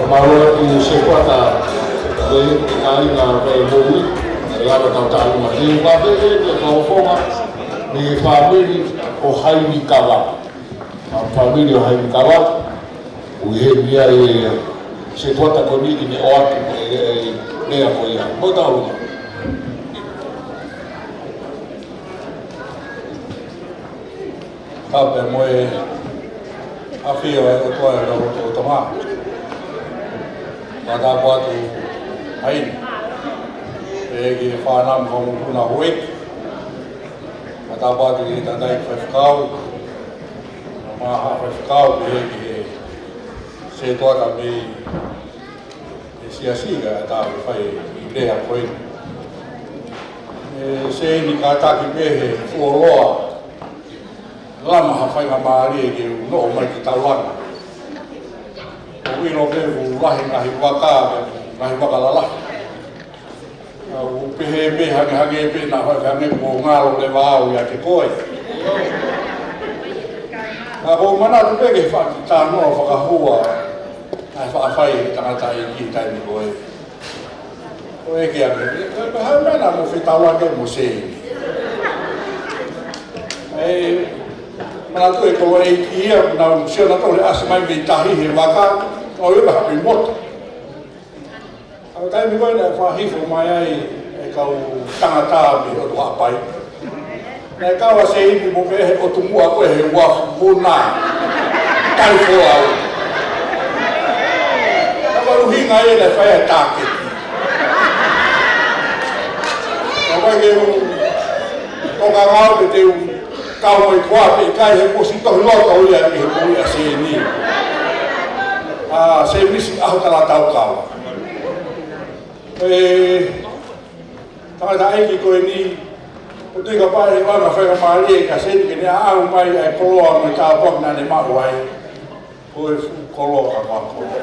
Mālō atu Sefuata, ko e kāinga ko e moʻui, ʻe lava tau tāluma ki he pāpele, ki he kaofonga, mei he fāmili ʻo Haimikava. ʻA e fāmili ʻo Haimikava, ʻoku ʻi heni ai ʻa Sefuata ko eni ke ne ʻoatu e, e, e lea ko ia. Mou tāluma. Ka pea mo e ʻafio ʻa e ʻOtua ʻi he loto ʻo Tonga. Fakatapu atu ʻa eni. ʻEiki, fānau mo e mokopuna houʻeiki. Fakatapu atu ki he tangataʻeiki faifekau. Mo e haʻa faifekau, pehē ki he Setuata mei he siasi ka tau fai ʻi he lea ko eni. ʻE Seini, kātaki pē he fuoloa, lama ha faingamālie ke u noʻo mai ki taulanga. ʻOku ʻilo pē ʻoku lahi ngaahi vaka, ngaahi vaka lalahi. ʻOku pehē pē hangehangē pē naʻa faifai hangē kuo ngalo leva au ʻiate koe. Ka ʻoku ou manatu pē ki he faʻa kiʻi talanoa fakahua naʻe faʻa fai ʻe he tangataʻeiki ʻi he taimi ko ē. Ko e ke ake, ko e hā e meʻa naʻa mou fetaulaki ai mo Seini? ʻE manatu e koloa ʻeiki ia, naʻa nau sio nautolu he ʻasi mai mei tahi he vaka, ʻo ia ka hapi moto. ʻA e taimi ko ē naʻe faʻa hifo mai ai e kau tangata mei he ʻotu Haʻapai. Naʻe kau ʻa Seini mo pehē he ʻotu muʻa ko ē he uafu vuna. Tau folau. Ka ko e ʻuhinga ia naʻe fai ai e tāketi. Te u tokanga au pē te u kau mai koā pe ʻikai, he kuo ʻosi tohi loto ia ʻi he moʻui ʻa Seini. ʻA Semisi ʻAhotala Taukava. ʻE, tangataʻeiki ko eni, ʻoku ou tui kapau ʻe ʻoange faingamālie kia Seini ke ne ʻaʻau mai ʻa e koloa mo e tāpuaki naʻa ne maʻu ai. Ko e fuʻu koloa ka ko e koloa.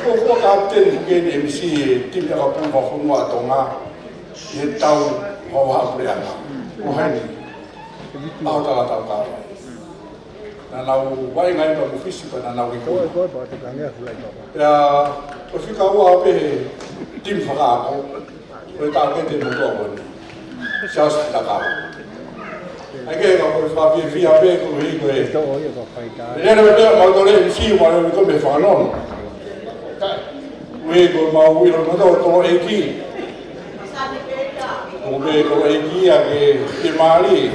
Ko e fuʻu kapiteni ko eni ʻe M C e timi ʻakapulu fakafonua ʻa Tonga ʻi he tau hau haʻapuleʻanga. Ko Seini ʻAhotala Taukava. Naʻa nau vaʻinga ʻi Mafisi pea naʻa nau ʻi Kona. Pea ko e fika ua pē he timi fakaako. Ko e taʻokete mo e toʻa ko eni. Siaosi Takau. ʻAi ke ka ko e fakafiefia pē ko e ko e. Lele pē mau tole M C mau le ko me fanono. Ko e ko mau ʻilo mo tau tolo ʻeiki. Ko me tolo ʻeiki ʻa ke, ke mali.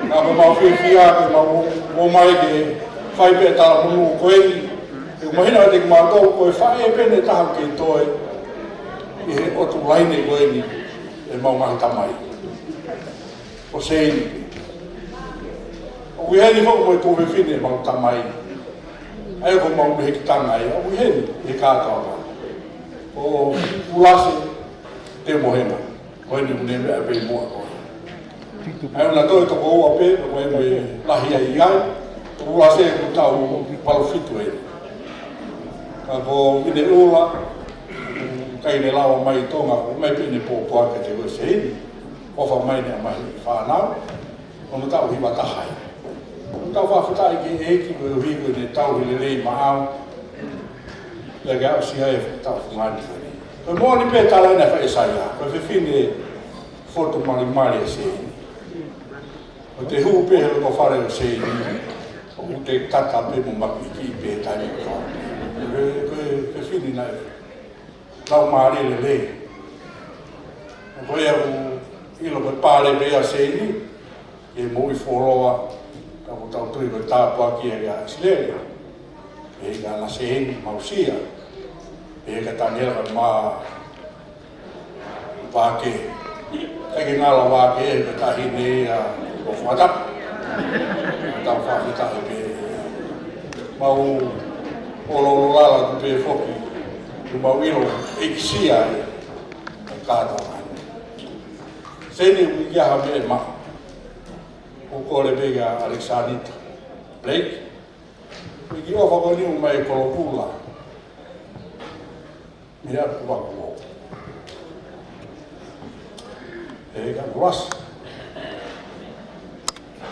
Ka ko mau fiefia ke mau mo mai ke fai pē tala munu ko eni. Ke mahino ʻe te kimautolu ko e faʻē pē ʻe taha ke toe ʻi he ʻotu laine ko eni ʻemau ngaahi tamai. Ko Seini. ʻOku ʻi heni foki mo e tuofefine ʻemau tamai. ʻA ia ko mau mehekitanga ia. ʻOku ʻi heni he kātoanga. Ko Ulase Te Mohema. Ko eni ʻoku ne meʻa pē muʻa ko ē. ʻA ia ʻoku na toe toko ua pē, ko e meʻa lahi ai ai. Ko Ulase ʻoku tau valu fitu ē. Ka ko Vine Ula, ʻikai ne lava mai ʻi Tonga, ko e meʻa pē ʻene pōpoaki kiate koe Seini. ʻOfa mai ʻene ʻomai fānau, ʻo na tau hiva taha ai. ʻOku tau fakafetaʻi ki he ʻEiki koeʻuhi ko ʻene tauhi lelei maʻau. Pea ke aʻusia e tau fungani ko eni. Ko e moʻoni pē tala ena ʻa e faʻē Saia, ko e fefine fotu malimali ʻa Seini. ʻO te hū pē he loto fale ʻo Seini, ʻoku te kata pē mo makiʻi pē taimi ko. Ko e, ko e fefine naʻe laumālie lelei. Ko ia ʻoku ʻilo ko e pale pē ʻa Seini, ke moʻui fuoloa, ka ko tau tui ko e tāpuaki ia ʻa ʻIsileli. ʻE ka na Seini mausia, ʻe ka Taniela ka ma Vake. ʻIkai ke ngalo Vake, ʻe ka tahi nei ʻa ko Fuata. Tau fakafetaʻi pē. Mau ʻololoa la tu pē foki. Tu mau ʻilo ʻeikisia e. Kātoa. Seini ʻoku ʻikai ha meʻa ʻe maʻu. ʻOku kole pē kia Alexander Blake. ʻOku ʻi ʻofa ko eni ʻomai e kolokula. Mea kuakuo. ʻE ka kuasi.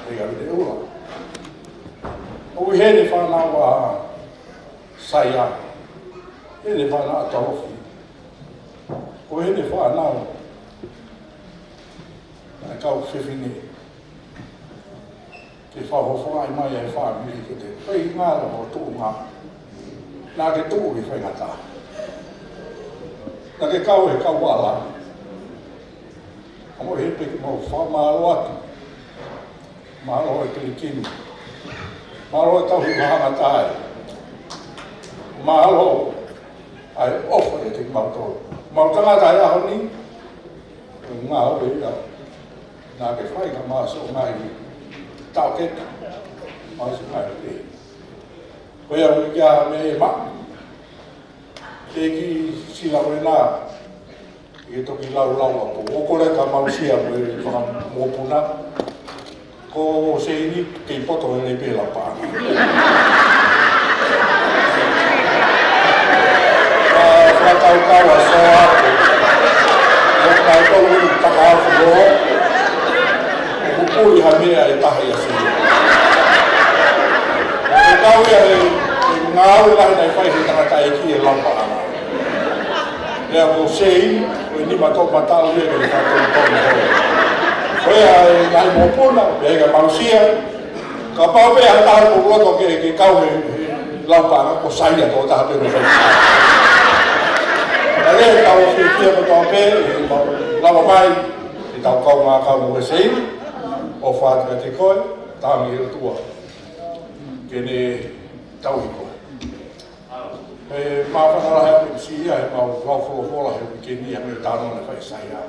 ʻE ka Vine Ula. ʻOku ʻi heni fānau ʻa Saia. ʻI heni fānau ʻa Talofi. ʻOku ʻi heni fānau ʻa e kau fefine. Ke fakafofongaʻi mai ʻa e fāmili ke te fai ngalo ho tuʻunga. Naʻa ke tuʻu ke fai ngata. Naʻa ke kau he kau ala. Ka mo he pē ke mau fakamālō atu. Mālō e pilikimi. Mālō e tauhi mahanga tai. Mālō ʻa e ʻofa ʻiate kimautolu. Mau tangata ʻi he ʻaho ni. Ngā ʻo e ia. Naʻa ke fai ka maso ngai. Tau ke. Maso ngai pē. Ko ia ui kia me e ma. Te ki sila wena. ʻI he toki laulau ʻa pō. ʻO kole ka mausia mo e fanga mokopuna. Ko Seini kei poto e lepe lapa. Ka fakataukau ʻa Soa. ʻO kai tolu inu taka afu lō. ʻOku puli ha meʻa ʻe taha ʻia Seini. ʻOku kau ia he, he ngāue lahi naʻe fai he tangataʻeiki e lapa. Pea ko Seini, ko e nima toʻomataʻu ia ke ne fakatonutonu. Ko ia e ngaahi mokopuna, pea ka mausia, kapau pē ha taha ʻoku loto ke, ke kau he, he lapa, ko Saia ko e taha pē ko Saia. Ka lea tau fiefia kotoa pē, ʻe mau lava mai, ʻi he tau kaungā kau mo Seini, ʻofa atu kiate koe, tangi ʻOtua. Ke ne tauhi koe. ʻE māfana lahi ʻa e M C ia, he mau lau folofola he uike ni, ʻa e meʻa tano na fai Saia.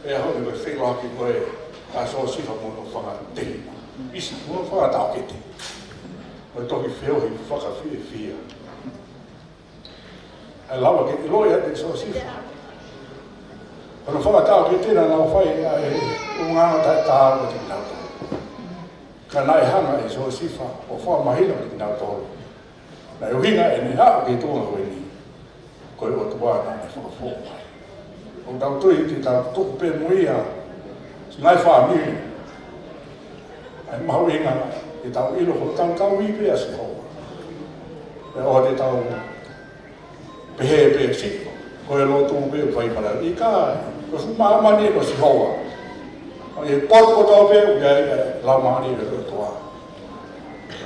Pea hau ne ko e feʻiloaki ko ē ʻa Siosifa mo hono fanga tehina. ʻIsi mo hono fanga taʻokete. Ko e toki feohi fakafiefia. ʻE lava ke ʻiloʻi ʻe Siosifa ko hono fanga taʻokete naʻa nau fai ʻa e ʻulungaanga taʻetaau kiate kinautolu. Ka naʻe hanga ʻe Siosifa ʻo fakamahino kiate kinautolu naʻe ʻuhinga ʻene haʻu ki he tuʻunga ko eni, ko e ʻOtua naʻa ne fakafoʻou mai. ʻOku tau tui te tau tuku pē mo ia, siʻi ngaahi fāmili, ʻa e mahuʻinga ke tau ʻilo ko e tautau pē ʻa Sihova. Pea ʻoua te tau pehē pē siʻi ko e lotu pē ʻoku fai pala. ʻIkai, ko e fuʻu māmani ʻo Sihova. ʻOku ʻi he potu kotoa pē ʻoku ʻi ai e Laumālie ʻo e ʻOtua.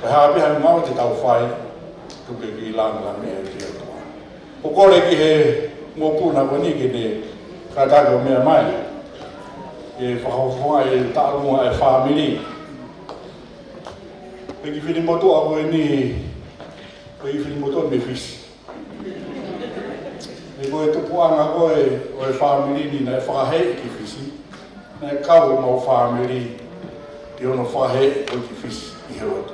Ko e hā pē ha ngāue te tau fai, tuku ke kiʻi lāngilangiʻia ʻe he ʻOtua. ʻOku ou kole ki he mokopuna ko eni ke ne kātaki ʻo meʻa mai ke fakafofongaʻi e taʻaluma ʻa e fāmili. Ko e kiʻi finimotuʻa ko eni, ko e kiʻi finimotuʻa mei Fisi. He ko e tupuʻanga ko ē ʻo e fāmili ni naʻe fakaheeʻi ki Fisi, naʻe kau homau fāmili ki hono fakaheeʻi ko ē ki Fisi ʻi he lotu.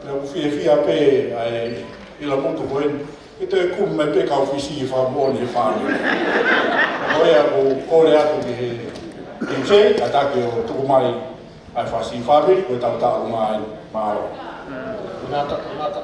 Pea ʻoku fiefia pē ʻa e ʻilamotu ko eni, ke toe kumi mai pē kau Fisi ʻi he fakamoʻoni ʻa e fāmili. Ko ia ʻoku ou kole atu ki he, ki he kātaki ʻo tuku mai ʻa e fasi fāmili ko e tautau mai. Mālō. Nata, nata.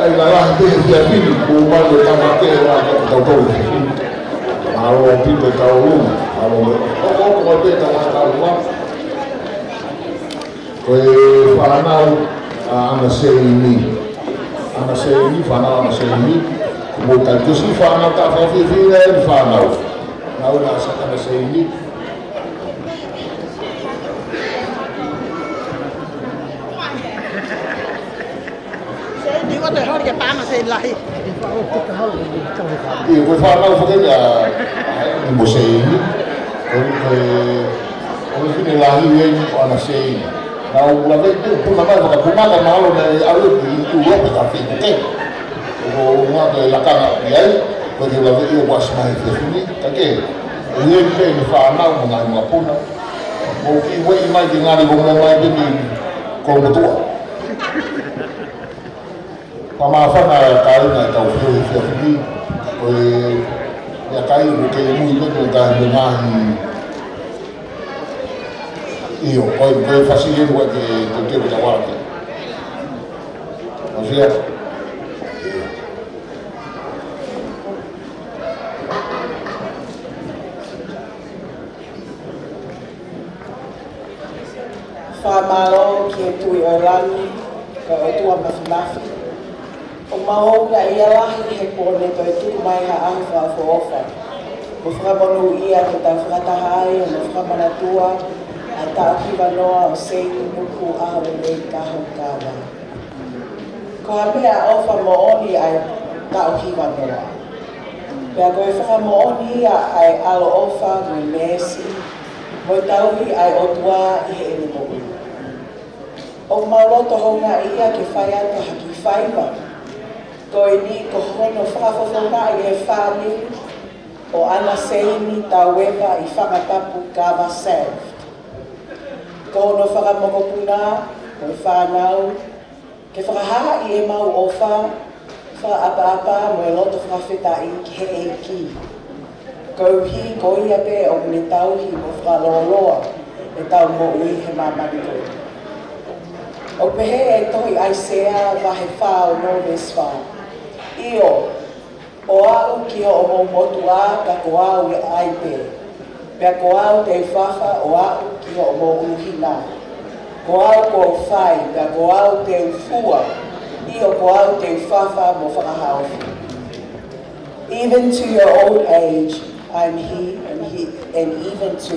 Ka lahi pē he efiafi ni, kuo ʻomai e tangata ʻe ua ke tau tau. Mālō ʻaupito e tau ʻolunga, mālō e ʻokoʻoko pē tau tau. Ko e fānau ʻa ʻAna Seini. ʻAna Seini, fānau ʻa ʻAna Seini. Ko e tau tuʻusi fānau, tā fakafiefia e fānau. Nau na sa ʻAna Seini. Seini, ko e holi ke panga Seini lahi. ʻIo, ko e fānau fakeni ʻa, ʻa, ʻi mo Seini. Ko e, ko e, ko e fine lahi ʻeni ko ʻAna Seini. Naʻá ku lave ʻi he puna mai, fakapunaka mahalo naʻe ʻalu ki ʻIulope ka fika ke. Ko e ʻuhinga ko e lakanga ʻi ai, ko e ke lave ʻi ʻo wasi mai he efiafi ni, ka ke. ʻUhinga pē ʻene fānau mo e ngaahi makapuna. Mou kiʻi ueʻi mai ke ngali ko mo mai pē ni ko motuʻa. Ka māfana e kāinga e tau fio he efiafi ni, ko e, ʻa e kāinga ko ke mui me ko e kāinga ngaahi. ʻIo, ko e, ko e fasi ʻeni ʻoku ʻikai ke te te te wala ke. ʻO sia. ʻIo. Fakamālō ki he Tuʻi ʻo e langi, ko e ʻOtua Mafimafi. ʻOku mau houngaʻia lahi he kuo ne toe tuku mai ha ʻaho fakaʻofoʻofa. Mo fakamonūʻia ke tau fakataha ai, mo fakamanatua ʻa e taʻu hiva noa ʻo Seini Nuku ʻAhoʻomou Kaho Kava. Ko ha meʻaʻofa moʻoni ʻa e taʻu hiva noa. Pea ko e fakamoʻoni ia ʻa e ʻaloʻofa mo e meesi, mo e tauhi ʻa e ʻOtua ʻi heʻene moʻui. ʻOku mau loto houngaʻia ke fai atu ha kiʻi faiva. Ko eni ko hono fakafofongaʻi e fāmili ʻo ʻAna Seini Taueva ʻi Fangatapu Kava South. Ko hono fakamokopuna, ko e fānau, ke fakahaaʻi ʻemau ʻofa, fakaʻapaʻapa mo e loto fakafetaʻi ki he ʻEiki. Koeʻuhi ko ia pē ʻoku ne tauhi mo fakalōloa ʻetau moʻui he māmani ko eni. ʻOku pehē ʻe he tohi ʻAisea vahe fā ono veesi fā. ʻIo, ʻo aʻu ki hoʻomou motuʻa, pea ko au ia ai pē. Pea ko au te u fafa ʻo aʻu ki hoʻomou ʻuhina. Ko au kuo u fai, pea ko au te u fua. ʻIo, ko au te u fafa mo fakahaofi. Even to your old age, I am he, and he, and even to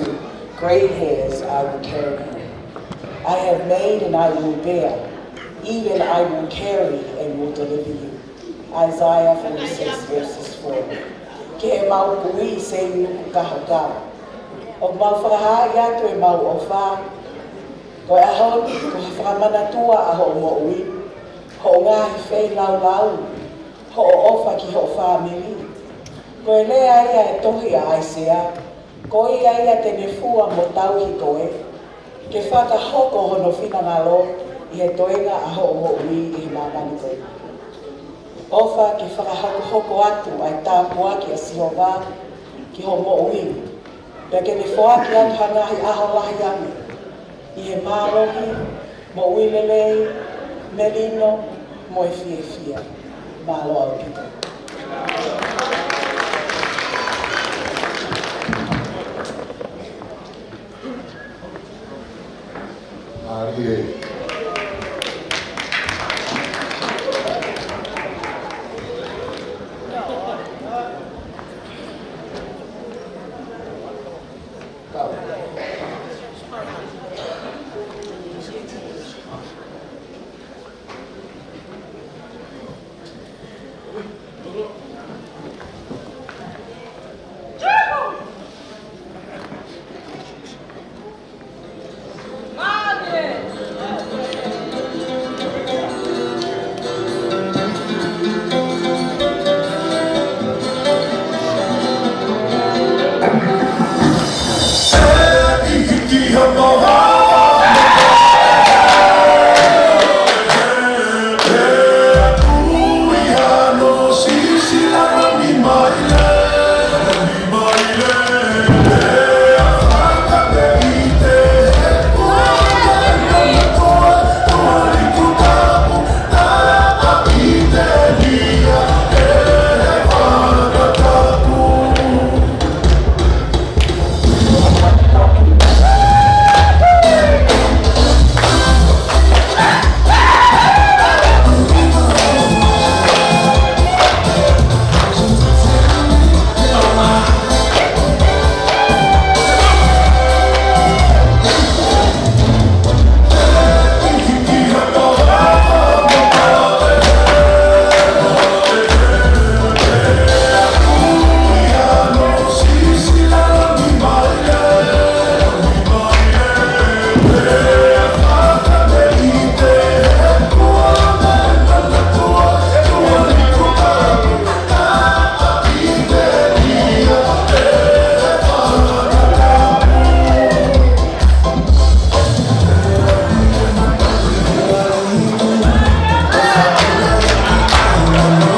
gray hairs, I will carry you. I have made and I will bear, even I will carry and will deliver you. Isaiah forty-six, verses four. Ki heʻemau kui Seini Nuku Kaho Kava. ʻOku mau fakahaaʻi atu ʻemau ʻofa. Ko e ʻaho ni, ko ha fakamanatua ʻa hoʻo moʻui, hoʻo ngaahi feilaulau, hoʻo ʻofa ki hoʻo fāmili. Ko e lea ia ʻa e tohi ʻa ʻAisea, ko ia ia te ne fua mo tauhi koe, ke fakahoko hono finangalo ʻi he toenga ʻa hoʻo moʻui ʻi he māmani ko eni. ʻOfa ke fakahokohoko atu ʻa e tāpuaki ʻa Sihova ki hoʻo moʻui, pea ke ne foaki atu ha ngaahi ʻaho lahi ange ʻi he mālohi, moʻui lelei, melino, mo e fiefia. Mālō ʻaupito. Mālie.